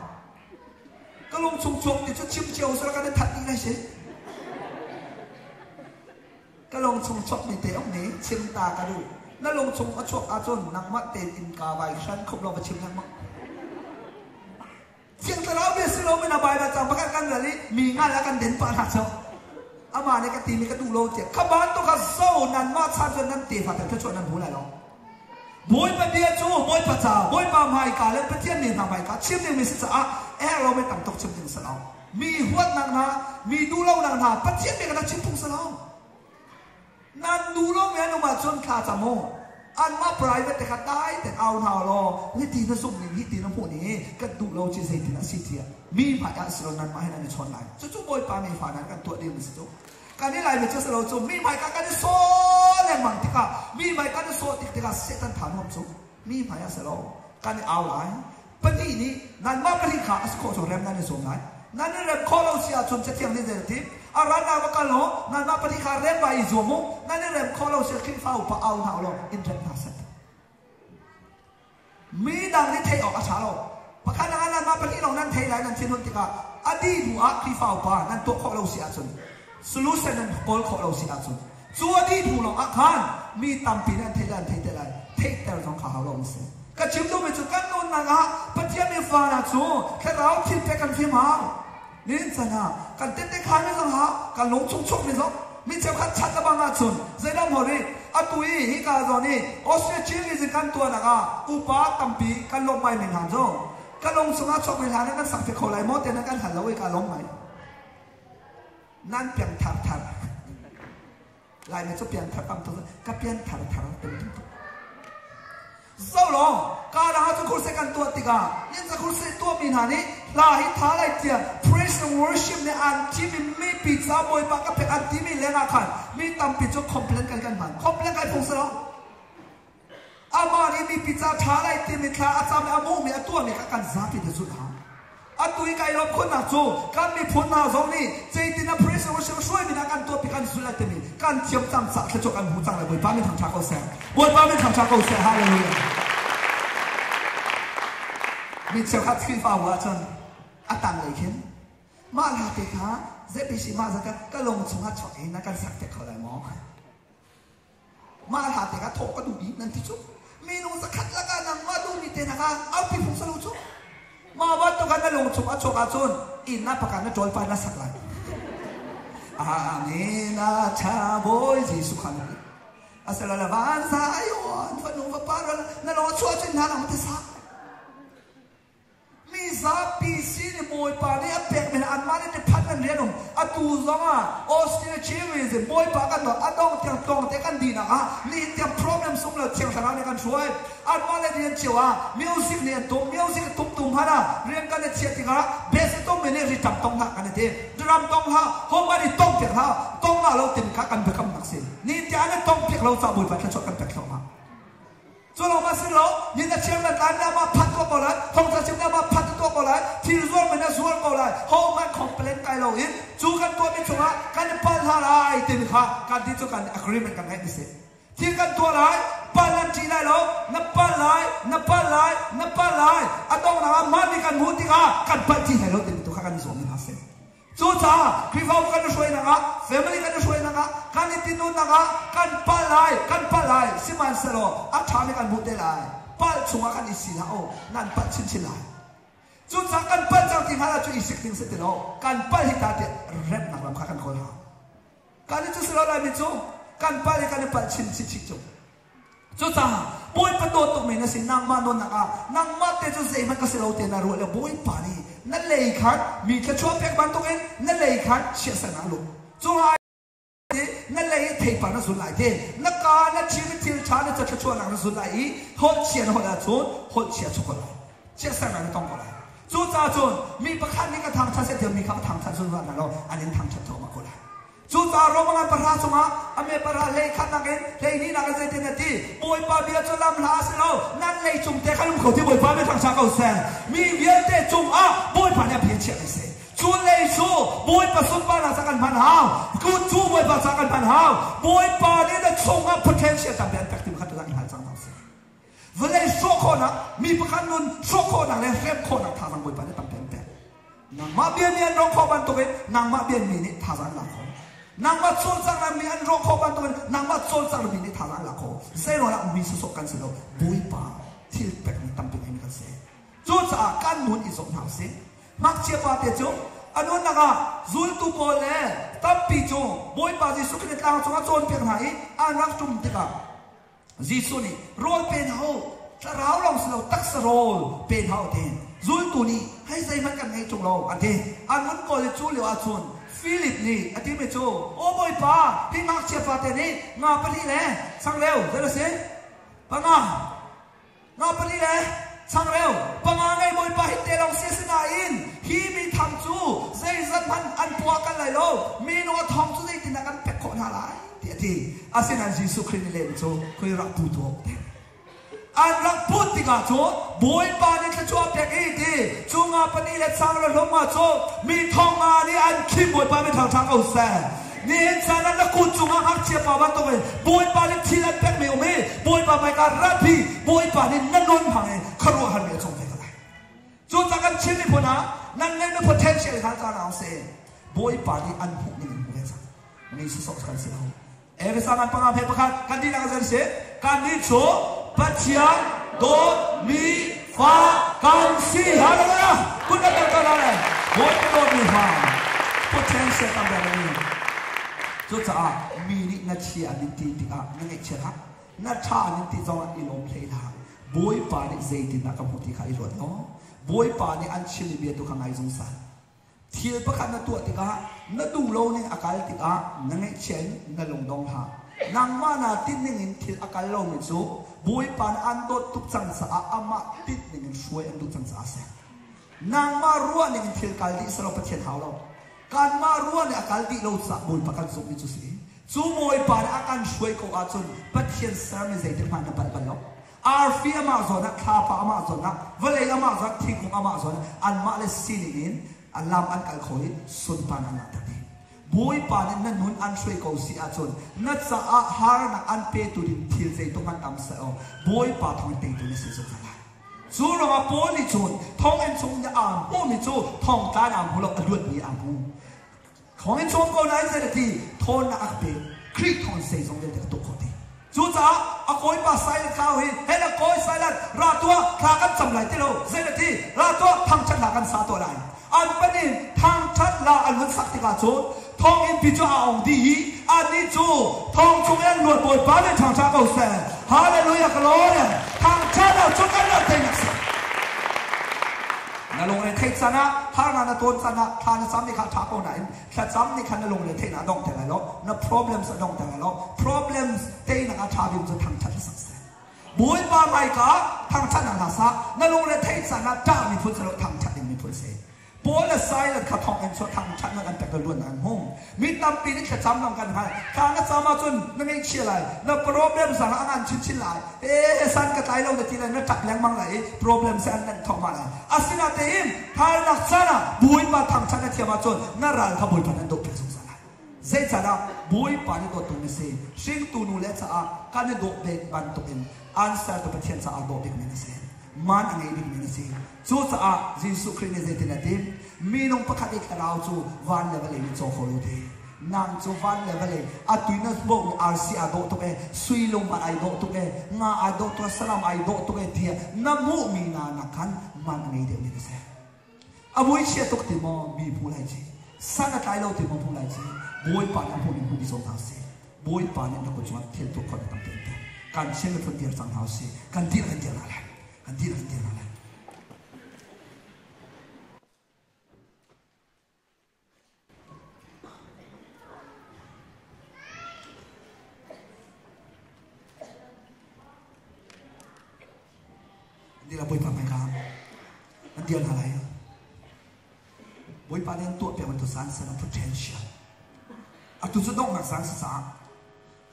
Ka lung chung chuak ti cu chim cio sila kan i that dih lai si. Ka lung chung chuak mi te um ni chim ta ka duh. Na lung chung a chuak ahcun nangmah tein innka vai hran khup lo va chim lengmang. Thiang Thlarau bia si loin a Baibal cang pakhat kan rel i mi ngal a kan den pah hna cu. Amah nih ka timi ka duh lo tiah kha bantuk kha zo nanmah chan cun nan tefa tan thluachuah nan hmu lai lo. Bawipa bia cu Bawipa ca, Bawipa hmaika le Pathian mi hna hmaika chim dingmi si caah er lo mi tam tuk chim ding si lo. Mi huatnak hna, mi duh lonak hna Pathian bia kan chim phung si lo. Nan duh lo mi an um ahcun thla cam u. Anmah private te kha dai tein au hna law hiti na zumh ning hiti na hmuh ning kan duh lo ci zeitin a si tiah mi hmai ah si lo nanmah hin an i chawn lai. Cucu Bawipa mi fa nan kan tuah ding mi si cu. Kan i laimi cu si lo cu mi hmai ka kan i sawh lengmang tikah mi hmai kan i sawh tik tikah Satan tha nuam cu mi hmai ah si lo kan i au lai. Pahnih nih nanmah pahnih kha a si khawh cu rem nan i zuam lai. Nan i rem khawh lo si ahcun Cathiang nih zei a ti? A rannak va kal u, nanmah pahnih kha rem vai i zuam u. Nan i rem khawh lo si ah Khrihfa upa au hna u law in rem hna seh. Mi dang nih theih awk a ṭha lo. Pakhat ah nanmah pahnih lawng nan thei lai nan thinhun tikah a dih hnu ah Khrihfa upa nan tuah khawh lo si ahcun solution nan kawl khawh lo si ahcun cu a dih hnu lawng ah khan mi tampi nih an theih lai an thei te lai theihter zong kha hau lo an si. Ka chim duhmi cu kan nunnak ah Pathian mi fa hna cu thlarau thil pek kan fim hau. Nihin chan ah kan tette khan mi zong ha kan lung chung chuk mi zong mi cheukhat chat lebang ahcun zeidang hmur i atu i hika zawn i Austria Chin Region kan tuahnak ah upa tampi kan lawmh ngai mi hna cu ka lung chungah chuak mi hla nan kan sak te kho lai maw te nan kan hal lo i ka lawm ngai nan piang thar thar Laimi cu pianthar tam tuk ka pianthar thar tum tum tuk. Zo lo ka dang cu khurse kan tuah tikah nin za khurse tuah mi hna nih hla hi tha lai tiah praise and worship nih an thimi mipi ca bawipa ka pek an timi lengah khan mi tampi cu complain kan kan hman complain kai phung si lo amah nih mipi ca tha lai timi thla a cam i a muhmi a tuahmi kha kan zapi te zulh hau Atu i kai lawm khunnak cu kan miphun hna zong nih zeitin a praise and worship hruaimi hna kan tuahpi kan zulh timi kan thiam cang cah thluachuah kan hmu cang le Bawipa min thangṭha ko seh. Bawipa min thangṭha ko seh. Hallelujah. Mi cheukhat Khrihfabu ahcun a tanglei khin mah hla te kha ZBC mah zat ka lung chungah chuak in na kan sak te kho lai maw? Mah hla te kha thawh ka duh i nan ti cu. Minung zakhat lakah nangmah duhmi te hna kha aupi phung salo cu. Mah bantuk ah na lung chung a chuak ahcun inn ah pakhat na ṭawl pa na sak lai. Amen a ṭha Bawi Jesuh kha na ti. Asilole van Zion fanu vapa na lung a chuah cun hna lang te sa. Mizapi sin i Bawipa nih a pekmi le anmah nih tiphat an rian um. Atu zongah Austria Chinese Bawipa kan dawt a dong tiang tlawng te kan dinak ah nihin tiang problems um lo Thiang Thlarau nih kan hruai. Anmah le rian cio ah music nih an tum, music a tum tum hmanh ah rian kan i chiah tikah bass a tummi nih ri-ṭam tong hlah kan i ti. Drum tong hlah, home an i tong piak hlah, tong hlah lo timi kha kan biakamnak si. Nihin tiang an i tong piak lo caah Bawipa thluachuah kan pek thluahmah. Cu lawng ma si lo, ni na thiang na tlan na ma phat tuah ko lai, thongtla chim na ma phat tuah ko lai, thil zuar mi na zuar ko lai, ho hmanh complain kai lo in cu kan tuah mi chungah kan i pal hna lai timi kha kan ti cu kan agreement kan ngeih mi si. Thil kan tuah lai, pal an ṭih lai lo, na pal lai, na pal lai, na pal lai, a donghnak ah mah nih kan hmuh tikah kan palh ti hlei lo timi tu kha kan i zuam mi hna si. Cucaah Khrihfabu kan i hruainak ah, family kan i hruainak ah, kan i tinunnak ah kan palh lai, kan palh lai. Sihmanhsehlaw a ṭhami kan hmuh te lai. Palh chungah kan i si hlah u, nan palh chinchin lai. Cucaah kan palh cang ti hngalh ahcun i sik ding si ti lo. Kan palh hi ta tiah remnak lam kha kan kawl hau. Kan i cu si lo laimi cu kan palh i kan i palh chin chinchin cu. Cucaah Bawipa dawt tukmi na si nangmah nunnak ah nangmah te cu zeihmanh ka si lo ti na ruah le Bawipa nih na lei khan mi thluachuah pek bantukin na lei khan chiahsernak a luh. Cungah na lei i theipar na zun lai te na ka na thil thil ṭha na ca thluachuahnak na zun lai i holh chia na holh ahcun holh chia chuk ko lai chiahsernak na tong ko lai. Cucaah cun mi pakhat nih ka thangṭhat seh tiah mi kha ka thangṭhat zungzal hna lo an in thangṭhat thluahmah ko lai. Cucaah Rom ngan pahra chungah a me pahra hlei khatnak in 12 nak in zeitin a ti? Bawipa bia cu lam hla a si lo, nan lei cung te khan um kho ti Bawipa nih thangṭha ko seh. Mi vialte cungah Bawipa nih a bia chiah mi si. Cu lei cu Bawipa sunparnak ca kan hman hau. Cu cu Bawipa ca kan hman hau. Bawipa nih na chungah potential tampi an pek ti kha tu in hal cang hna usih. Vawlei hrawh khawhnak, mi pakhat nun hrawh khawhnak le hrem khawhnak thazaang Bawipa nih tampi an pek. Nangmah bia mi an rawh khawh bantukin nangmah bia mi nih thazaang an lak khawh. Nangmah cawlcanghnak mi an rawh khawh bantukin nangmah cawlcanghnak mi nih thazaang an lak khawh. Zeiruangah mi sawsawh kan si lo, Bawipa thil pekmi tampi ngeimi kan si. Cucaah kan nun i zoh hna usih. Ngakchia pate cu a nunnak ah zultu pawl le tampi cu Bawipa Jesuh Khrih tlang cungah cawnpiak hna i an rak ṭum tikah Jesuh nih rawl pe hna u, thlarau lawng si lo taksa rawl pe hna u ti. Zultu nih hei zeihmanh kan ngei ṭung lo an ti. An vun kawl i cu lio ahcun Filip nih a timi cu, Aw Bawipa, hi ngakchia fate nih nga pahnih le changreu zei a si? Panga. Nga pali le changreu panga ngei Bawipa hi te lawng si asinain hi mi tham cu zeizat hmanh an puah kan lai lo minung a thong cu zeitindah kan pek khawh hna lai ti a ti. Asinain Jesuh Khrih nih lehmi cu khui rak pu tuah te. An rak put tikah cun Bawipa nih thluachuah pek i ti cu nga pahnih le chang le hlum nga cu mi thong nga nih an khim Bawipa mi thangṭha ko seh. Nihin caan ah na kut cungah ngakchia pa bantukin Bawipa nih thil an pekmi um i Bawipa hmaika ratpi Bawipa nih na nun hmang in khuaruahharmi a cung ve ko lai. Cucaah kan Chin miphun ah nan ngeihmi potential kha caan ah seh Bawipa nih an hmuh ning in hmu ve cang. Mi sawsawh kan si lo. Efesa ngan panga phe pakhat kan dihlak zan si kannih cu Pathian dawtmi fa kan si. Hallelujah! Kun kan dang kan le Bawipa dawtmi fa potential tam deuh mi. Cucaah mi nih na chia an in ti tikah na ngaihchia hlah. Na ṭha an in ti zongah i lawm hlei hlah. Bawipa nih zeitindah ka hmuh ti kha i ruat law Bawipa nih an chimmi bia tu kha ngai zungzal. Thil pakhat na tuah tikah na duh lo ning a kal tikah na ngaihchia in na lungdong hlah. Nangmah naa tinh ning in thil a kal lomi cu Bawipa nih aan dawt tuk cang caah amah tinh ning in hruai an duh cang caah a si. Nangmah ruah ning in thil kal dih selaw Pathian hau lo. Kanmah ruah nih a kal dih lo caah Bawipa kan zumhmi cu si. Cu Bawipa nih a kan hruai ko ahcun Pathian sermi zeitik hmanh na palh bal lo. Arfi amah zawn ah, thlapa amah zawn ah, vawlei amah zawn ah, thingkung amah zawn ah, anmah le sining in a lam an kal kho i sunpan an langhter dih. Bawipa nih na nun an hruai ko si ahcun na caah harnak an petu ding thil zeitluk hmanh tam seh aw Bawipa thawng in teitu na si zungzal lai. Cu ruangah Paul nih cun thonginn chung in aa hmuhmi cu thongtla in aa hmu lo, a luatmi aa hmu. Thawnginn chung ko nain zei ti thawnnak a ka pek. Khrih thawng zeizong vialte ka tuah khawh dih. Cucaah a kawipa Silas kha hi he na kawi Silas ra tuah thla kan cam lai ti lo zei na ti ra tuah thangṭhat hla kan sa tuah lai. An pahnih thangṭhat hla an hun sak tikah cun thonginn pi cu a ong dih i annih cu thong chung in an luat Bawipa nih ṭhangṭha ko seh. Hallelujah ka lawm. Thangṭhat ah cun kan rak teinak si. Na lungre theih can ah harnak na tawn can ah thla na cam ni kha ṭha ko nain thlacam nih khan na lungre theihnak a donghter lai lo na problems a donghter lai lo problems teinak a ṭha bik cu thangṭhat hla sak seh Bawipa hmaika thangṭhatnak hla sa na lungre theih can ah ṭah miphun si lo thangṭhat ding miphun si Paul le Silas kha thong in chuah thangṭhatnak an pek luan an hung mi tampi nih thlacam lang kan hngal thla na cam ahcun na ngaihchia lai na problem zang ah a ngan chinchin lai e san ka tlai lo na ti lai na ṭap lengmang lai i problem se an nenh thawhmah lai asinatein harnak caan ah Bawipa thangṭhat na thiam ahcun na ral kha Bawipa nan doh piak zungzal lai zeicahdah Bawipa nih dawttu na si hringtu nu le caah kan i dawh bik bantukin an sertu Pathian caah dawh bikmi na si man a ngei bikmi na si cucaah Jesuh Khrih nih zeitin a ti minung pakhat i thlarau cu van le vawlei nih caw kho lo ti nang cu van le vawlei a tui na bawhmi arsi aa dawh tuk e sui lungman ai dawh tuk e nga ai dawh tuk e saram ai dawh tuk e tiah na hmuhmi na nak khan man a ngei deuhmi na si a mui chia tuk ti maw mi hmu lai ci san a tlai lo ti maw hmu lai ci bawipa nih a hmuh ning hmu zawn hna sih bawipa nih na kut cungah thil tuah khawh tam te kan chin miphun dir cang hna usih kan dir kan dir hna lai kan dir kan dir hna lai Dila Bawipa hmaika an dir hna lai. Bawipa nih an tuah piak bantuk san san a potential. Atu cu donghnak san si caah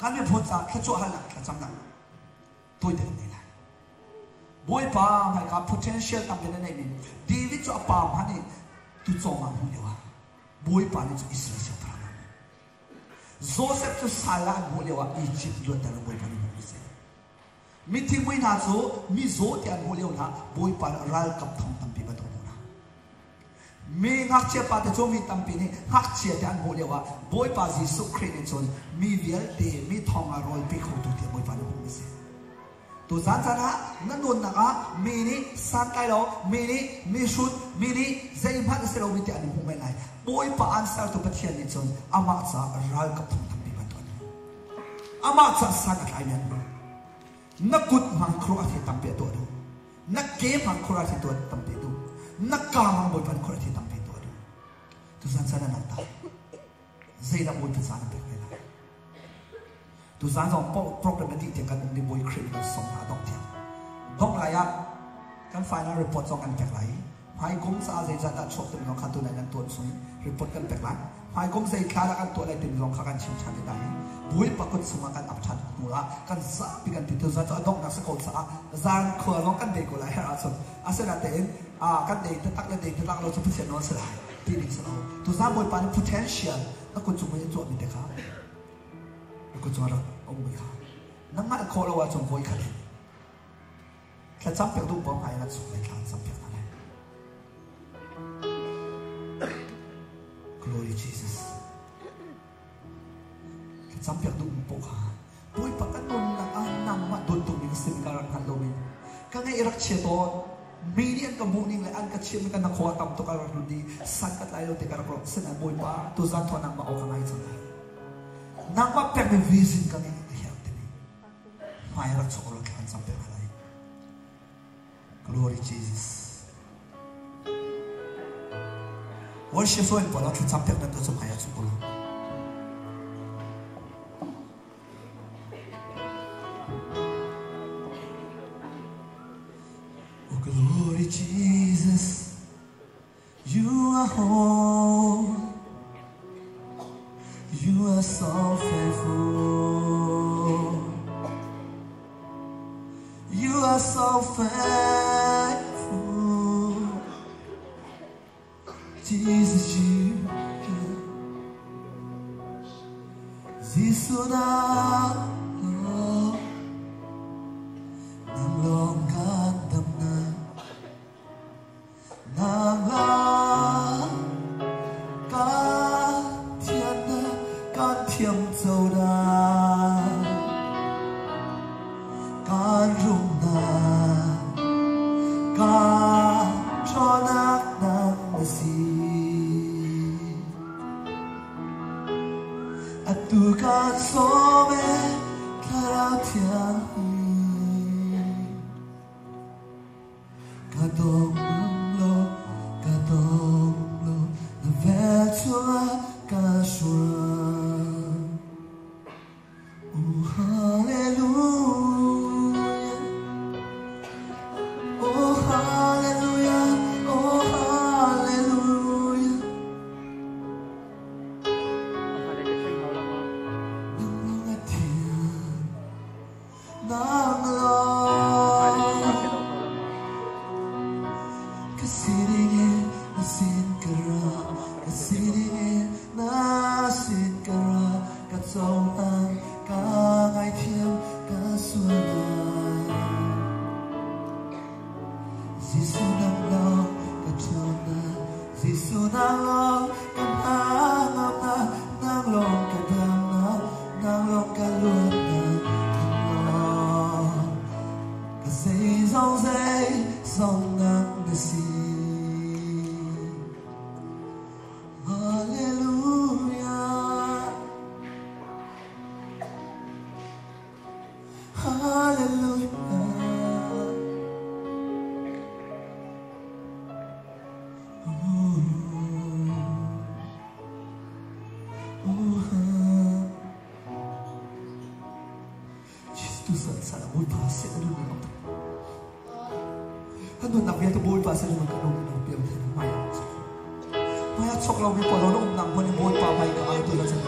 kan miphun caah thluachuah halnak thlacamnak tawite kan nei lai. Bawipa hmaika potential tam na neimi David cu a pa hmanh i tucawng ah hmuh lio ah Bawipa nih cu Israel siangpahrang ah Joseph cu sal ah an hmuh lio ah Egypt luatter in Bawipa nih hmuh a si. Mithi mui hna cu mizaw ti an hmuh lio hna Bawipa nih ralkap thong tampi bantuk a hmuh hna. Mi ngakchia pa te cu mi tampi nih ngakchia te an hmuh lio ah Bawipa Jesuh Khrih nih cun mi vialte mi thong ah rawl pe khotu tiah Bawipa nih hmuh a si. Tuzan caan ah na nunnak ah mi nih santlai lo, mi nih mi hrut, mi nih zeihmanh a si lomi tiah an hmuh men lai. Bawipa aan sertu Pathian nih cun amah caah ralkap thong tampi bantuk an hmuh. Amah caah san a tlaimi an hmuh. Na kut hmang khuaruah thil tampi a tuah duh. Na ke hmang khuaruah thil tuah tampi duh. Na ka hmang Bawipa nih khuaruah thil tampi tuah duh. Tuzan caan ah nang ta. Zeidah Bawipa caan a pek ve lai? Tuzan zong program na dih tiang kan um ni Bawi Khrih kan song hna dong tiang. Dong lai ah kan final report zong kan pek lai. Hmai kum caah zeizat dah chuak tum zong kha tunai nan tuan sung report kan pek lai. Hmaikum zei thla dah kan tuah lai timi zong kha kan chim ṭhan te lai i Bawipa kut chungah kan ap ṭhan hnu ah kan zapi kan ti tuzan cu a donghnak si ko caah zan khua zong kan dei ko lai herh ahcun asinain kan dei taktak le dei taktak lo cu Pathian nawl si lai ti ding si lo. Tuzan Bawipa nih potential na kut cung i a tuahmi te kha na kut cungah rak ummi kha na hngalh khawh lo ahcun voi khat in thlacam piak duh bawm ngai in an sung lai thla an cam piak hna lai. Glory Jesus. Thlacam piak duh poh kha Bawipa ka nunnak ah nangmah dawt ning sin ka rak hngal lomi ka ngeih rak chia tawn mi nih an ka hmuh ning le an ka chim ka na khua tam tuk a rak lut i san ka tlai lo te ka rak ruah sin Bawipa tuzan thawh nangmah aw ka ngai cang lai nangmah pekmi vision ka ngeih ka herh timi hmai rak chok lo thlan cam pek lai Glory Jesus. Worship so in polo thlacam piak nan tu cu hmai ah cu kulo. Oh glory Jesus, you are holy. You are so faithful. You are so faithful. Jesus, you. Jesuh na nang long kan dam na nang long kan thian na kan thiam cho da kan rum na kan ṭhawnnak nang na si. Atu kan sawm e Thlarau Thiang hi ka dong lo ka dong lo na vel chungah ka hruai. Oh hallelujah Oh hallelujah Oh hallelujah Nang lawng a thiang Nang lawng Ka sining in na sin ka ra Ka sining in na sin ka ra Ka cohlang ka ngaithiam ka sualnak Jesuh nang lawng ka ṭhawnnak Jesuh nang lawng ka hnangamnak nang lawng ka damnak nang lawng ka luatnak nang lawng ka zeizong zeizong nang na si Hallelujah Hallelujah Oh, oh, Jesus sana Bawipa sin a nun nak kan nunnak vialte Bawipa sin nun kan um nang piam the mai mai a chok lo mi polo na um nang hmun Bawipa mai ka ai tu la chan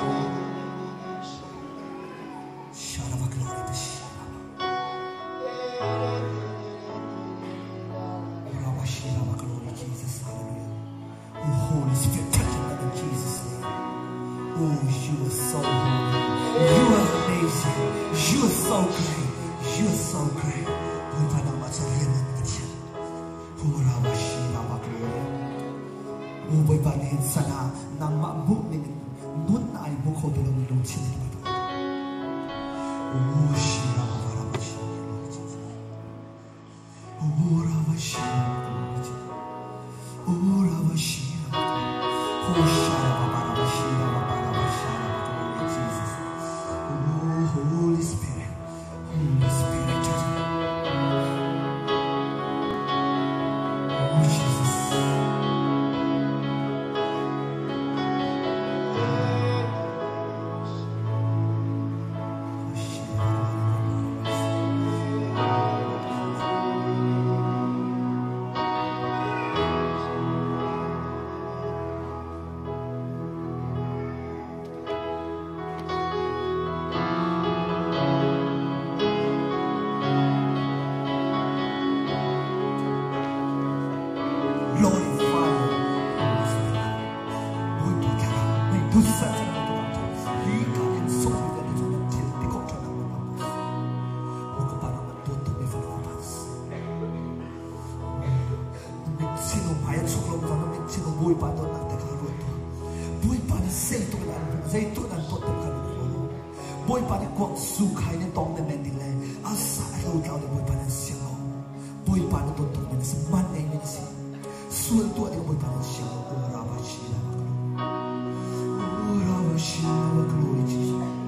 Sharaba glory to Sharaba Raba Shiraba glory Jesus hallelujah Oh Holy Spirit touch him in Jesus name Oh you are so holy You are amazing You are so great You are so great Bawipa nangmah cu rian an Pathian Oh Raba Shiraba glory Oh Bawipa nihin sana nangmah hmuh ning in nun ai hmu kho ti lomi lungthin in Bawipa Oh Shiraba Raba Shiraba Oh Raba Shiraba Oh Raba Shiraba Oh Sharaba Raba Shiraba Raba Sharaba Glory Jesus Oh Holy Spirit Holy Spirit touch me Oh Jesus Oh Shiraba Bawipa dawtnak te kha ruat tuah. Bawipa nih zeituk in an zeituk in an dawt te kha ruat law. Bawipa nih kuak zu khai ne tong ne men ding le a sa a hlo tlau le Bawipa nih an siang lo. Bawipa na dawt tuk men a si, man ngei men a si. Sual tuah ding Bawipa nih an siang lo. O Rava Shi Rava Kalo. O Rava Shi Rava Glory Jesus.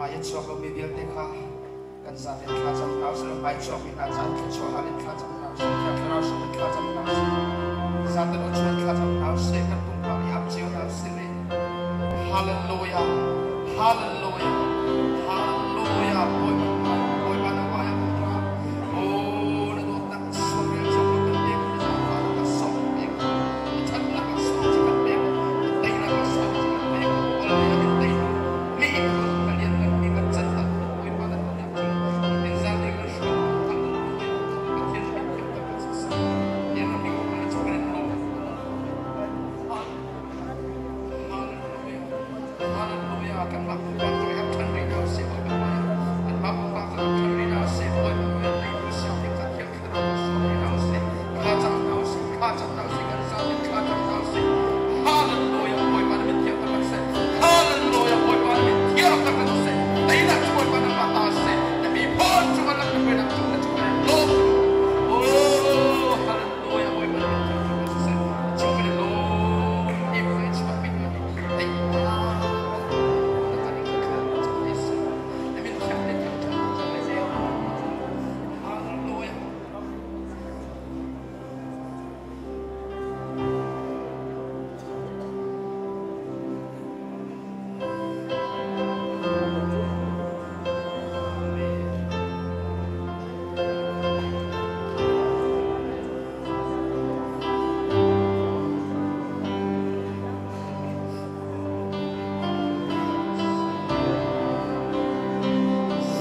Hmai a chuak lomi vialte kha kan zaten thla cam hna usih hmai chuakmi hna caan thluachuah hal in thla cam hna usih Thiang Thlarau sin in thla cam hna usih zaten aw chuan thla cam hna usih kan pumpak i ap cio hna usih le Hallelujah Hallelujah Hallelujah Bawipa Bawipa na hmai ah Oh na dawtnak sawm rel cawk lo kan pek na zaangfahnak ka sawm pek na thatnak ka sawm cu kan pek na teinak ka sawm cu kan pek ol nih a kan tei mi ka lian mi kan can tak Bawipa na dawtnak cu in zan kan hruai Pathian min thiam tak kan si Pathian mi ko na chung in lo Hallelujah kan mah pumpak zong i ap ṭhan rih hna usih Bawipa hmai ah an mah pumpak zong ap ṭhan rih hna usih Bawipa hmai ah teitu siang thiam caan thiang thlarau sawm rih hna usih thla cam hna usih thla cam hna usih kan zapi thla cam hna usih Hallelujah Bawipa na min thiang tak kan si Hallelujah Bawipa na min thiang tak kan si teinak cu Bawipa nangmah ta a si na miphun cungah lam na hruainak cung na cung kan i lawm Oh Hallelujah Bawipa na min thiang tak kan si cung kan i lawm i chuah mi hna nih Hallelujah.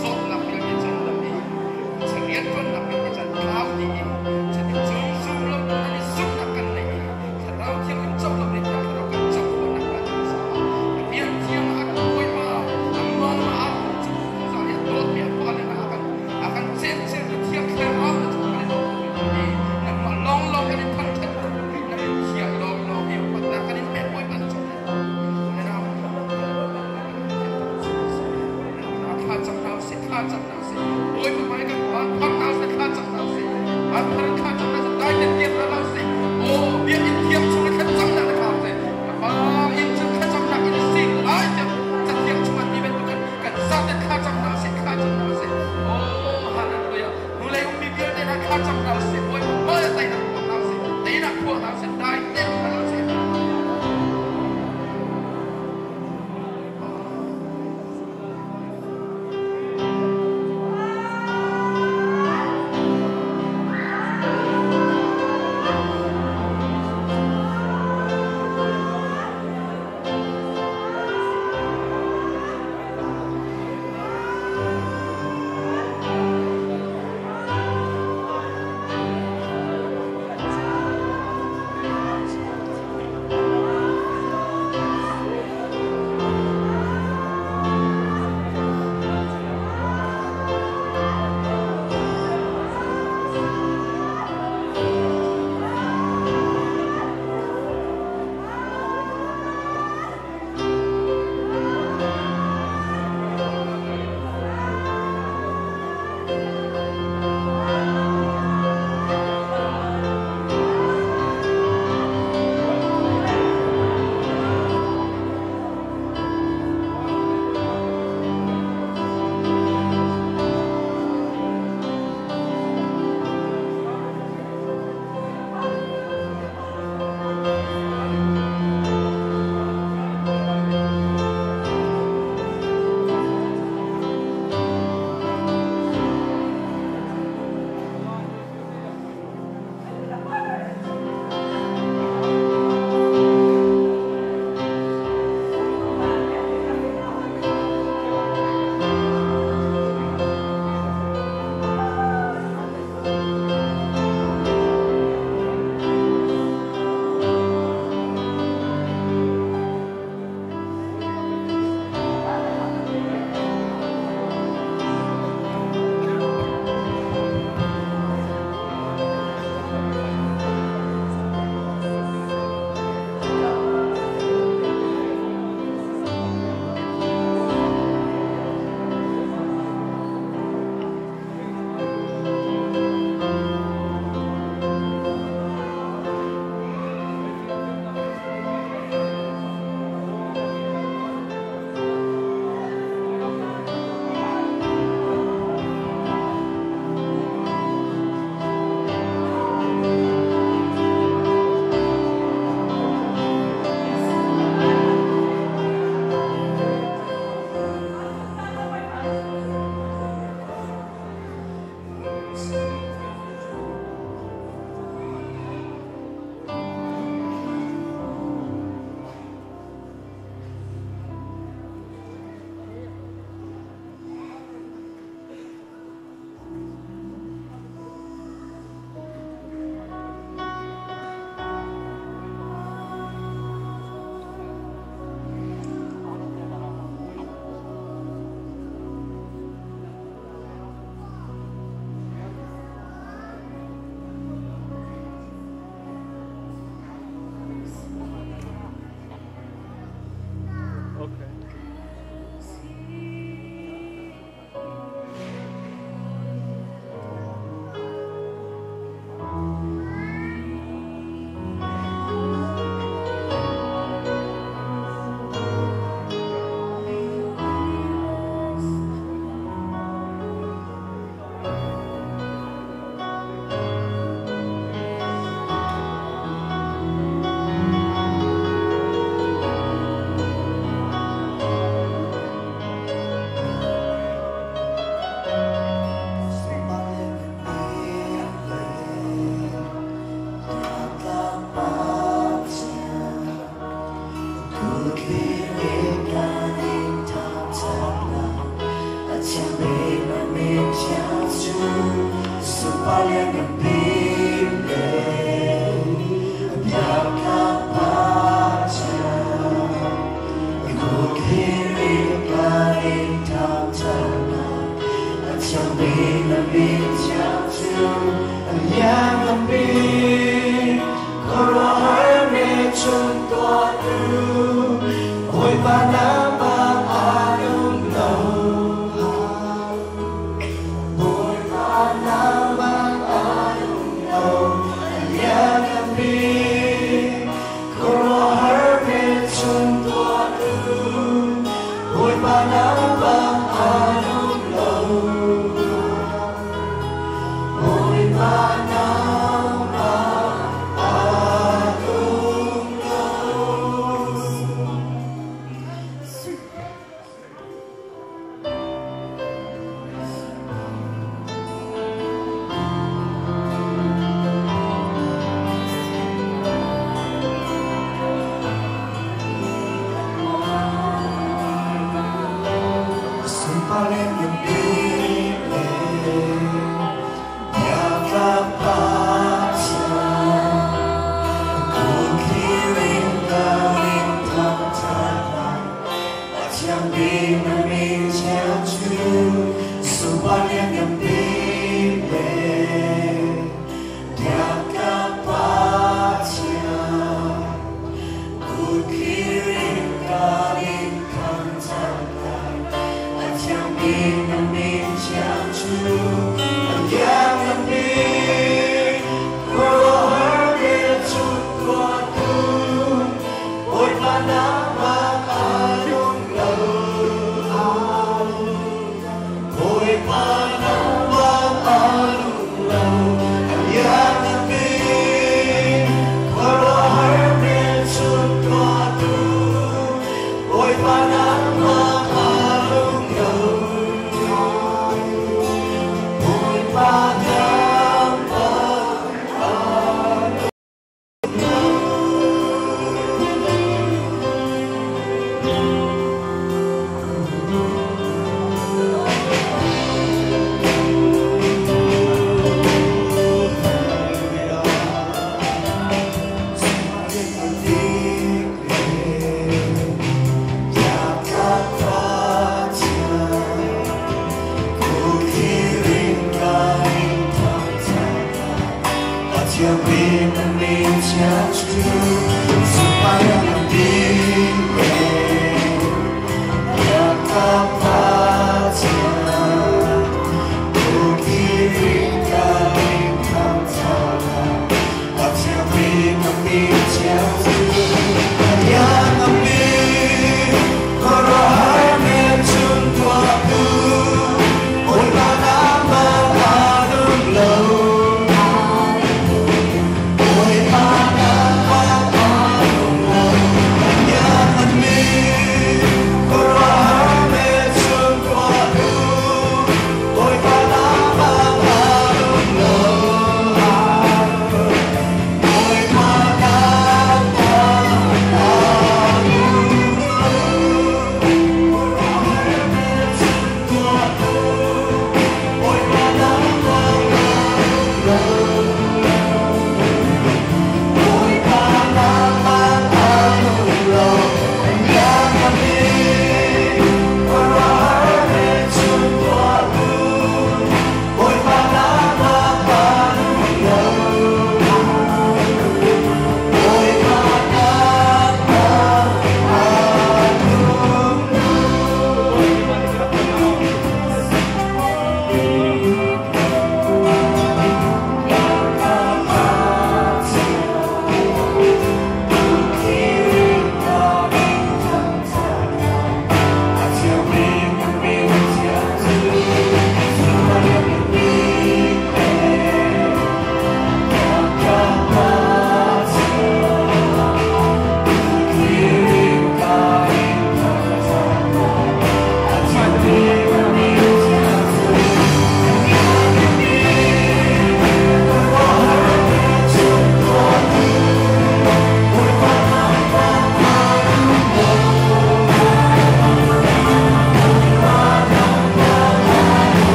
Zawtnak vialte can dam i rianṭuannak vialte can tlau dih i cuticun zumlo nan i zumhnak kan neih i Thlarau Thianghlim co lo le Thiang Thlarau kan co khawhnak hnga ding caah rian thiang ah a kan Bawipa amah ah cu zungzal i a dawtmi a fale hna a kan a kan cenciltu Thiang Thlarau na cung kan i lawm ko mi nangmah lawnglawng kan in thangṭhat na min thiang lawnglawng hi upatnak kan in pek Bawipa na cung thla cam hna usih thla cam hna usih Bawipa hmai kan van phar hna usih thla cam hna usih van phar in thla cam hna usih dai ten tiam hna usih aw biakinn thiang chung in thlacamnak na khar usih pa inn cu thlacamnak in a si lai tiah cathiang chung ah ti bantukin kan zaten thla cam hna usih thla cam hna usih aw hallelujah hnulei ummi vialte hna thla cam hna usih Bawipa hmai ah teinak phuang hna usih teinak phuang hna usih dai ten hna usih Boy,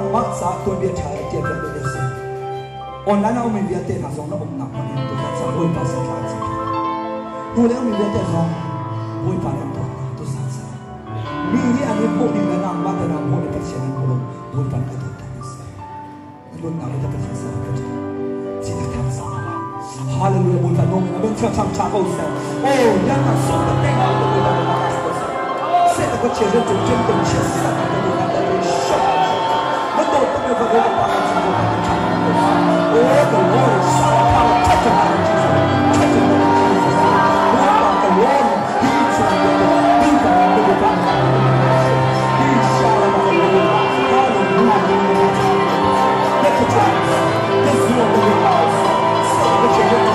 Nangmah caah tuanbia ṭha in ṭial piak duhmi a si. Online a ummi vialte hna zong na umnak hmun in tuzan ca Bawipa sin thla an cam. Hnu le ummi vialte zong Bawipa nih an dawt hna tuzan ca. Mi nih an i hmuh ning le nangmah te naa hmuh ning Pathian in hmu lo Bawipa nih ka dawt hna si. Na dawtnak le Pathian sin ka ṭha. Ci tak thang sa. Hallelujah Bawipa nung in a ben thiang thang tha ko seh. Oh, yang na sung tak teng au Bawipa na ma ko seh. Se ta ko che ren chung chen tung che sa ta ko na ta ko shok. Na do to me va go pa ka chi go pa tha ko seh. Oh, the Lord is so power touch him out Jesus. Touch him out Jesus. Bawipa ka Lord, he chu the he ba the ba he shall ba the Lord. Hallelujah. Let the drums, this Lord of the house, say what you hear the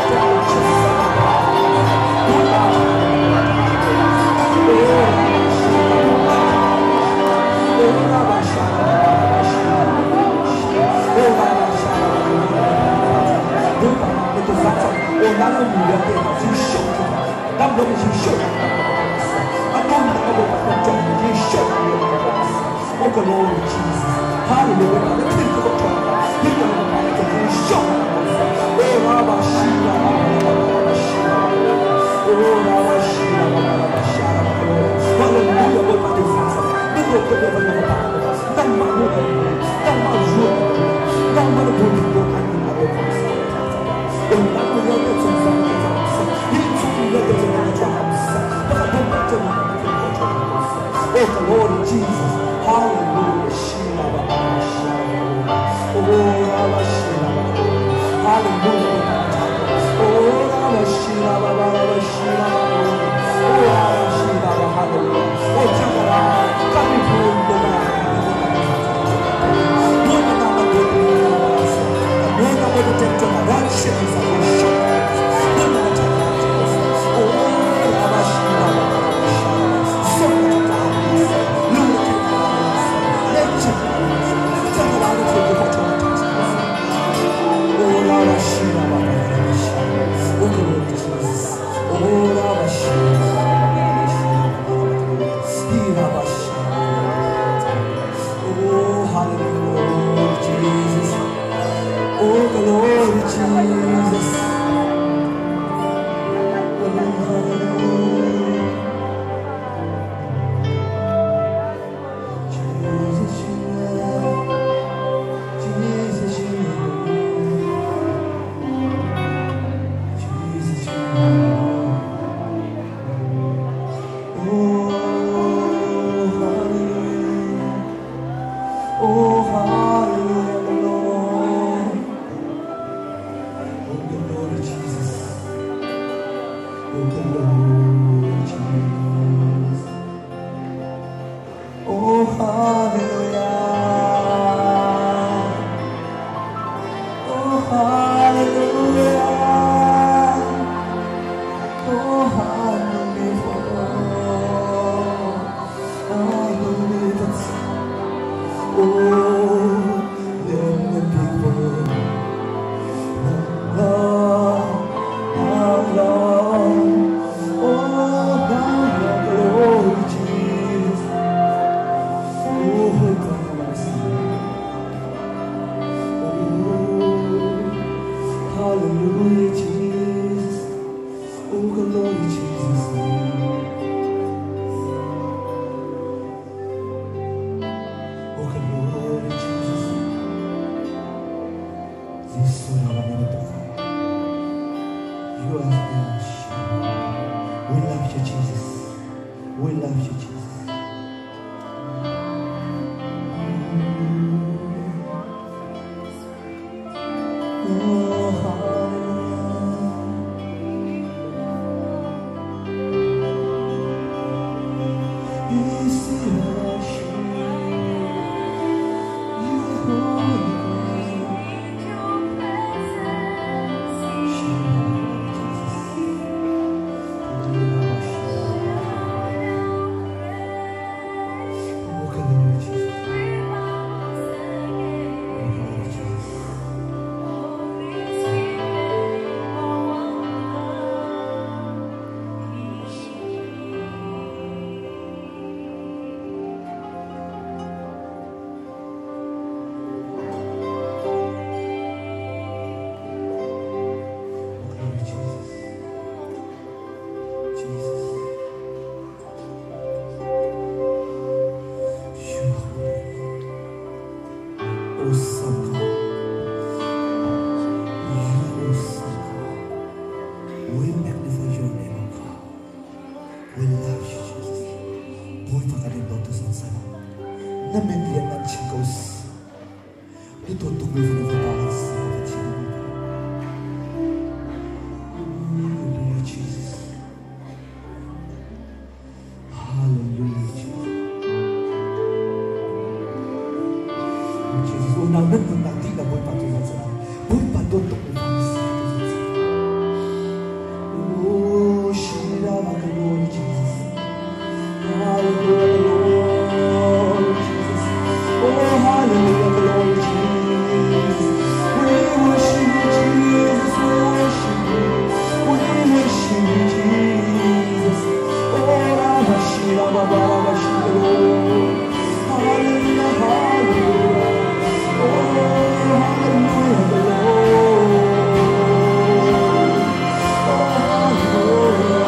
Oh, glory, Jesus. Hallelujah. Oh, glory, Jesus. Hallelujah. Hallelujah. Oh, hallelujah, Jesus. Oh, glory, Jesus. Oh, hallelujah. Jesus, you love. Jesus, you love. Jesus, you love. Oh, hallelujah. Oh, hallelujah, Lord. Oh, glory, Jesus. Oh, glory, Jesus. Oh, hallelujah. Oh, hallelujah. Oh, hallelujah. Hallelujah. Oh, let the people love, love, oh, glory, Jesus. Oh, God, oh, hallelujah, Jesus. Oh, glory, Jesus. Oh, glory, Awesome God. You are awesome God. We magnify your name, O God. We love you, Jesus. Bawipa kan in dawt tu san sana. Na min lian nan chim ko si. Na dawt tuk mi fanu fapa kan si ka Pathian Bawipa. Hallelujah, Jesus. Hallelujah, Jesus. Oh, Jesus, unau nan nunnak dihlak Bawipa tu zan sana. Bawipa dawt tuk mi fa na si tu zan sana. Oh, Shira Glory, Jesus. Hallelujah, glory, Jesus. Oh, hallelujah, glory, Jesus. We worship you, Jesus. We worship you. We worship you, Jesus. Oh, Rabba, Shira, Baba, Rabba, Shira. Hallelujah, hallelujah. Oh, hallelujah, glory. Oh, hallelujah.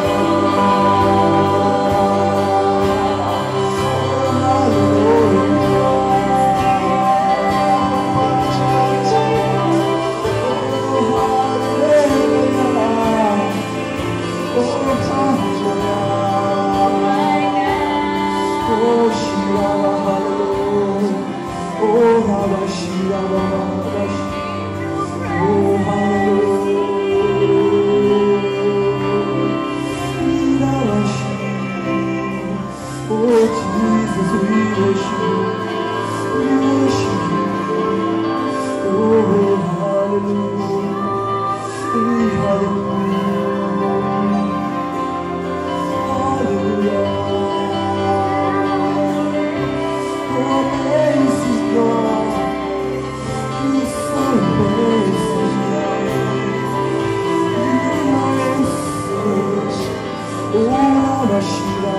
Oh, hallelujah. Oh, Jesus, we worship you. We worship you. Oh, hallelujah. Hallelujah. Hallelujah. Oh, amazing God. You're so amazing. You are awesome. Oh, Rabba, Shira,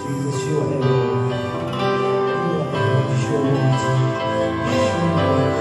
Jesus, you are able. You are able to show what. Show what.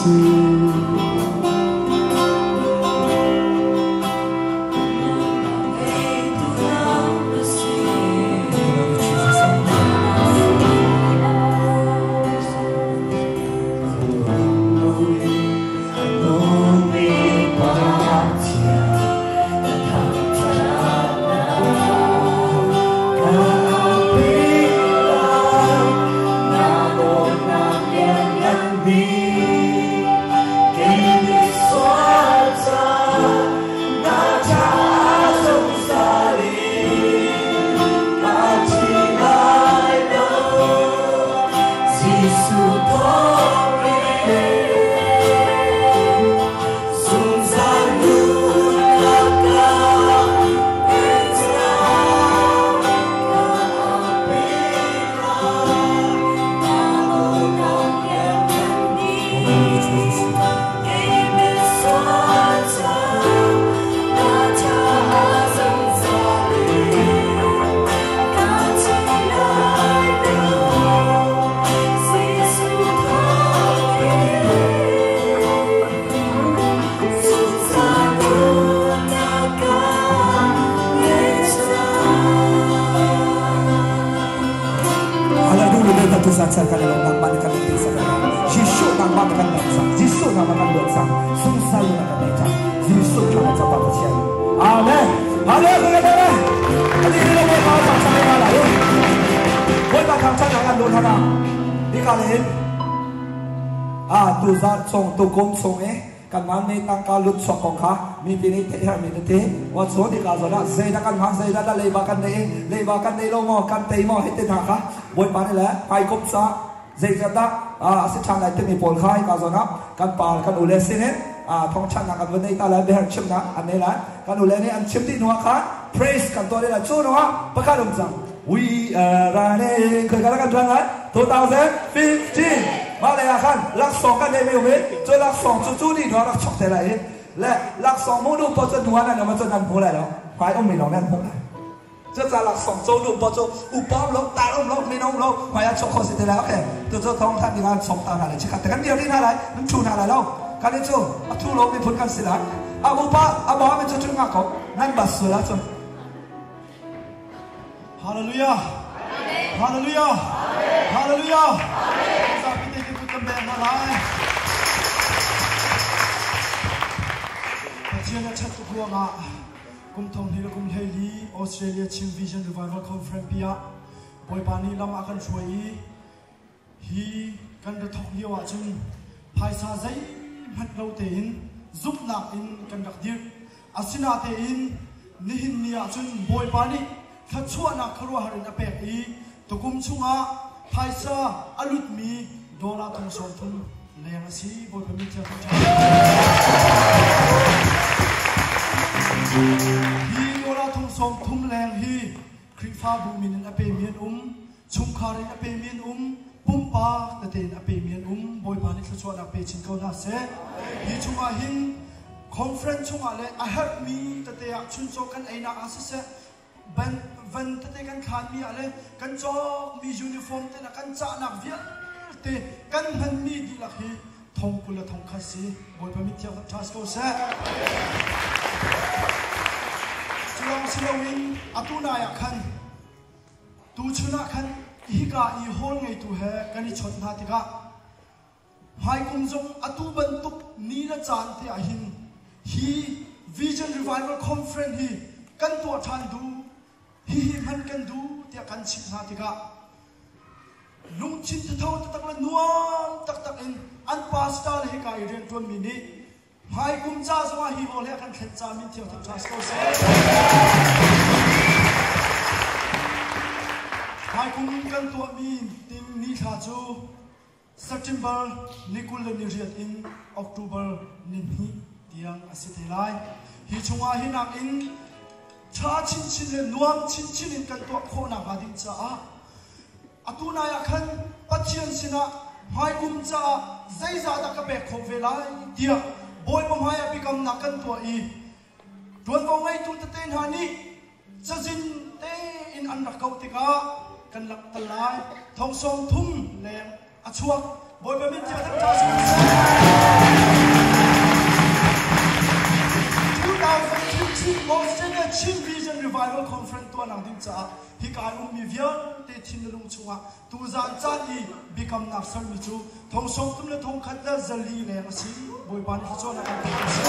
si. Tukum chung i kanmah nih tangka lut chuak kong kha mipi nih theih herhmi tete wa cu nika zawn ah zeidah kan hmang zeidah dah leiba kan nei i leiba kan nei lo maw kan tei maw hei te hna kha Bawipa nih le hmaikum ca zeizat dah a si ṭhan lai timi pawl kha hika zawn ah kan pa kan ule sinin thawngṭhannak kan vun nei ta lai biaherh chimnak an nei lai kan ule nih an chim dih hnuah khan praise kan tuah dih lai cu hnuah pakhat um cang We are running khoi ka kan ṭuan lai 2015 mah lei ah khan laksawng kan neimi um i cu laksawng cu cu ni hnuah rak chok te lai i le laksawng hmuh duh paoh cu hnu ah nan um ahcun nan hmu lai lo hmai ummi lawng nan hmuh lai cucaah laksawng co duh paoh cu upa um lo tar um lo mino um lo hmai ah chok khawh si te lai okay tu cu thawng than ding ah an chok ta hna lai chikkhat te kan dir dih hna lai nan ṭhu hna lai lo kan i cu a thu lo miphun kan si lai a upa a bawmi cu ṭhu nga ko nan bas sual ahcun Hallelujah. Hallelujah. Hallelujah. Zapi te kut kan beng hna lai. Pathian a ṭhat tuk ruangah kum thong hnih le kum 14 Australia Chin Vision Revival Conference pi ah Bawipa nih lam a kan hruai i hi kan ra thawk lio ahcun phaisa zeihmanh lo tein zumhnak in kan rak dirh. Asinatein nihin ni ahcun Bawipa nih thluachuahnak khuaruahhar in a pek i tukum chungah phaisa a lutmi dollar thong 30 leng a si. Bawipa min thiang thangṭhat. Hi dollar thong 30 leng hi Khrihfabu min in a pemi an um, chungkhar in a pemi an um, pumpak tete in a pemi an um. Bawipa nih thluachuahnak pe chin ko hna seh. Hi chungah hin conference chungah le a herhmi tete ah chuncaw kan einak ah siseh, ban van tete kan thlanmi ah le kan cawkmi uniform te kan cahnak vialte kan hmanmi dihlak hi thong 20 le thong 1 si. Bawipa min thiang ṭha si ko seh. Culawng si loin atu nai ah khan tuchun ah khan hika i hall ngeitu he kan i chawnh hna tikah hmaikum zong atu bantuk ni le caan te ah hin hi Vision Revival Conference hi kan tuah ṭhan duh hihi hman kan duh tiah kan chimh hna tikah lungthin thatho taktak le nuam taktak in an pastor le hika i rianṭuanmi nih hmaikum ca zongah hi hall hi a kan thlen ca min thiang thang ṭha si ko seh. Hmaikum kan tuahmi ting ni thla cu September ni 28 in October ni 2 tiang a si te lai. Hi chungah hi nakin ṭha chinchin le nuam chinchin in kan tuah khawh nakhnga ding caah atu nai ah khan Pathian sinah hmaikum caah zeizah dah ka pek khawh ve lai tiah Bawipa hmaiah biakamnak kan tuah i ṭuanvo ngeitu tete hna nih cazin tein an rak kauh tikah kan langhter lai. Thong 30 leng a chuak. Bawipa min thiang thangṭha si ko seh. 2015 Australia Chin Vision Revival Conference tuahnak ding caah hika i ummi vialte thin le lung chungah tuzaan caan i biakamnak sermi cu thong sawm thum le thong khat le zali leng a si. Bawipa nih thluachuahnak kan pek ko seh.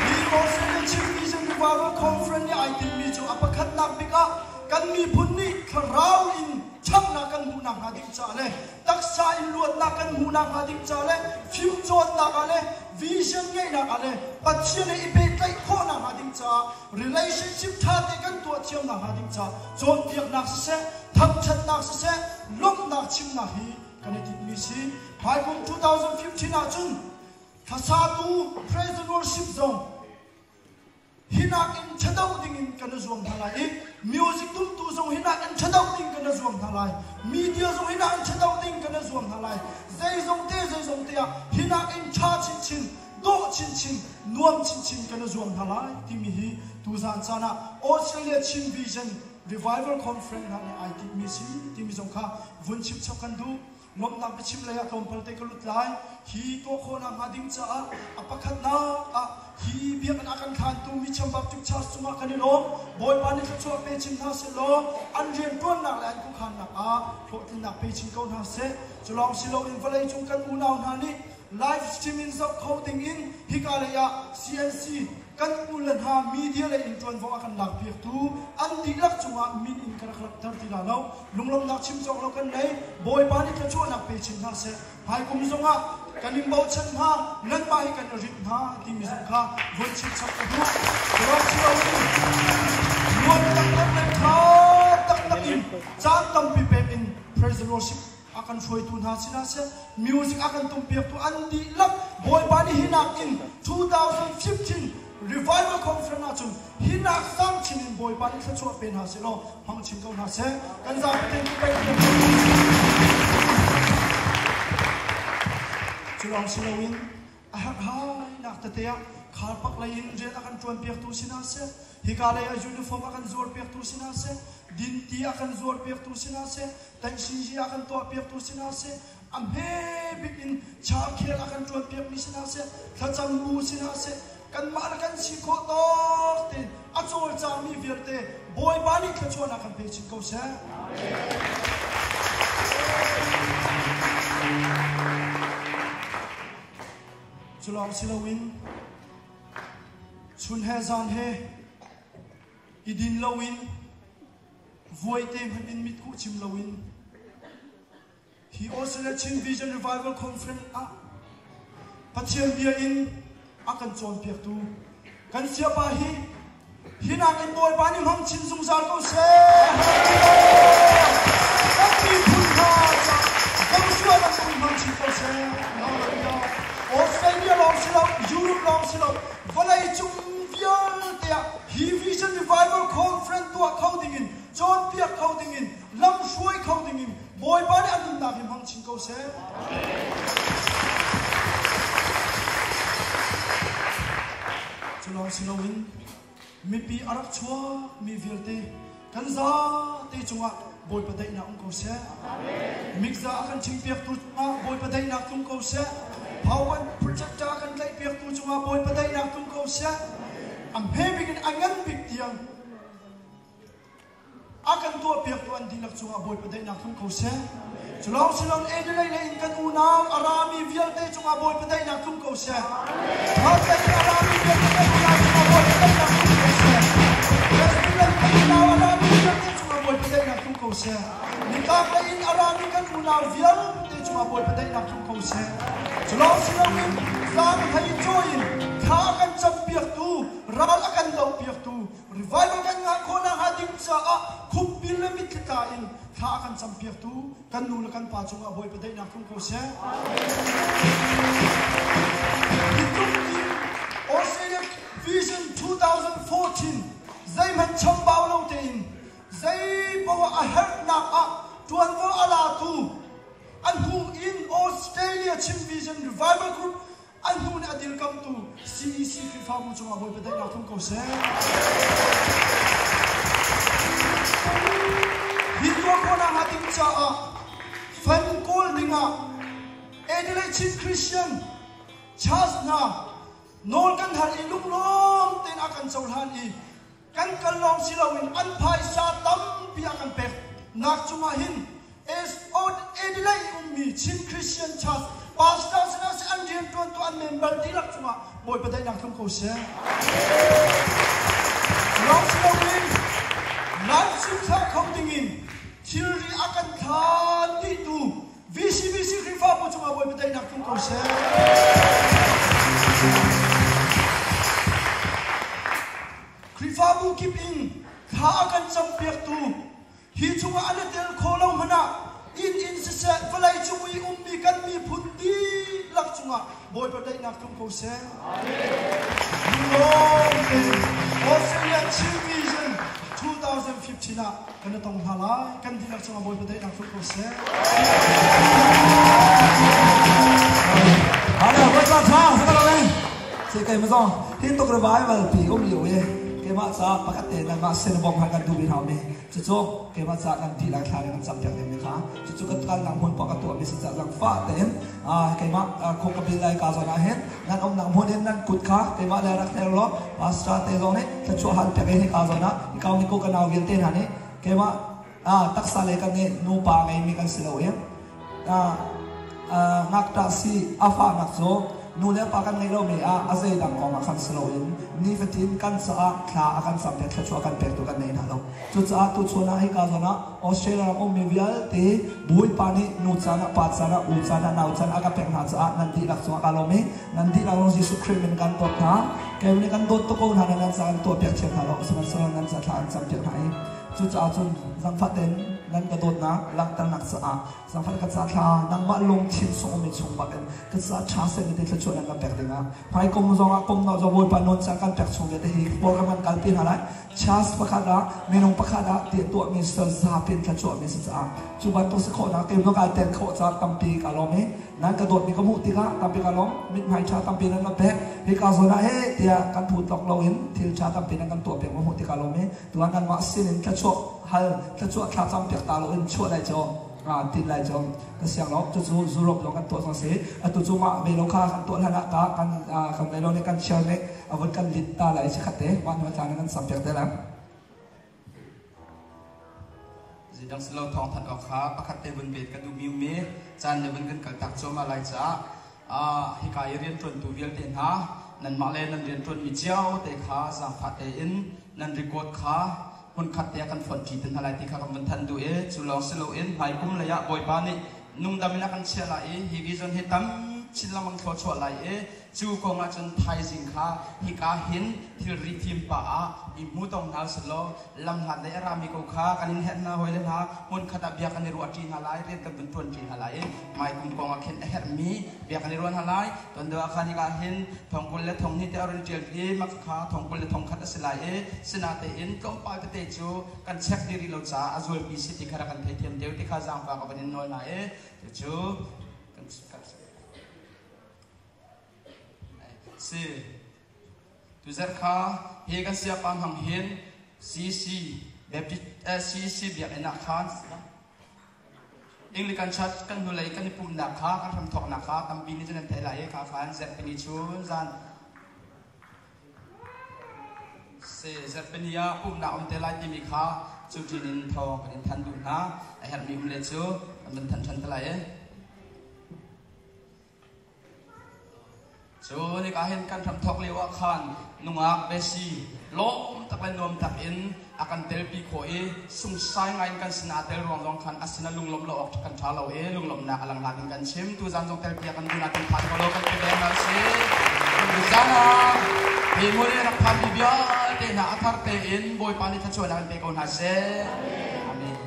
Hi Australia Chin Vision Revival Conference nih ai tinhmi cu a pakhatnak bik ah kan miphun nih thlarau in ṭhatnak kan hmuh nakhnga ding caah le taksa in luatnak kan hmuh nakhnga ding caah le fimcawnnak ah le vision ngeihnak ah le Pathian he i pehtlaih khawh nakhnga ding caah relationship ṭha te kan tuah thiam nakhnga ding caah cawnpiaknak siseh thangṭhatnak siseh lawmhnak chimnak hi kan i tinhmi si. Hmaikum 2015 ahcun thlasatu praise and worship zong Hinak in ṭhado dingin kan i zuam hna lai i music tumtu zong hinak in ṭhado ding kan i zuam hna lai. Media zong hinak in ṭhado ding kan i zuam hna lai. Zeizong te zeizong te ah hinak in ṭha chinchin, dawh chinchin, nuam chinchin kan i zuam hna lai timi hi tuzaan caan ah Australia Chin Vision Revival Conference hna nih ai timhmi si timi zong kha vun chimchap kan duh. Lawmhnak biachim lei ah tlawmpal te ka lut lai. Hi tuah khawhnak hnga ding caah a pakhatnak ah hi biakinn a kan khantu mi chambak Church cungah kan i lawm. Bawipa nih thluachuah pe chin hna seh law an rianṭuannak le an khuakhannak ah hlawhtlinnak pe chin ko hna seh. Cu lawng si loin vawleicung kan unau hna nih live stream in zoh kho ding in hika lei ah CNC kan u le hna media lei in ṭuanvo a kan lakpiaktu an dihlak cungah min in ka rak langhter ti la lo. Lunglawmhnak chim cawk lo kan nei. Bawipa nih thluachuahnak pe chin hna seh. Hmaikum zongah kan in bochan hna, nanmah hi kan i rinh hna timi zong kha vun chimchap ka duh. Curuang si loin nuam taktak le ṭha taktak in caan tampi pek in praise and worship a kan hruaitu hna sinah seh, music a kan tumpiaktu an dihlak Bawipa nih hi nakin 2015 Revival Conference ahcun hi nak sang chin in Bawipa nih thluachuah pe hna seh law hmang chin ko hna seh. Kan zapi tein ku pei Cu lawng si loin a herhhainak tete ah kharpak lei in rian a kan ṭuanpiaktu si hna seh, hika lei ah uniform a kan zuarpiaktu si hna seh, dinti a kan zuarpiaktu si hna seh, taihsinzi a kan tuahpiaktu si hna seh, a hme bik in changkhel a kan ṭuanpiakmi si hna seh, thlacam bu si hna seh, kanmah le kan si khawh tawk tein a cawlcangmi vialte Bawipa nih thluachuahnak kan pe chin ko seh. Cu lawng si loin chun he zan he i din loin vuaite hmanh in mitkuh cim loin hi Australia Chin Vision Revival Conference ah Pathian bia in a kan cawnpiaktu kan siapa hi hi nakin Bawipa nih hmang chin zungzal ko seh. Kan miphun hna Joshua bantukin hmang chin ko seh. Hallelujah. Australia lawng si lo, Europe lawng si lo, vawlei cung vialte ah hi Vision Revival Conference tuah kho dingin, cawnpiak kho dingin, lamhruai kho dingin Bawipa nih a nunnak hi hmang chin ko seh. Cu lawng si loin mipi a rak chuakmi vialte kan zate cungah Bawipa daihnak um ko seh. Mikza a kan chimpiaktu cungah Bawipa daihnak tlung ko seh. Power projector a kan tlaihpiaktu cungah Bawipa daihnak tlung ko seh. A hme bik in a ngan bik tiang A kan tuahpiaktu an dihlak cungah Bawipa daihnak tlung ko seh. Cu lawng si loin Adelaide in kan unau a rami vialte cungah Bawipa daihnak tlung ko seh. Perth in a rami vialte kan unau cungah Bawipa daihnak tlung ko seh. Western kan unau a rami vialte cungah Bawipa daihnak tlung ko seh. Nitlaklei in a rami kan unau vialte cungah Bawipa daihnak tlung ko seh. Cu lawng si loin zaang hlei cawi in thla a kan campiaktu, ral a kan dohpiaktu Revival kan ngah khawh nakhnga ding caah khupbil le mitthli tla in thla a kan campiaktu kan nu le kan pa cungah Bawipa daihnak tlung ko seh. Hi tluk in Australia Vision 2014 zeihmanh chambau lo tein zei poah a herhnak ah ṭuanvo a latu a hnu in Australia Chin Vision Revival Group A hnu nih a dirkamtu CEC Khrihfabu cungah Bawipa daihnak tlung ko seh. Hi tuah khawhnak hnga ding caah pinah Adelaide Chin Christian Church hna nawl kan hal i lunglawm tein a kan cohlan i kan kal lawng si loin an phaisa tampi a kan pek nak cungah hin Adelaide i ummi Chin Christian Church pastor sinah seh an rianṭuantu an member dihlak cungah Bawipa daihnak tlung ko seh. Lawng si loin live stream thlah kho dingin thilri a kan thlan dihtu VCBC Khrihfabu cungah Bawipa daihnak tlung ko seh. Khrihfabu kip in thla a kan campiaktu Hi chungah an i tel khawh lo hmanh ah inn in siseh vawlei cung i ummi kan miphun dihlak cungah Bawipa daihnak tlung ko seh. Lunglawm tein Australia Chin Vision 2015 ah kan i tong hna lai. Kan dihlak cungah Bawipa daihnak tlung ko seh. Hale, Bawipa tha, sa ka lo Se kai ma zong hin tuk revival pi um liu e keimah ca pakhat te nangmah sin bom han kan duh mi hau mi Cucu keimah ca kan ti lai thla kan cam piak ding mi kha cucu kan kalnak hmun paoh ka tuah mi si ca zangfah tein keimah khuk ka bil lai ka zawn ah hin nan umnak hmun in nan kut kha keimah le rak hler law pastor te zong nih thluachuah hal piak in hika zawn ah hika mi ko ka nau vialte hna nih keimah taksa le kan nih nupa ngeimi kan si lo i ngakṭah si a fahnak cu nu le pa kan ngeih lomi ah a zeidang kong ah khan si loin nifatin kan caah thla a kan cam pek thluachuah kan pektu kan nei hna lo. Cucaah tuchun ah hika zawn ah Australia ram ummi vialte Bawipa nih nu caan ah pa caan ah u caan ah nau caan ah ka pek hna caah nan dihlak cungah kaa lawm i nan dihlak zong Jesuh Khrih min kan dawt hna. Kei nih kan dawt tuk ko hna nan ca kan tuah piak thiam hna lo sihmanhsehlaw nan ca thla an cam piak hna i cucaah cun zangfah tein nan ka dawtnak langhternak caah Zangfah ka ca thla nangmah lungthin sung mi chung bak in ka ca tha sen te thluachuah nan kan pek dingah hmai kum zong ah kum no zo Bawipa nawn ca kan pek chung te hi program kan kalpi hna lai chas pakhat ah minung pakhat ah ti tuah mi zapi in thluachuah mi si caah cu bantuk si khawh nak te no ka tel khawh ca tampi ka lawm i nan ka dawt mi ka hmuh tikah tampi ka lawm mithmai tha tampi nan ka pek hi ka zawn ah he tiah kan phu tlok lo in thil tha tampi nan kan tuah piak ma hmuh tikah lawm i tuan nan mah sin in thluachuah hal thluachuah thla cam piak ta lo in chuah lai cho tin lai cu ka siang lo cucu Europe zong kan tuah zong si atu cu mah ve lo kha kan tuah hlan ah ka kan kan ve lo nih kan share nih a vun kan lit ta lai si khat te mah hnu tla kan sam piak te la Zidang silo thawng that awk kha pakhat te vun bet ka duh mi um i caan le vun kan kal tak cuahmah lai caah hika i rianṭuantu vialte hna nanmah le nan rianṭuanmi cio te kha zaangfah tein nan record kha hmunkhat te ah kan fonhṭi te hna lai ti kha kan vun thanh duh i cu lawng si loin hmaikum lei ah Bawipa nih nungdam in a kan chiah lai i hi vision hi tam chin lengmang thluachuah lai i Cu kong ah cun thaizing kha hika hin thilri fim pah ah i hmu tong hna usih law lamhlat lei a rami ko kha kan in herh hna hawile hna hmunkhat ah bia kan i ruahṭi hna lai rian kan vun ṭuanṭi hna lai i hmaikum kong ah khin a herhmi bia kan i ruah hna lai. Tuan deuh ah khan hika hin thong 20 le thong hnih te a run ṭial i mah kha thong 20 le thong khat a si lai i sinatein tlawmpal tete cu kan check dih rih lo caah a zualpi si ti kha rak kan theithiam deuh ti kha zaangfah ka van in nawl hna i cucu kan Si. Tuzarh kha hi kan siapa hmang hin CC Baptist eh, CC biakinn ah khan Anglican Church kan hnulei kan i pumhnak kha kan hramthawknak kha tampi nih cun an theih lai i kha khan zarhpini chun zan si zarhpini ah pumhnak um te lai timi kha cu ṭin in thawng kan in thanh duh hna a herhmi um le cu kan van thanh ṭhan te lai i Cu nika hin kan hramthawk lio ah khan nungak Besi lawm tak le nuam tak in a kan telpi khawh i sungsai ngai in kan sinah a tel ruang zong khan a sinah lunglawmh lo awk kan ṭha lo i lunglawmhnak a langhnak in kan chim. Tuzaan zong telpi a kan duh nakin phan ko lo kan ti deng hna si. Tuzaan ah hi hmun i rak phanmi vialte hna a thar tein Bawipa nih thluachuahnak in pe ko hna seh. Amen.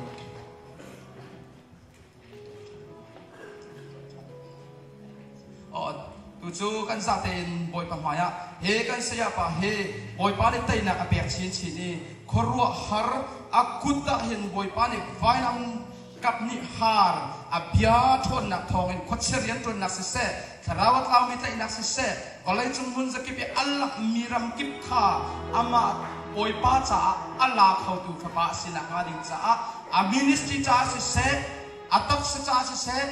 Tu cu kan zate in Bawipa hmaiah he kan sayapa he Bawipa nih teinak a pek chinchin i khuaruahhar a kut ah hin Bawipa nih vailam kap nih har a bia ṭhawnnak thawngin khuachia rianṭuannak siseh thlarau a tlaumi tlaihnak siseh vawleicung hmun zakip i a lakmi ram kip kha amah Bawipa caah a la khotu fapa a si nakhnga ding caah a ministry caah siseh, a taksa caah siseh,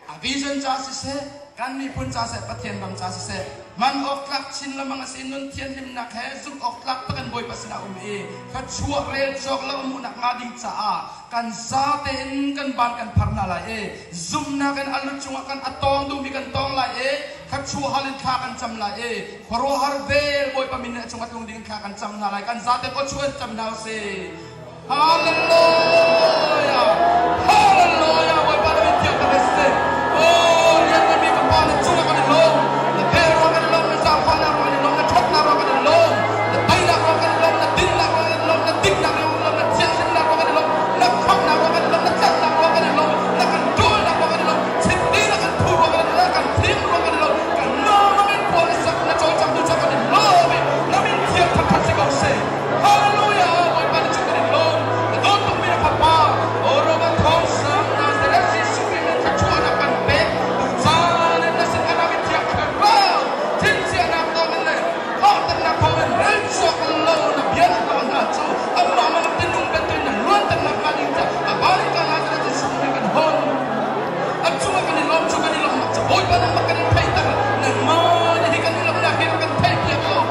A vision ca siseh, kan miphun ca seh, Pathian ram ca siseh, hman awk tlak chin lengmang a si. Nun thianhlimnak he zumh awk tlak tak in Bawipa sinah um i thluachuah rel cawk lo hmuhnak hnga ding caah kan zate in kan ban kan phar hna lai i zumhnak in a lu cungah kan a tawng duhmi kan tawng lai i thluachuah hal in thla kan cam lai i khuaruahhar vel Bawipa min nih a cung a tlung ding in thla kan cam hna lai. Kan zate aw chuah in cam hna usih. Hallelujah! Hallelujah! Bawipa na min thiang tak si. Oh, liannganmi ka Pa na cungah kan i lawm. Na vel ruang kan i lawm, na zaangfahnak ruang kan i lawm, na ṭhatnak ruang kan i lawm, na teinak ruang kan i lawm, na dinnak ruang kan i lawm, na diknak ruang kan i lawm, na thianghlimnak ruang kan i lawm, na khamhnak ruang kan i lawm, na tlanhnak ruang kan i lawm, na kan ṭawlnak ruang kan i lawm, chimti na kan phu ruang kan i lawm, na kan thim ruang kan i lawm, kan lawm in puan na sak, na cawlcangtu cu kan i lawm i na min thiang thangṭhat si ko seh. Hallelujah! Bawipa na cung kan in lawm. Na dawt tukmi na Fapa, Orovan thawng sang Nazareth Jesuh Khrih min thluachuahnak kan pek. Tucaan in na sin kan ram in Thiang Thlarau thinchiahnak thawngin le thawhternak thawngin rel chuak lo na bia na tuah hna cu amah mang tinung bantukin na luanternak hnga ding caah a bari ka Nazareth Jesuh Khrih kan hon. A cungah kan i lawm cu kan i lawmnak cu Bawipa nangmah kan in theihter. Nangmah nih hi kan i lawmnak hi kan theihpiak law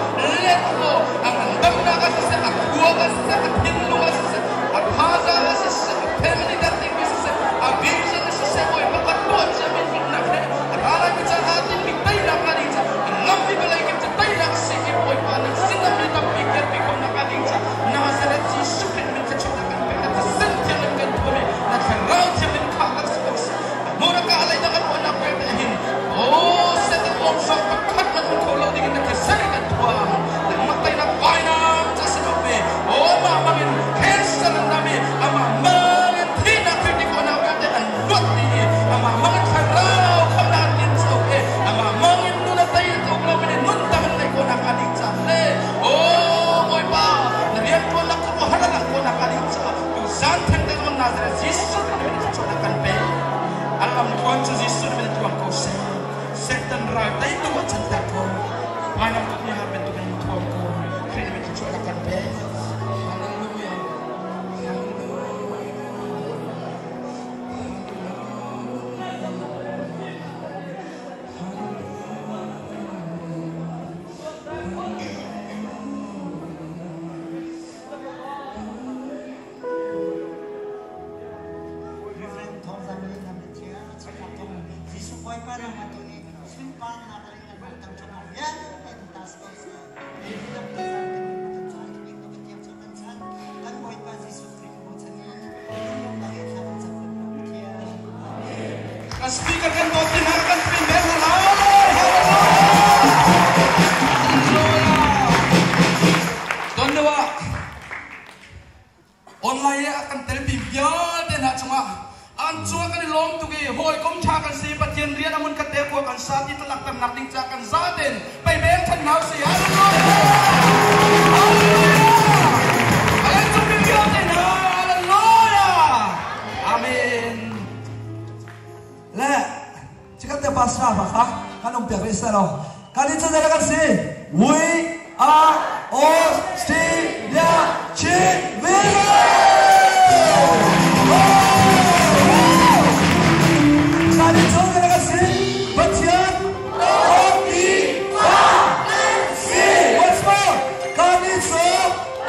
let law a ngandamnak ah siseh, a thluak ah siseh, a thinlung ah siseh, a thazaang ah siseh, a family that dingmi siseh, a vision ah siseh, Bawipa kan tuah ciami nunnak he a ra laimi caan ah tinmi teinak hnga ding caah a ngammi vawlei kip cu teinak a si i Bawipa na sinah mi tampi kirpi khonak hnga ding caah Nazareth Jesuh Khrih min thluachuahnak kan pek, na thisen thiang in kan thuam i na thlarau thiang in khah kan si ko seh. A hmur a kah lei dang an ruahnak vialte hin oh Satan awmsawng pakhat hmanh um kho lo ding in na thisen in kan thuam. Nangmah teinak vainam ca si lo ve. Oh amah bangin cancer an dam i amah mangin thihnak thil ti khawhnak vialte an luat dih i amah mangin thlarau khamnak an tin co i amah mangin nun a tei a tluk lo mi nih nun dang an neih khawhnak hnga ding caah le oh Bawipa na rianṭuannak khuaruahhar a langh khawhnak hnga ding caah tu zan theng te zong Nazareth Jesuh Khrih min thluachuahnak kan pe. A lamtluan cu Jesuh min tluang ko seh. Satan ral teitu ah canter ko. Vailam tuk ni har bantuk in thuam ko. Khrih min thluachuahnak kan pe. Hallelujah. Hallelujah. Reverend Thawng Zam nih nam le thia chakha thong Jesuh Bawipa ram ah tu nih sunparnak le na hmai tam ṭhanak vialte in ta si ko seh. Rilam te zan kan kan caan kan ing kan tiang kan chan kan Bawipa Jesuh Khrih bochan in lunglawmnak he thla kan cam kan Pathian. Amen. Kan speaker kan dawt ti hna kan pin bel hna lai. Don lo ah Online ah kan telpi vialte hna cungah an cungah kan i lawm tuk i hawikom ṭha kan si Pathian rian a mun khat te khua kan sa ti talakternak ding caah kan zaten pei beng than hna usih. Hallelujah! Hallelujah! Alan cung mi vialte hna Hallelujah! Amen. Le chikat te pastor ba kha kan um piak rih seh law kan in chan kan si we are Australia Chin Kan in chan kan si Pathian Dawtmi Pa si once more kan in cu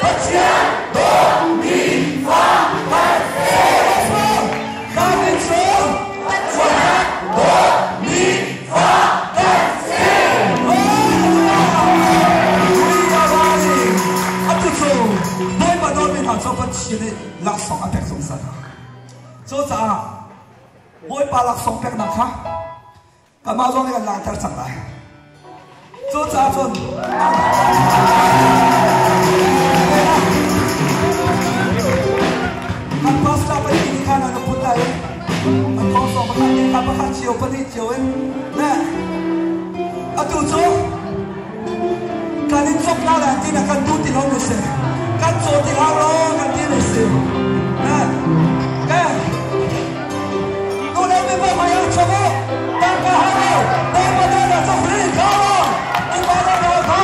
Pathian dawtmi fa kan si once more kan in cu Pathian dawtmi fa kan si Atu cu Bawipa dawtmi hna cu Pathian nih laksawng a pek zungzal hna. Cucaah Bawipa laksawng peknak kha Kanmah zong nih kan langhter cang lai. Cucaah cun kan pastor pahnih nih khan an put lai i an kong pakhat nih kha pakhat cio pahnih cio in le atu cu kan in cawk hna lai ti na kan duh ti lo mi si kan caw ti hau lo kan ti mi si le ke Nu le mipa hmai ah chom u. Tangka hau lo. Bawipa dawtnak cu free kha. Innpa dawtnak kha.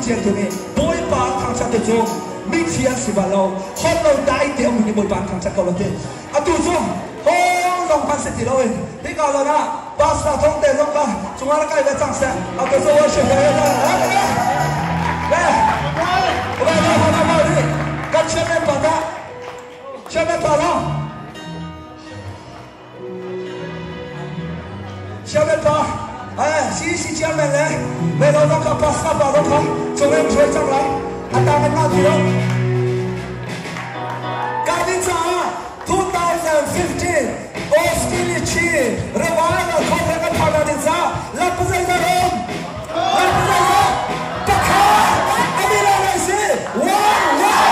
Cathiangtu nih Bawipa an thangṭhat ti cu mithi an si bal lo, holh lo dai te um in Bawipa an thangṭhat ko lo ti. Atu cu hol zong hmanh si ti loin hika zawn ah pastor thong te zong kha cungah rak kai ve cang seh. Atu cu worship he kan chairman pa tah chairman pa lo Chairman pa, eh, CEC chairman le melo zong kha pastor pa zong kha cungin hruai cang lai. A tang in ngah ti lo. Ka din caah 2015 Australia Chin Revival Conference kan phak ding caah lam zeizat um? Lam zeizat? Pakhat! Ami lo lai si! One, one!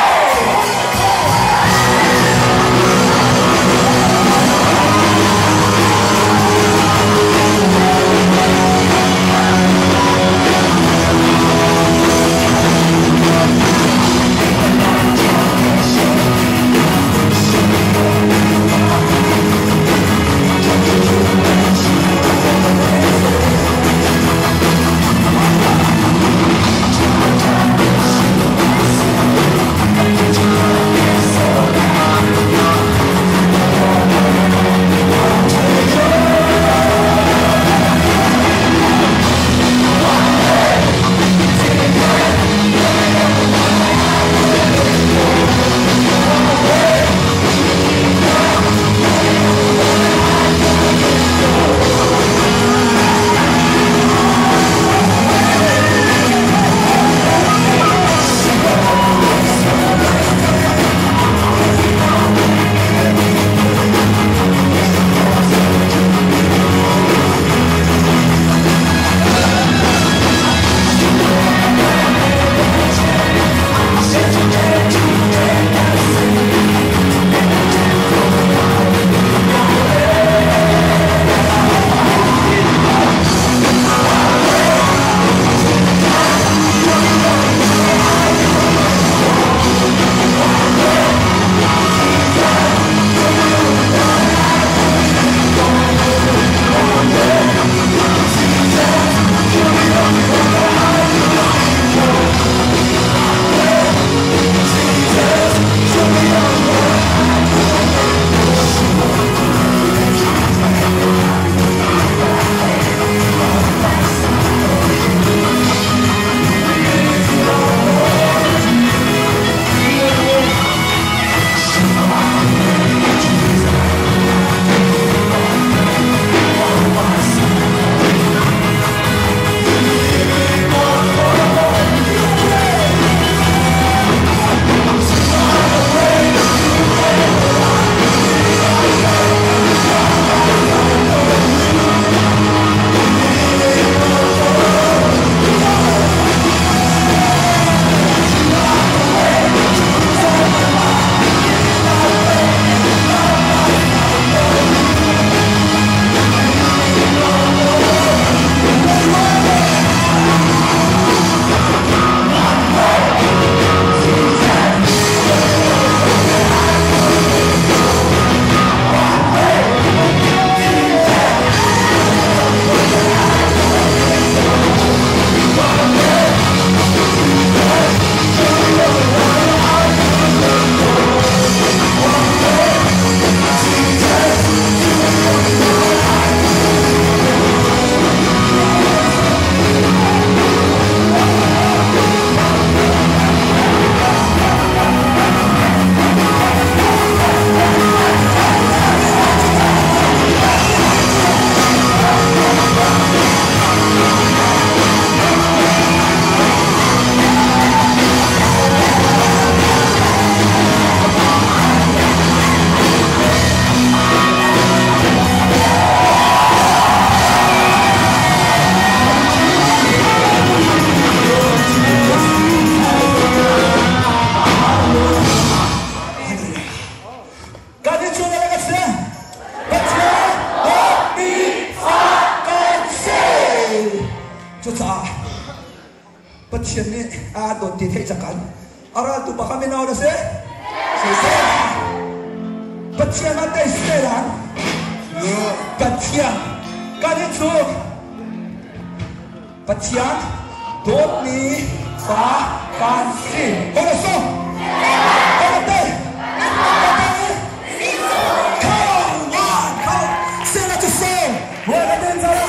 Kan i chun le ka si. Pathian dawtmi fa kan si. Cucaah Pathian nih a dawt ti theih cangkan a raltu pa kha mino na si. Pathian ah tei si lan. Pathian kan i chu. Pathian dawtmi Sa kan si. Kau so. Kau te. Kau te. Come on, come. Sing it to sing. Wala din sa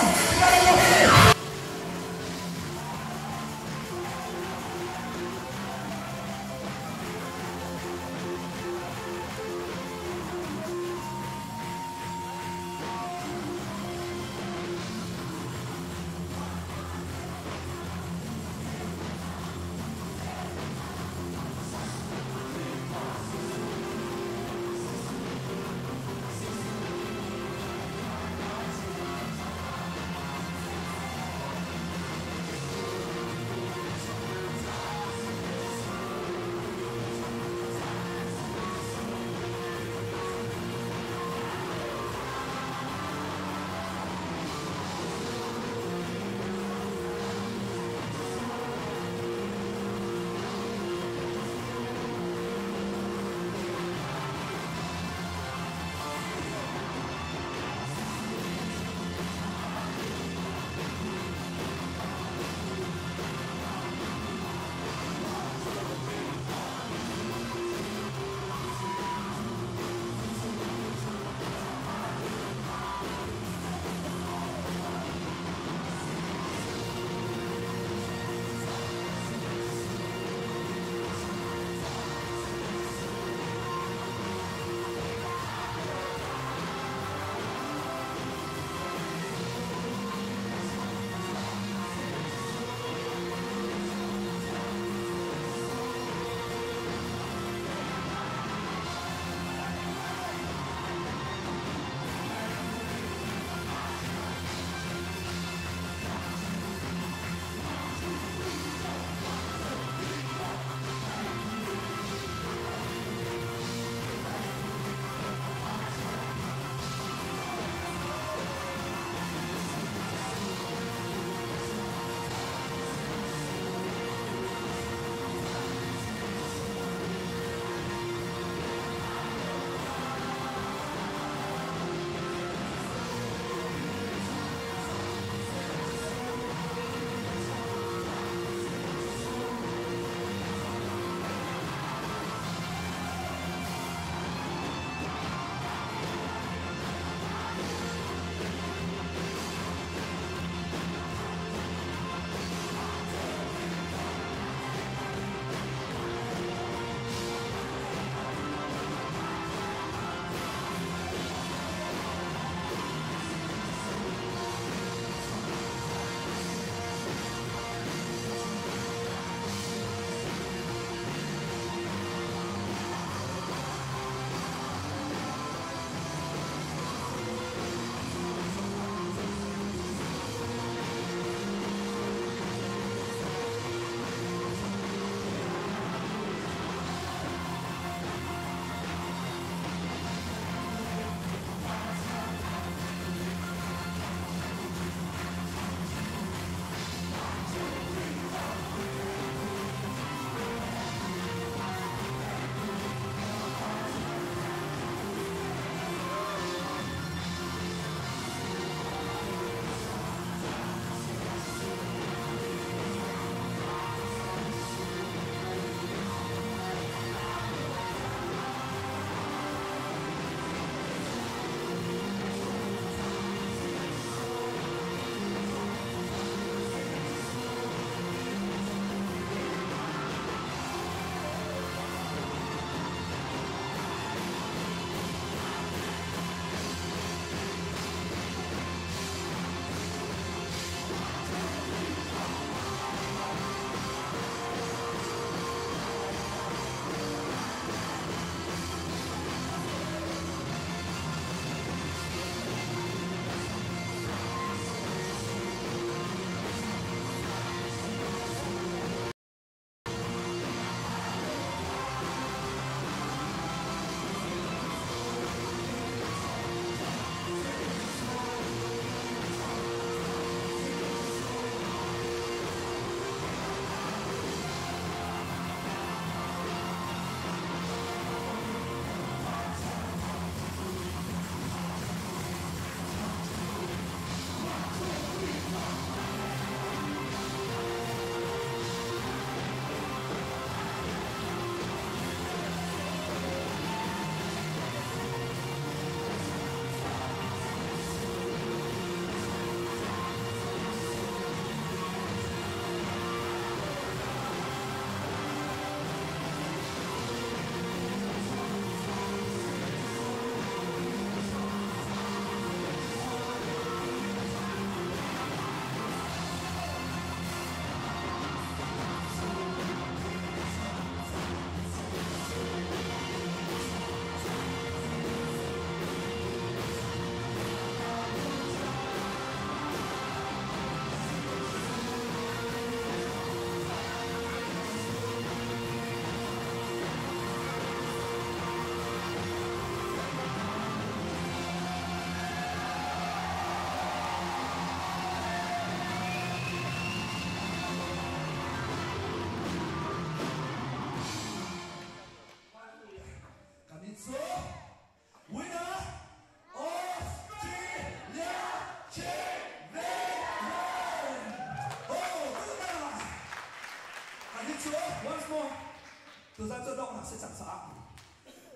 Tuzan cu donghnak si cang caah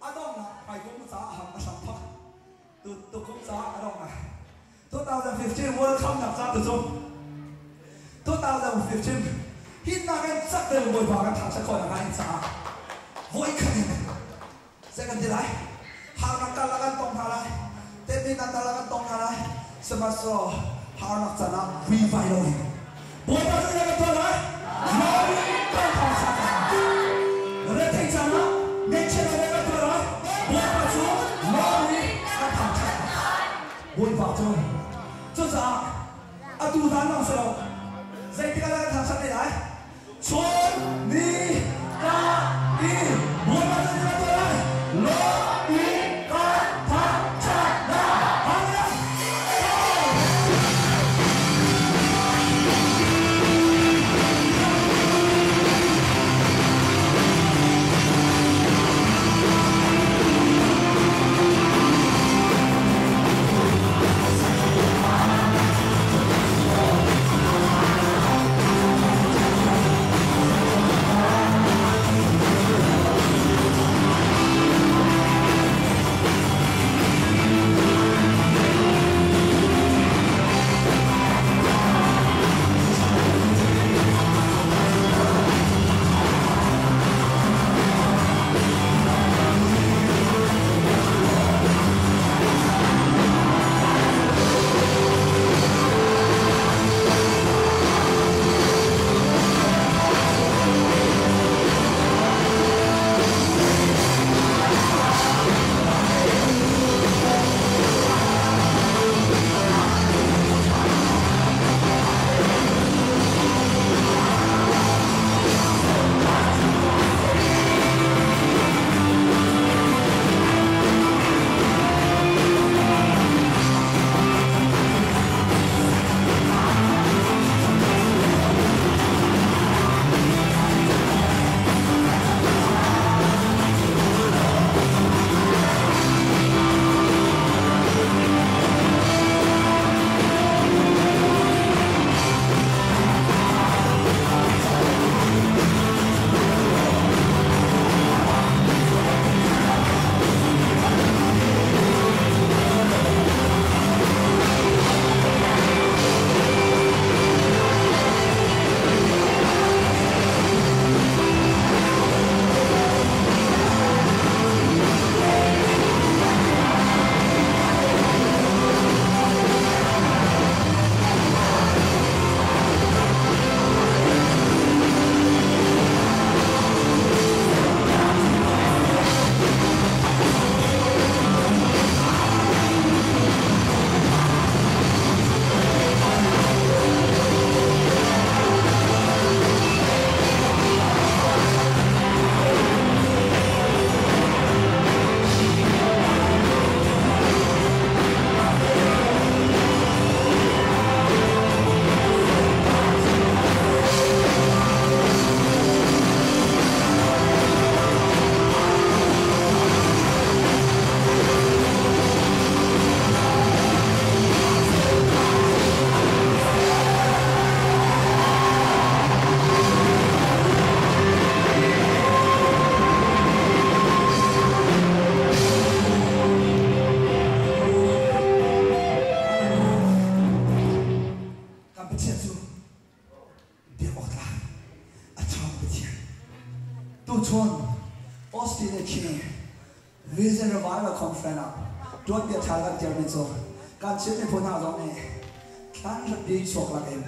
a donghnak hmaikum caah ham a hram thok. Tu tukum caah a donghnak. 2015 World Cup nak ca tu cu 2015 hinnak in cak deuh Bawipa kan thangṭhat khawh nakhnga in caah voikhat in zei kan ti lai harnak karlak kan tong hna lai temhnak karlak kan tong hna lai sihmanhsehlaw harnak can ah vuivai loin Bawipa cu kan tuah lai Lawmi kan thangṭhat rethei caan ah ngeihchiat lo kan tuah lai Bawipa cu lawmi kan thangṭhat Bawipa cu cucaah atu dan lawng si lo zeitik ah dah kan thangṭhat te lai chun ni ka i Bawipa cu kan tuah lai lawmi kan thangṭhat lai Hallelujah Kan Pathian cu biak awk tlak a ṭhawng Pathian. Tuchun Australia khi Vision Revival Conference ah tuanbia ṭha kan tialmi cu kan Chin miphun hna zong nih thlan hrapi chuak lakin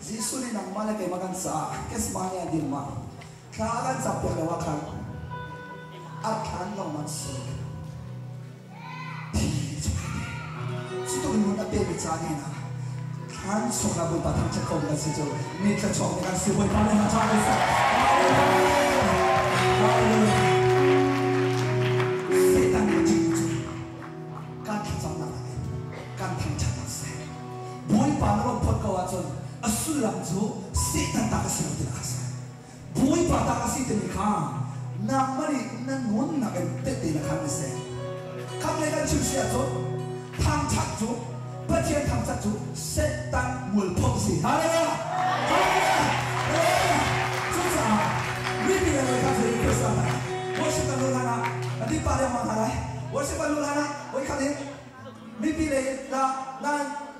Jesuh nih nangmah le keimah kan caah Gethsemane ah din ma thla kan campiak lio ah khan a thlan lengmang si thi cu tuk nun a pemi ca nih na thlan chuak la Bawipa thangṭhat ko kan si cu mi thluachuak nih kan si Bawipa nih na ca kan si Hallelujah Satan a ṭih cu kan thlacamnak in kan thangṭhatnak si Bawipa na ron phawt ko ahcun a sullam cu Satan ta ka si lo tinak a si Bawipa ta ka si timi kha nangmah nih na nunnak in tehte na khan seh. Khat lei kan chim si ahcun thangṭhat cu Pathian thangṭhat cu Satan mualpho si. Hallelujah! Hallelujah! Hallelujah! Cucaah mi le lei kha zei Krista Worship an lu hlan ah voi khat in mipi lei na na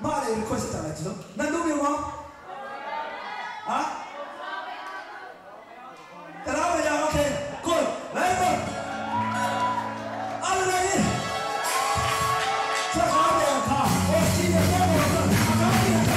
mah lei request cang lai cu. Nan duh mi maw? Ha? Tara ya okay. Good. Very good. Already. Sa ka de ka. O chi de ko ko sa. Ka ni ka.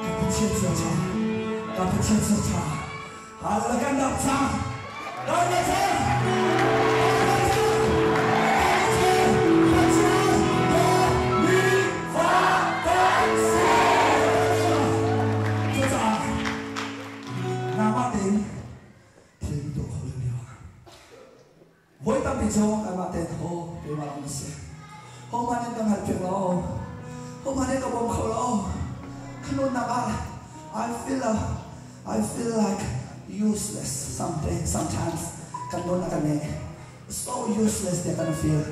Ka Pathian cu a ṭha. Ka Pathian cu a ṭha. Hallelujah kan dap cang. Kan dap cang. Kan dap cang. Pathian, Pathian, kan mi fa kan si. Cucaah nangmah tein thil na tuah kho lo lio ah Voi tampi cu kanmah tein ho keimah lawng na si. Hohmanh nih ka hngalhpiak lo. Hohmanh nih ka bawm kho lo. Ka nunnak ah I feel I feel like useless someday sometimes kan nun a kan neh. So useless tiah kan feel.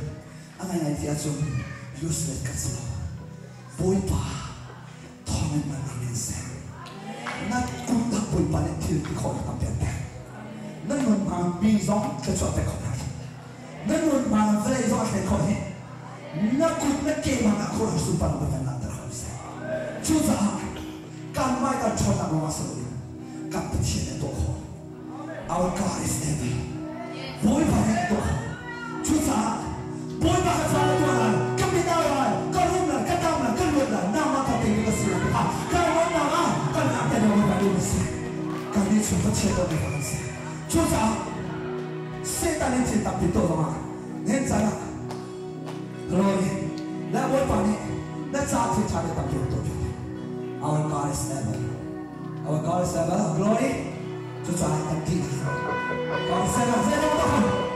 A ngaingai ti ahcun useless kan si lo. Bawipa thawngin man amen seh. Na kut ah Bawipa nih thil ti khawhnak tampi an pek. Na nun hma mi zong thluachuah pek khawh hna. Na nun hma vawlei zong a thlen khawh hi. Na kut na ke hmang ah khuaruahhar sunparnak Bawipa nih langhter khawh seh. Cucaah kan mai kan ṭhawnnak ruangah si loin kan Pathian nih a tuah khawh. Our God is able. Bawipa nih a tuah khawh. Cucaah Bawipa ka caah na tuah lai, ka min au lai, ka rum lai, ka dam lai, ka luat lai, nangmah ka pe ka si lai tikah ka ruahnak ah kan langhter lo Bawipa duh na si. Kannih chung Pathian dawtmi fa kan si. Cucaah Satan in thil tampi tuah zongah nihin caan ah Glory le Bawipa nih na ca thil ṭha nih tampi an tuah piak. Our God is able. Our God is able. Glory. Cucaah kan ṭih hna. God is able. Zeidah tuah?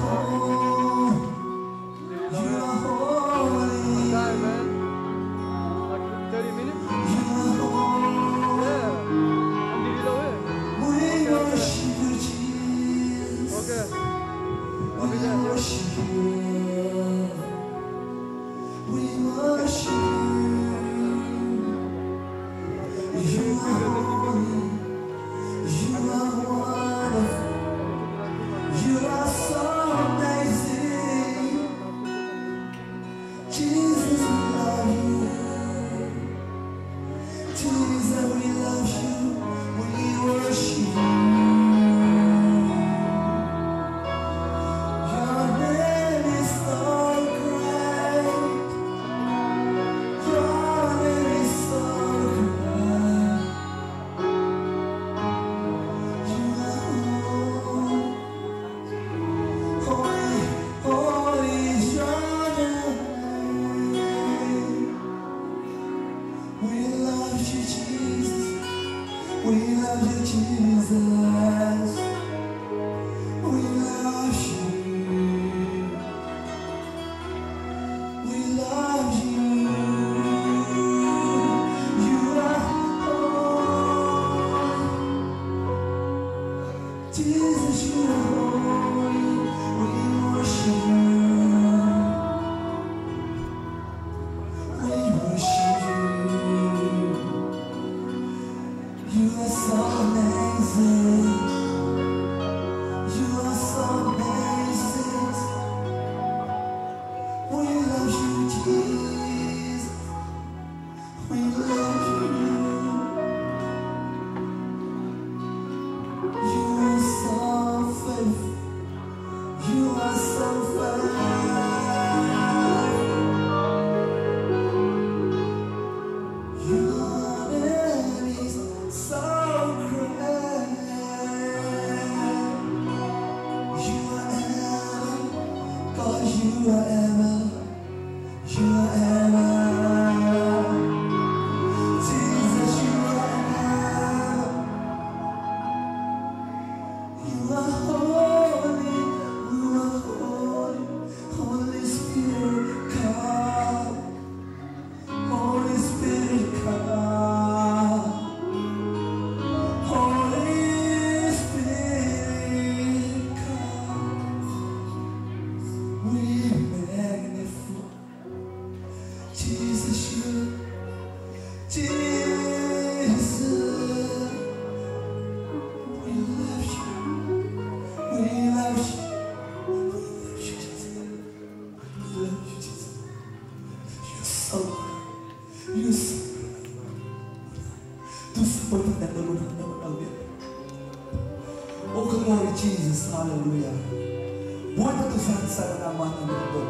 holy. You are holy. Time, man. Like 30 minutes? You are holy. Yeah. I'm busy though, eh? We worship you, Jesus. Okay. We worship you. We worship you. You are holy. You are wonderful. You are so amazing. Jesus, we love you. Jesus, we love you. We worship you. Your name is so great. Your name is so great. You are holy. Holy, holy is your name. We love you, Jesus. We love you, Jesus. We love you. We love you. You are holy. Jesus, you are holy. We worship you. We worship you. You are so amazing. You are so amazing. We love you, Jesus. We love you. You are so faithful. You are so faithful. Your name is so great. You are ever, God, you are ever, you are ever. Jesus, you are ever. You are holy, you are holy. Holy Spirit, come. Holy Spirit, come. Holy Spirit, come. We magnify Jesus, you, Jesus. We love you. We love you. We love you, Jesus. We love you, Jesus. You're so good. You're so good. Tu sa Oh, glory Jesus. Hallelujah. Buhay pa tu sa sana naman ang doon.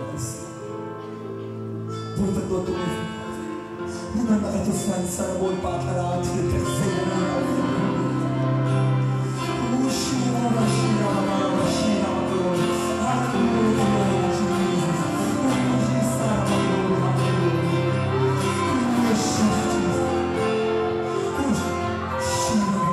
Buhay pa tu Nana tu sa sa buhay pa kala ti te se na. Oh, shira shira shira glory. Hallelujah, glory Jesus. Oh, Jesus, hallelujah. Worship Jesus. Oh, shira.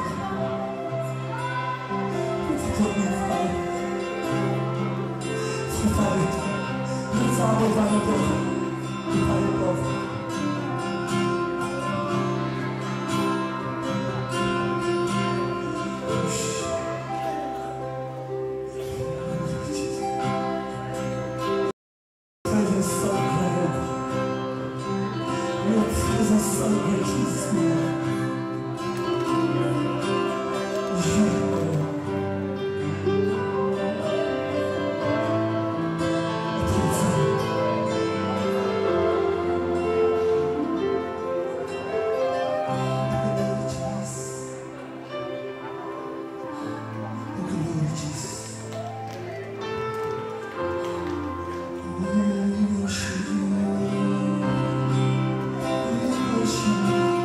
Presence so great. Your presence so great, Jesus. You Glory, Jesus. We worship you. We worship you.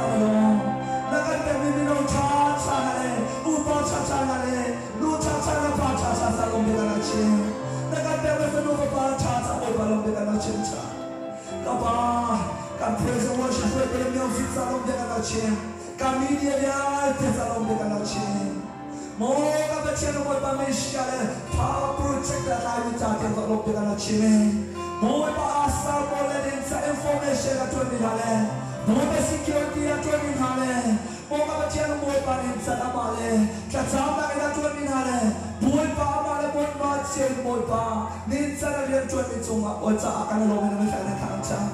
kan lawm. Na kan pekmi mino ṭha ṭha hna le upa ṭha ṭha hna le nu ṭha ṭha le pa ṭha ṭha sa lawm bia kan rak chim. Na kan pekmi fanu fapa ṭha ṭha Bawipa lawm bia kan rak chim ṭha. Ka pa, kan praise and worship hruaitu le music ca lawm bia kan rak chim. Kan media vialte ca lawm bia kan rak chim. Maw ka Pathian na Bawipa Messiah le power project le tlaimi ca tiang ka lawm bia kan rak chim i Bawipa asa pawl le ding ca information a ṭuanmi hna le Bawipa security a ṭuanmi hna le Maw ka Pathian na Bawipa nih can amah le thlacamnak in a ṭuanmi hna le Bawipa amah le Bawipa cio in Bawipa nih can a rian ṭuanmi cungah aw caah kan i lawm i na mifel na thang cang.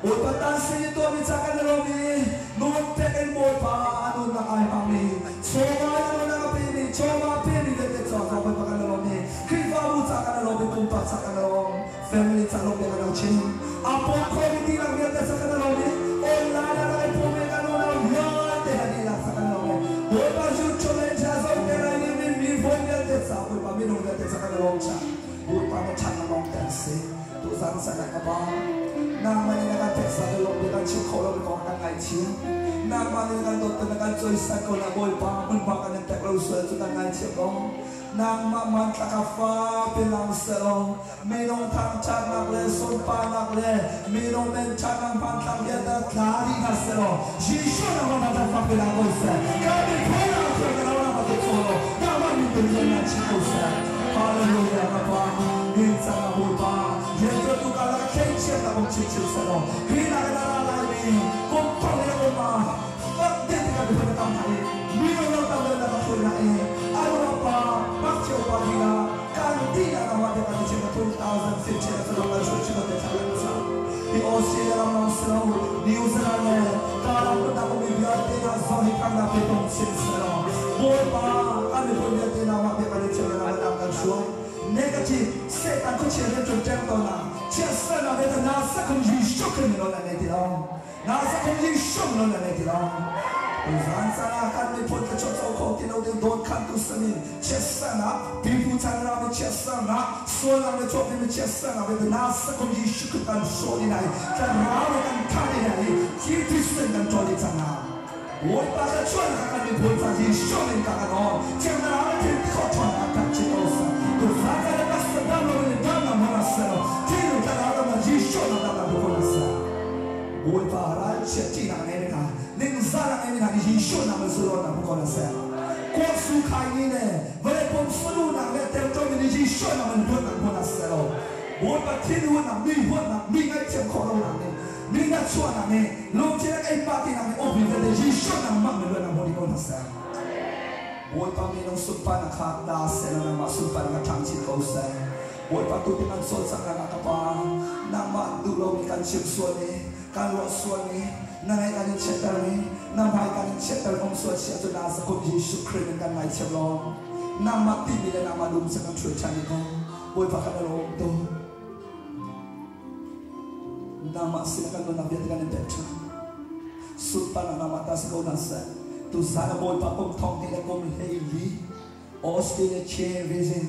Bawipa tan sin i tuahmi ca kan i lawm i nun pek in Bawipa a nunnak ai hmangmi chawva in a nunnak a pemi chawva a pemi vialte caah zong Bawipa kan i lawm i Khrihfabu ca kan i lawm i pumpak ca kan i lawm family ca lawm kan i chim a pawm khomi dihlak vialte ca kan i lawm i online ah rak i pawm i kan unau vialte he dihlak ca kan i lawm i Bawipa YouTube le India zoh te lai mi mi fawi vialte ca Bawipa minung vialte ca kan i lawm ca Bawipa na ṭhatnak lawng te an si. Tuzan san ah ka ba. Nangmah nih na kan peksa le lawm bia kan chim kho lo mi kong kan ngaihchia. Nangmah nih na kan dawt na kan cawisan ko na Bawipa hmunhma kan in pek lo sual cu kan ngaithiam ko. Nangmah hmanthlak ah fa pe lang selaw minung thangṭhatnak le sunparnak le minung menṭhatnak hmanthlak vialte tla dih hna selaw Jesuh nangmah hmanthlak fak pe lang ko seh. Kan miphun ah thiam ka lo nangmah te caw law nangmah min tu lian ngan chin ko seh. Hallelujah ka Pa min cang ah Bawipa rianṭuantu karlak ah tleichiatnak um chinchin sehlaw hi nak in a ra laimi kum thong in a um ah fak deuh tikah miphun a tam hna i mi lo tam deuh nak a hruai hna i a ruang pa ngakchia upa lila kan tihnak ah mah biakam i chim 2015 ah cu ram kan hruai chin te thla kan cam hi Australia ram lawng si lo New Zealand le Kalam kutnak ummi vialte hna zong hi khamnak pe tong chin selaw Bawipa kan miphun vialte hna mah biakam i chim le lam kan hruai negative Satan khuachia rian ṭuan ṭeng tawn ah chiatsernak le na sakhum Jesuh Khrih min na nei ti lo na sakhum Jesuh min na nei ti lo Tuzan caan ah kan miphun ka chuah co kho ti lo ding dawt khantu sami chiatsernak pipu chan rami chiatsernak sualnak le chuahpi mi chiatsernak le na sakhum Jesuh Khrih kan hrawh ni lai kan ral le kan thah ni lai i thisen kan ṭawl dih cang lai Bawipa ka chuahnak kan miphun ca Jesuh min ka kan aw thiang thlarau le thil ti khawh ṭhawnnak kan chin ko seh tuzan caan ah taksa dam lo in dam na hmang seh law thil thlarau dam na Jesuh na dam na bu ko seh Bawipa ralchiat ṭihnak ngei mi hna ningzahnak ngei mi hna Jesuh na man sulaw na bu ko seh kuaksu khai ni le vawlei pum sulunak le temṭo mi Jesuh na man luatnak hmu na seh law Bawipa thinhunnak mi huatnak mi ngaihthiam khawh lonak nih mi nahchuahnak nih lungthin a keipah tinak nih awpi vialte Jesuh nangmah na luan hmu dih ko hna seh. Bawipa minung sunparnak kha ta seh law nangmah sunparnak kha ṭhang chin ko seh. Bawipa tu ti kan cawlcanghnak ah ka Pa, nangmah duh lomi kan chim sual i kan ruah sual i na ngaih kan in chiatter i na hmai kan in chiatter um sual si ahcun na zakum Jesuh Khrih in kan ngaithiam law nangmah timi le nangmah lung cu kan ṭhul ṭhan dih ko. Bawipa kan i lawm tuk. Nangmah sin kan nunnak vialte kan in pek ṭhan. Sunparnak nangmah ta si ko hna seh. Tuzan a Bawipa kum thong hnih le kum 14 Australia Chain Vision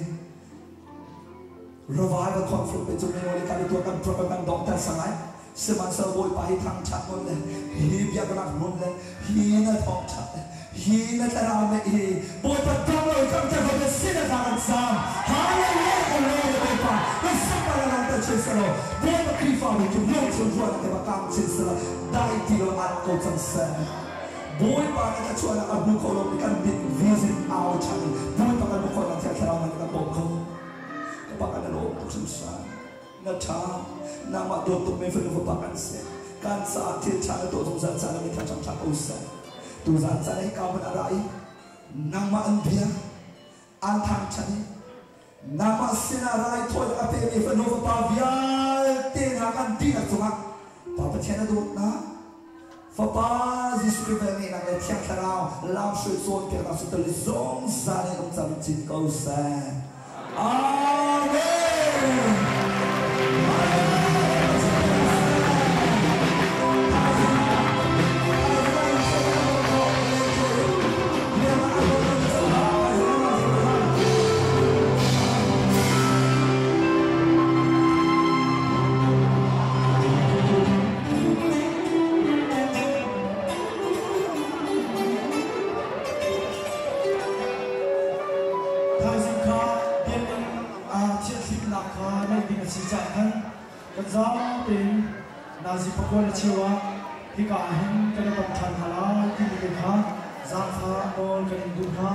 Revival Conference pe cu mino le kan i tuah kan program kan donghter sangai. Sihmanhsehlaw Bawipa hi thangṭhat nun le hi biaknak nun le hi na thawngṭhat le hi na thlarau le hi Bawipa dam lo kan te ko na sin a tla kan sam hallelujah kan lo le Bawipa na sapa na lang ta chin selo Bawipa Khrihfabu cu lung chung ruan te ba kang chin selo dai ti lo at ko cang seh Bawipa na ka chuahnak a hmu kho lo mi kan mit vision au chan i Bawipa kan hmu kho nak thiang thlarau man kan bawm ko ka pa kan lawm tuk hrimhran na ṭha nangmah dawt tuk mi fanu fapa kan si kan caah thil ṭha na tuah zungzal caah na mithla ṭha ko seh tuzan caan hi ka hmun a ra i nangmah an bia an thangṭhat i nangmah sinah raithawinak a pemi fanu fapa vialte hna kan dihlak cungah Pa Pathian a dawtnak Fapa Jesuh Khrih velngeihnak le Thiang Thlarau lamhruai cawnpiaknak cu tel zungzal in um camcin ko seh. Amen. Cucaah khan kan zatein nazi pakua le cheu ah hika ah hin kan i tong ṭhan hna lai timi te kha zaangfah nawl kan in duh hna.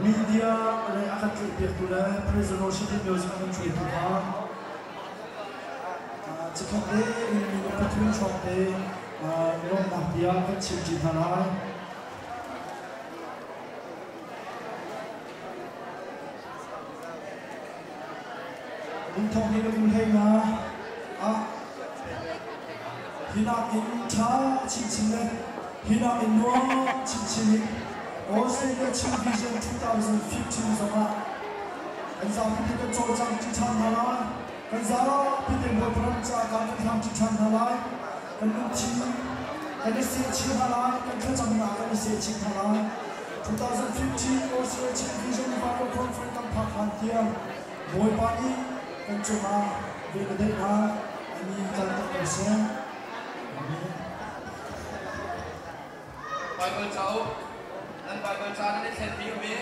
Media le a kan tlaihpiaktu le Prison Worship Music a kan hruaitu kha cikhat tein minung pathum hrawng te lawmhnak bia kan chimṭi hna lai. Lungthawng hi na um hlei na ah hi nakin ṭha chinchin le hi nakin nuam chinchin in Australia Chin Vision 2015 zongah kan zapi te kan cawlcang ṭi ṭhan hna lai. Kan zapi te Bawipa ram caah kan hlam ṭi ṭhan hna lai. Kan lungthin kan i sehchih hna lai. Kan thlacamnak kan i sehchih hna lai. 2015 Australia Chin Vision Revival Conference kan phak hlan tiang Bawipa nih kan cungah ve le daihnak a ni kaltak ko seh. Amen. Bible cauk nan Bible ca nan i thlenmi um i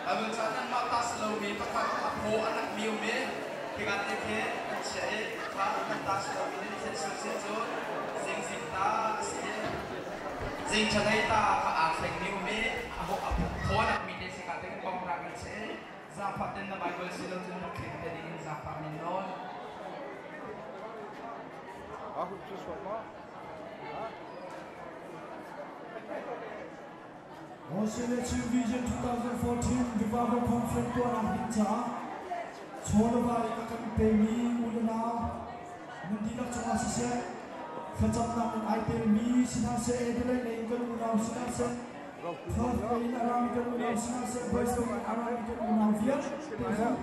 Bible ca nan mah ta si lomi pakhat a phaw a nakmi um i khikan te khi an chiah i kha nan ta si lomi nan i thlen sual si cu zingzing ta a si i zing ṭhalei ta kha aa thlengmi um i a phaw a nakmi te si ka te kan pom rak in si zaangfah ten na Bible si lo cun rak thleng te ding in zaangfah min nawl. Australia Chin Vision 2014 Revival Conference tuahnak ding caah chawleva in a kan pemi u le nau nan dihlak cungah siseh, thlacamnak in ai telmi si hna seh, Adelaide lei in kan unau si hna seh, Perth lei in a rami kan unau si hna seh, Brisbane in a rami kan unau vialte zong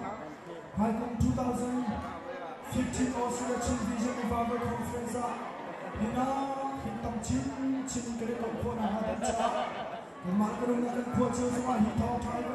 hmaikum 2015 Australia Chin Vision Revival Conference ah hinak hin tam chinchin in kan i lawmh khawh nakhnga ding caah kanmah kan umnak kan khua cio zongah hi thawngṭha hi kan.